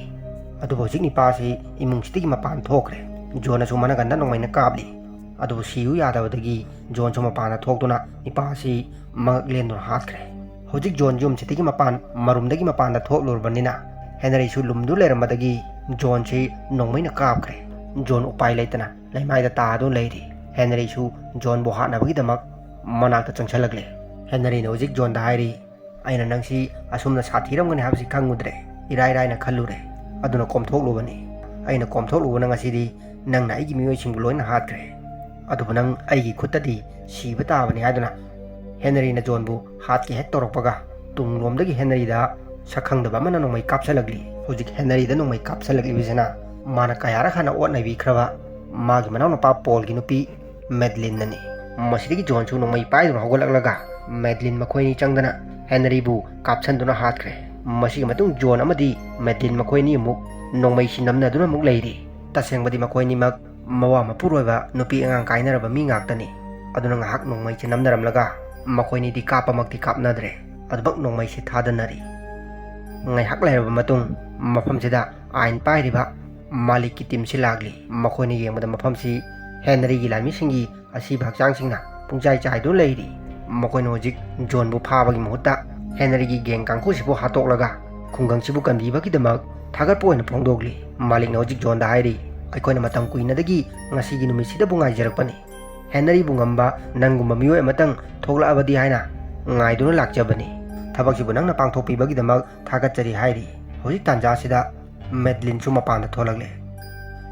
ꯑꯗꯨꯕꯨ ꯍꯧꯖꯤꯛ ꯅꯤꯄꯥꯁꯤ ꯏꯃꯨꯡꯁꯤꯗꯒꯤ ꯃꯄꯥꯟ ꯊꯣꯛꯈ꯭ꯔꯦ꯫ ꯖꯣꯟꯅꯁꯨ ꯃꯅꯒꯟꯗ ꯅꯣꯡꯃꯩꯅ ꯀꯥꯞꯂꯤ꯫ ꯑꯗꯨꯕꯨ ꯁꯤꯌꯨ ꯌꯥꯗꯕꯗꯒꯤ ꯖꯣꯟꯁꯨ ꯃꯄꯥꯟꯗ ꯊꯣꯛꯇꯨꯅ ꯅꯤꯄꯥ ꯑꯁꯤ ꯃꯉꯛ ꯂꯦꯟꯗꯨꯅ ꯍꯥꯠꯈ꯭ꯔꯦ꯫ ꯍꯧꯖꯤꯛ ꯖꯣꯟ ꯌꯨꯝꯁꯤꯗꯒꯤ ꯃꯄꯥꯟ ꯃꯔꯨꯝꯗꯒꯤ ꯃꯄꯥꯟꯗ ꯊꯣꯛꯂꯨꯔꯕꯅꯤꯅ ꯍꯦꯅꯔꯤꯁꯨ ꯂꯨꯝꯗꯨ ꯂꯩꯔꯝꯕꯗꯒꯤ ꯖꯣꯟꯁꯤ ꯅꯣꯡꯃꯩꯅ ꯀꯥꯞꯈ꯭ꯔꯦ꯫ ꯖꯣꯟ ꯎꯄꯥꯏ ꯂꯩꯇꯅ ꯂꯩꯃꯥꯏꯗ ꯇꯥꯗꯨꯅ ꯂꯩꯔꯤ꯫ ꯍꯦꯅꯔꯤꯁꯨ ꯖꯣꯟꯕꯨ ꯍꯥꯠꯅꯕꯒꯤꯗꯃꯛ ꯃꯅꯥꯛꯇ ꯆꯪꯁꯤꯜꯂꯛꯂꯦ꯫ ꯍꯦꯅꯔꯤꯅ ꯍꯧꯖꯤꯛ ꯖꯣꯟꯗ ꯍꯥꯏꯔꯤ, "ꯑꯩꯅ ꯅꯪꯁꯤ ꯑꯁꯨꯝꯅ ꯁꯥꯊꯤꯔꯝꯒꯅꯤ ꯍꯥꯏꯕꯁꯤ ꯈꯪꯉꯨꯗ꯭ꯔꯦ, ꯏꯔꯥꯏ ꯂꯥꯏꯅ ꯈꯜꯂꯨꯔꯦ꯫ ꯑꯗꯨꯅ ꯀꯣꯝꯊꯣꯛꯂꯨꯕꯅꯤ꯫ ꯑꯩꯅ ꯀꯣꯝꯊꯣꯛꯂꯨꯕꯅ ꯉꯁꯤꯗꯤ ꯅꯪꯅ ꯑꯩꯒꯤ ꯃꯤꯑꯣꯏꯁꯤꯡꯕꯨ ꯂꯣꯏꯅ ꯍꯥꯠꯈ꯭ꯔꯦ꯫ ꯑꯗꯨꯕꯨ ꯅꯪ ꯑꯩꯒꯤ ꯈꯨꯠꯇꯗꯤ ꯁꯤꯕ ꯇꯥꯕꯅꯤ" ꯍꯥꯏꯗꯨꯅ ꯍꯦꯅꯔꯤꯅ ꯖꯣꯟꯕꯨ ꯍꯥꯠꯀꯦ ꯍꯦꯛ ꯇꯧꯔꯛꯄꯒ, ꯇꯨꯡꯂꯣꯝꯗꯒꯤ ꯍꯦꯅꯔꯤꯗ ꯁꯛꯈꯪꯗꯕ ꯑꯃꯅ ꯅꯣꯡꯃꯩ ꯀꯥꯞꯁꯤꯜꯂꯛꯂꯤ꯫ ꯍꯧꯖꯤꯛ ꯍꯦꯅꯔꯤꯗ ꯅꯣꯡꯃꯩ ꯀꯥꯞꯁꯤꯜꯂꯛꯂꯤꯕꯁꯤꯅ ꯃꯥꯅ ꯀꯌꯥꯔꯛ ꯍꯥꯟꯅ ꯑꯣꯠ ꯅꯩꯕꯤꯈ꯭ꯔꯕ ꯃꯥꯒꯤ ꯃꯅꯥꯎꯅꯨꯄꯥ ꯄꯣꯜꯒꯤ ꯅꯨꯄꯤ ꯃꯦꯗꯂꯤꯟꯅꯅꯤ꯫ ꯃꯁꯤꯗꯒꯤ ꯖꯣꯟꯁꯨ ꯅꯣꯡꯃꯩ ꯄꯥꯏꯗꯨꯅ ꯍꯧꯒꯠꯂꯛꯂꯒ ꯃꯦꯗꯂꯤꯟ ꯃꯈꯣꯏ ꯑꯅꯤ ꯆꯪꯗꯅ ꯍꯦꯅꯔꯤꯕꯨ ꯀꯥꯞꯁꯤꯟꯗꯨꯅ ꯍꯥꯠꯈ꯭ꯔꯦ꯫ ꯃꯁꯤꯒꯤ ꯃꯇꯨꯡ ꯖꯣꯟ ꯑꯃꯗꯤ ꯃꯦꯗꯂꯤꯟ ꯃꯈꯣꯏ ꯑꯅꯤ ꯑꯃꯨꯛ ꯅꯣꯡꯃꯩꯁꯤ ꯅꯝꯅꯗꯨꯅ ꯑꯃꯨꯛ ꯂꯩꯔꯤ꯫ ꯇꯁꯦꯡꯕꯗꯤ ꯃꯈꯣꯏ ꯑꯅꯤꯃꯛ ꯃꯋꯥ ꯃꯄꯨꯔꯣꯏꯕ ꯅꯨꯄꯤ ꯑꯉꯥꯡ ꯀꯥꯏꯅꯔꯕ ꯃꯤ ꯉꯥꯛꯇꯅꯤ꯫ ꯑꯗꯨꯅ ꯉꯥꯏꯍꯥꯛ ꯅꯣꯡꯃꯩꯁꯦ ꯅꯝꯅꯔꯝꯂꯒ ꯃꯈꯣꯏꯅꯤꯗꯤ ꯀꯥꯞꯄꯃꯛꯇꯤ ꯀꯥꯞꯅꯗ꯭ꯔꯦ꯫ ꯑꯗꯨꯃꯛ ꯅꯣꯡꯃꯩꯁꯦ ꯊꯥꯗꯅꯔꯤ꯫ ꯉꯥꯏꯍꯥꯛ ꯂꯩꯔꯕ ꯃꯇꯨꯡ ꯃꯐꯝꯁꯤꯗ ꯑꯥꯏꯟ ꯄꯥꯏꯔꯤꯕ ꯃꯥꯂꯤꯛꯀꯤ ꯇꯤꯝꯁꯤ ꯂꯥꯛꯂꯤ꯫ ꯃꯈꯣꯏꯅ ꯌꯦꯡꯕꯗ ꯃꯐꯝꯁꯤ ꯍꯦꯅꯔꯤꯒꯤ ꯂꯥꯟꯃꯤꯁꯤꯡꯒꯤ ꯑꯁꯤꯕ ꯍꯛꯆꯥꯡꯁꯤꯡꯅ ꯄꯨꯡꯆꯥꯏ ꯆꯥꯏꯗꯨꯅ ꯂꯩꯔꯤ꯫ ꯃꯈꯣꯏꯅ ꯍꯧꯖꯤꯛ ꯖꯣꯟꯕꯨ ꯐꯥꯕꯒꯤ ꯃꯍꯨꯠꯇ ꯍꯦꯅꯔꯤꯒꯤ ꯒꯦꯡ ꯀꯥꯡꯕꯨꯁꯤꯕꯨ ꯍꯥꯠꯇꯣꯛꯂꯒ ꯈꯨꯡꯒꯪꯁꯤꯕꯨ ꯀꯟꯕꯤꯕꯒꯤꯗꯃꯛ ꯊꯥꯒꯠꯄ ꯑꯣꯏꯅ ꯐꯣꯡꯗꯣꯛꯂꯤ꯫ ꯃꯥꯂꯤꯛꯅ ꯍꯧꯖꯤꯛ ꯖꯣꯟꯗ ꯍꯥꯏꯔꯤ, "ꯑꯩꯈꯣꯏꯅ ꯃꯇꯝ ꯀꯨꯏꯅꯗꯒꯤ ꯉꯁꯤꯒꯤ ꯅꯨꯃꯤꯠꯁꯤꯗꯕꯨ ꯉꯥꯏꯖꯔꯛꯄꯅꯤ꯫ ꯍꯦꯅꯔꯤꯕꯨ ꯉꯝꯕ ꯅꯪꯒꯨꯝꯕ ꯃꯤꯑꯣꯏ ꯑꯃꯇꯪ ꯊꯣꯛꯂꯛꯑꯕꯗꯤ ꯍꯥꯏꯅ ꯉꯥꯏꯗꯨꯅ ꯂꯥꯛꯆꯕꯅꯤ꯫ ꯊꯕꯛꯁꯤꯕꯨ ꯅꯪꯅ ꯄꯥꯡꯊꯣꯛꯄꯤꯕꯒꯤꯗꯃꯛ ꯊꯥꯒꯠꯆꯔꯤ" ꯍꯥꯏꯔꯤ꯫ ꯍꯧꯖꯤꯛ ꯇꯥꯟꯖꯥꯁꯤꯗ ꯃꯦꯗꯂꯤꯟꯁꯨ ꯃꯄꯥꯟꯗ ꯊꯣꯛꯂꯛꯂꯦ꯫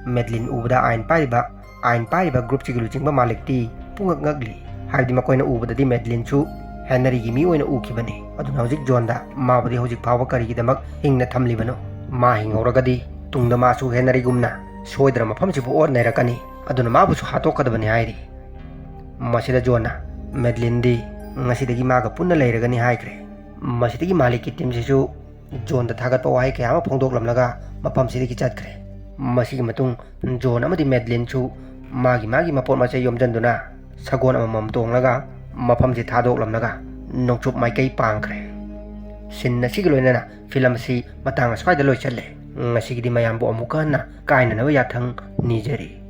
ꯃꯦꯗꯂꯤꯟ ꯎꯕꯗ ꯑꯥꯏꯟ ꯄꯥꯏꯔꯤꯕ, ꯑꯥꯏꯟ ꯄꯥꯏꯔꯤꯕ ꯒ꯭ꯔꯨꯞꯁꯤꯒꯤ ꯂꯨꯆꯤꯡꯕ ꯃꯥꯂꯤꯛꯇꯤ ꯄꯨꯡꯉꯛ ꯉꯛꯂꯤ꯫ ꯍꯥꯏꯕꯗꯤ ꯃꯈꯣꯏꯅ ꯎꯕꯗꯗꯤ ꯃꯦꯗꯂꯤꯟꯁꯨ ꯍꯦꯅꯔꯤꯒꯤ ꯃꯤ ꯑꯣꯏꯅ ꯎꯈꯤꯕꯅꯤ꯫ ꯑꯗꯨꯅ ꯍꯧꯖꯤꯛ ꯖꯣꯟꯗ ꯃꯥꯕꯨꯗꯤ ꯍꯧꯖꯤꯛ ꯐꯥꯎꯕ ꯀꯔꯤꯒꯤꯗꯃꯛ ꯍꯤꯡꯅ ꯊꯝꯂꯤꯕꯅꯣ? ꯃꯥ ꯍꯤꯡꯍꯧꯔꯒꯗꯤ ꯇꯨꯡꯗ ꯃꯥꯁꯨ ꯍꯦꯅꯔꯤꯒꯨꯝꯅ ꯁꯣꯏꯗꯅ ꯃꯐꯝꯁꯤꯕꯨ ꯑꯣꯠ ꯅꯩꯔꯛꯀꯅꯤ꯫ ꯑꯗꯨꯅ ꯃꯥꯕꯨꯁꯨ ꯍꯥꯠꯇꯣꯛꯀꯗꯕꯅꯤ ꯍꯥꯏꯔꯤ꯫ ꯃꯁꯤꯗ ꯖꯣꯟꯅ ꯃꯦꯗꯂꯤꯟꯗꯤ ꯉꯁꯤꯗꯒꯤ ꯃꯥꯒ ꯄꯨꯟꯅ ꯂꯩꯔꯒꯅꯤ ꯍꯥꯏꯈ꯭ꯔꯦ꯫ ꯃꯁꯤꯗꯒꯤ ꯃꯥꯂꯤꯛꯀꯤ ꯇꯤꯝꯁꯤꯁꯨ ꯖꯣꯟꯗ ꯊꯥꯒꯠꯄ ꯋꯥꯍꯩ ꯀꯌꯥ ꯑꯃ ꯐꯣꯡꯗꯣꯛꯂꯝꯂꯒ ꯃꯐꯝꯁꯤꯗꯒꯤ ꯆꯠꯈ꯭ꯔꯦ꯫ ꯃꯁꯤꯒꯤ ꯃꯇꯨꯡ ꯖꯣꯟ ꯑꯃꯗꯤ ꯃꯦꯗꯂꯤꯟꯁꯨ ꯃꯥꯒꯤ ꯃꯥꯒꯤ ꯃꯄꯣꯠ ꯃꯆꯩ ꯌꯣꯝꯖꯟꯗꯨꯅ ꯁꯒꯣꯜ ꯑꯃꯃꯝ ꯇꯣꯡꯂꯒ ꯃꯐꯝꯁꯤ ꯊꯥꯗꯣꯛꯂꯝꯂꯒ ꯅꯣꯡꯆꯨꯞ ꯃꯥꯏꯀꯩ ꯄꯥꯡꯈ꯭ꯔꯦ꯫ ꯁꯤꯟ ꯑꯁꯤꯒ ꯂꯣꯏꯅꯅ ꯐꯤꯂꯝ ꯑꯁꯤ ꯃꯇꯥꯡ ꯑꯁ꯭ꯋꯥꯏꯗ ꯂꯣꯏꯁꯤꯜꯂꯦ꯫ ꯉꯁꯤꯒꯤꯗꯤ ꯃꯌꯥꯝꯕꯨ ꯑꯃꯨꯛꯀ ꯍꯟꯅ ꯀꯥꯏꯅꯅꯕ ꯌꯥꯊꯪ ꯅꯤꯖꯔꯤ꯫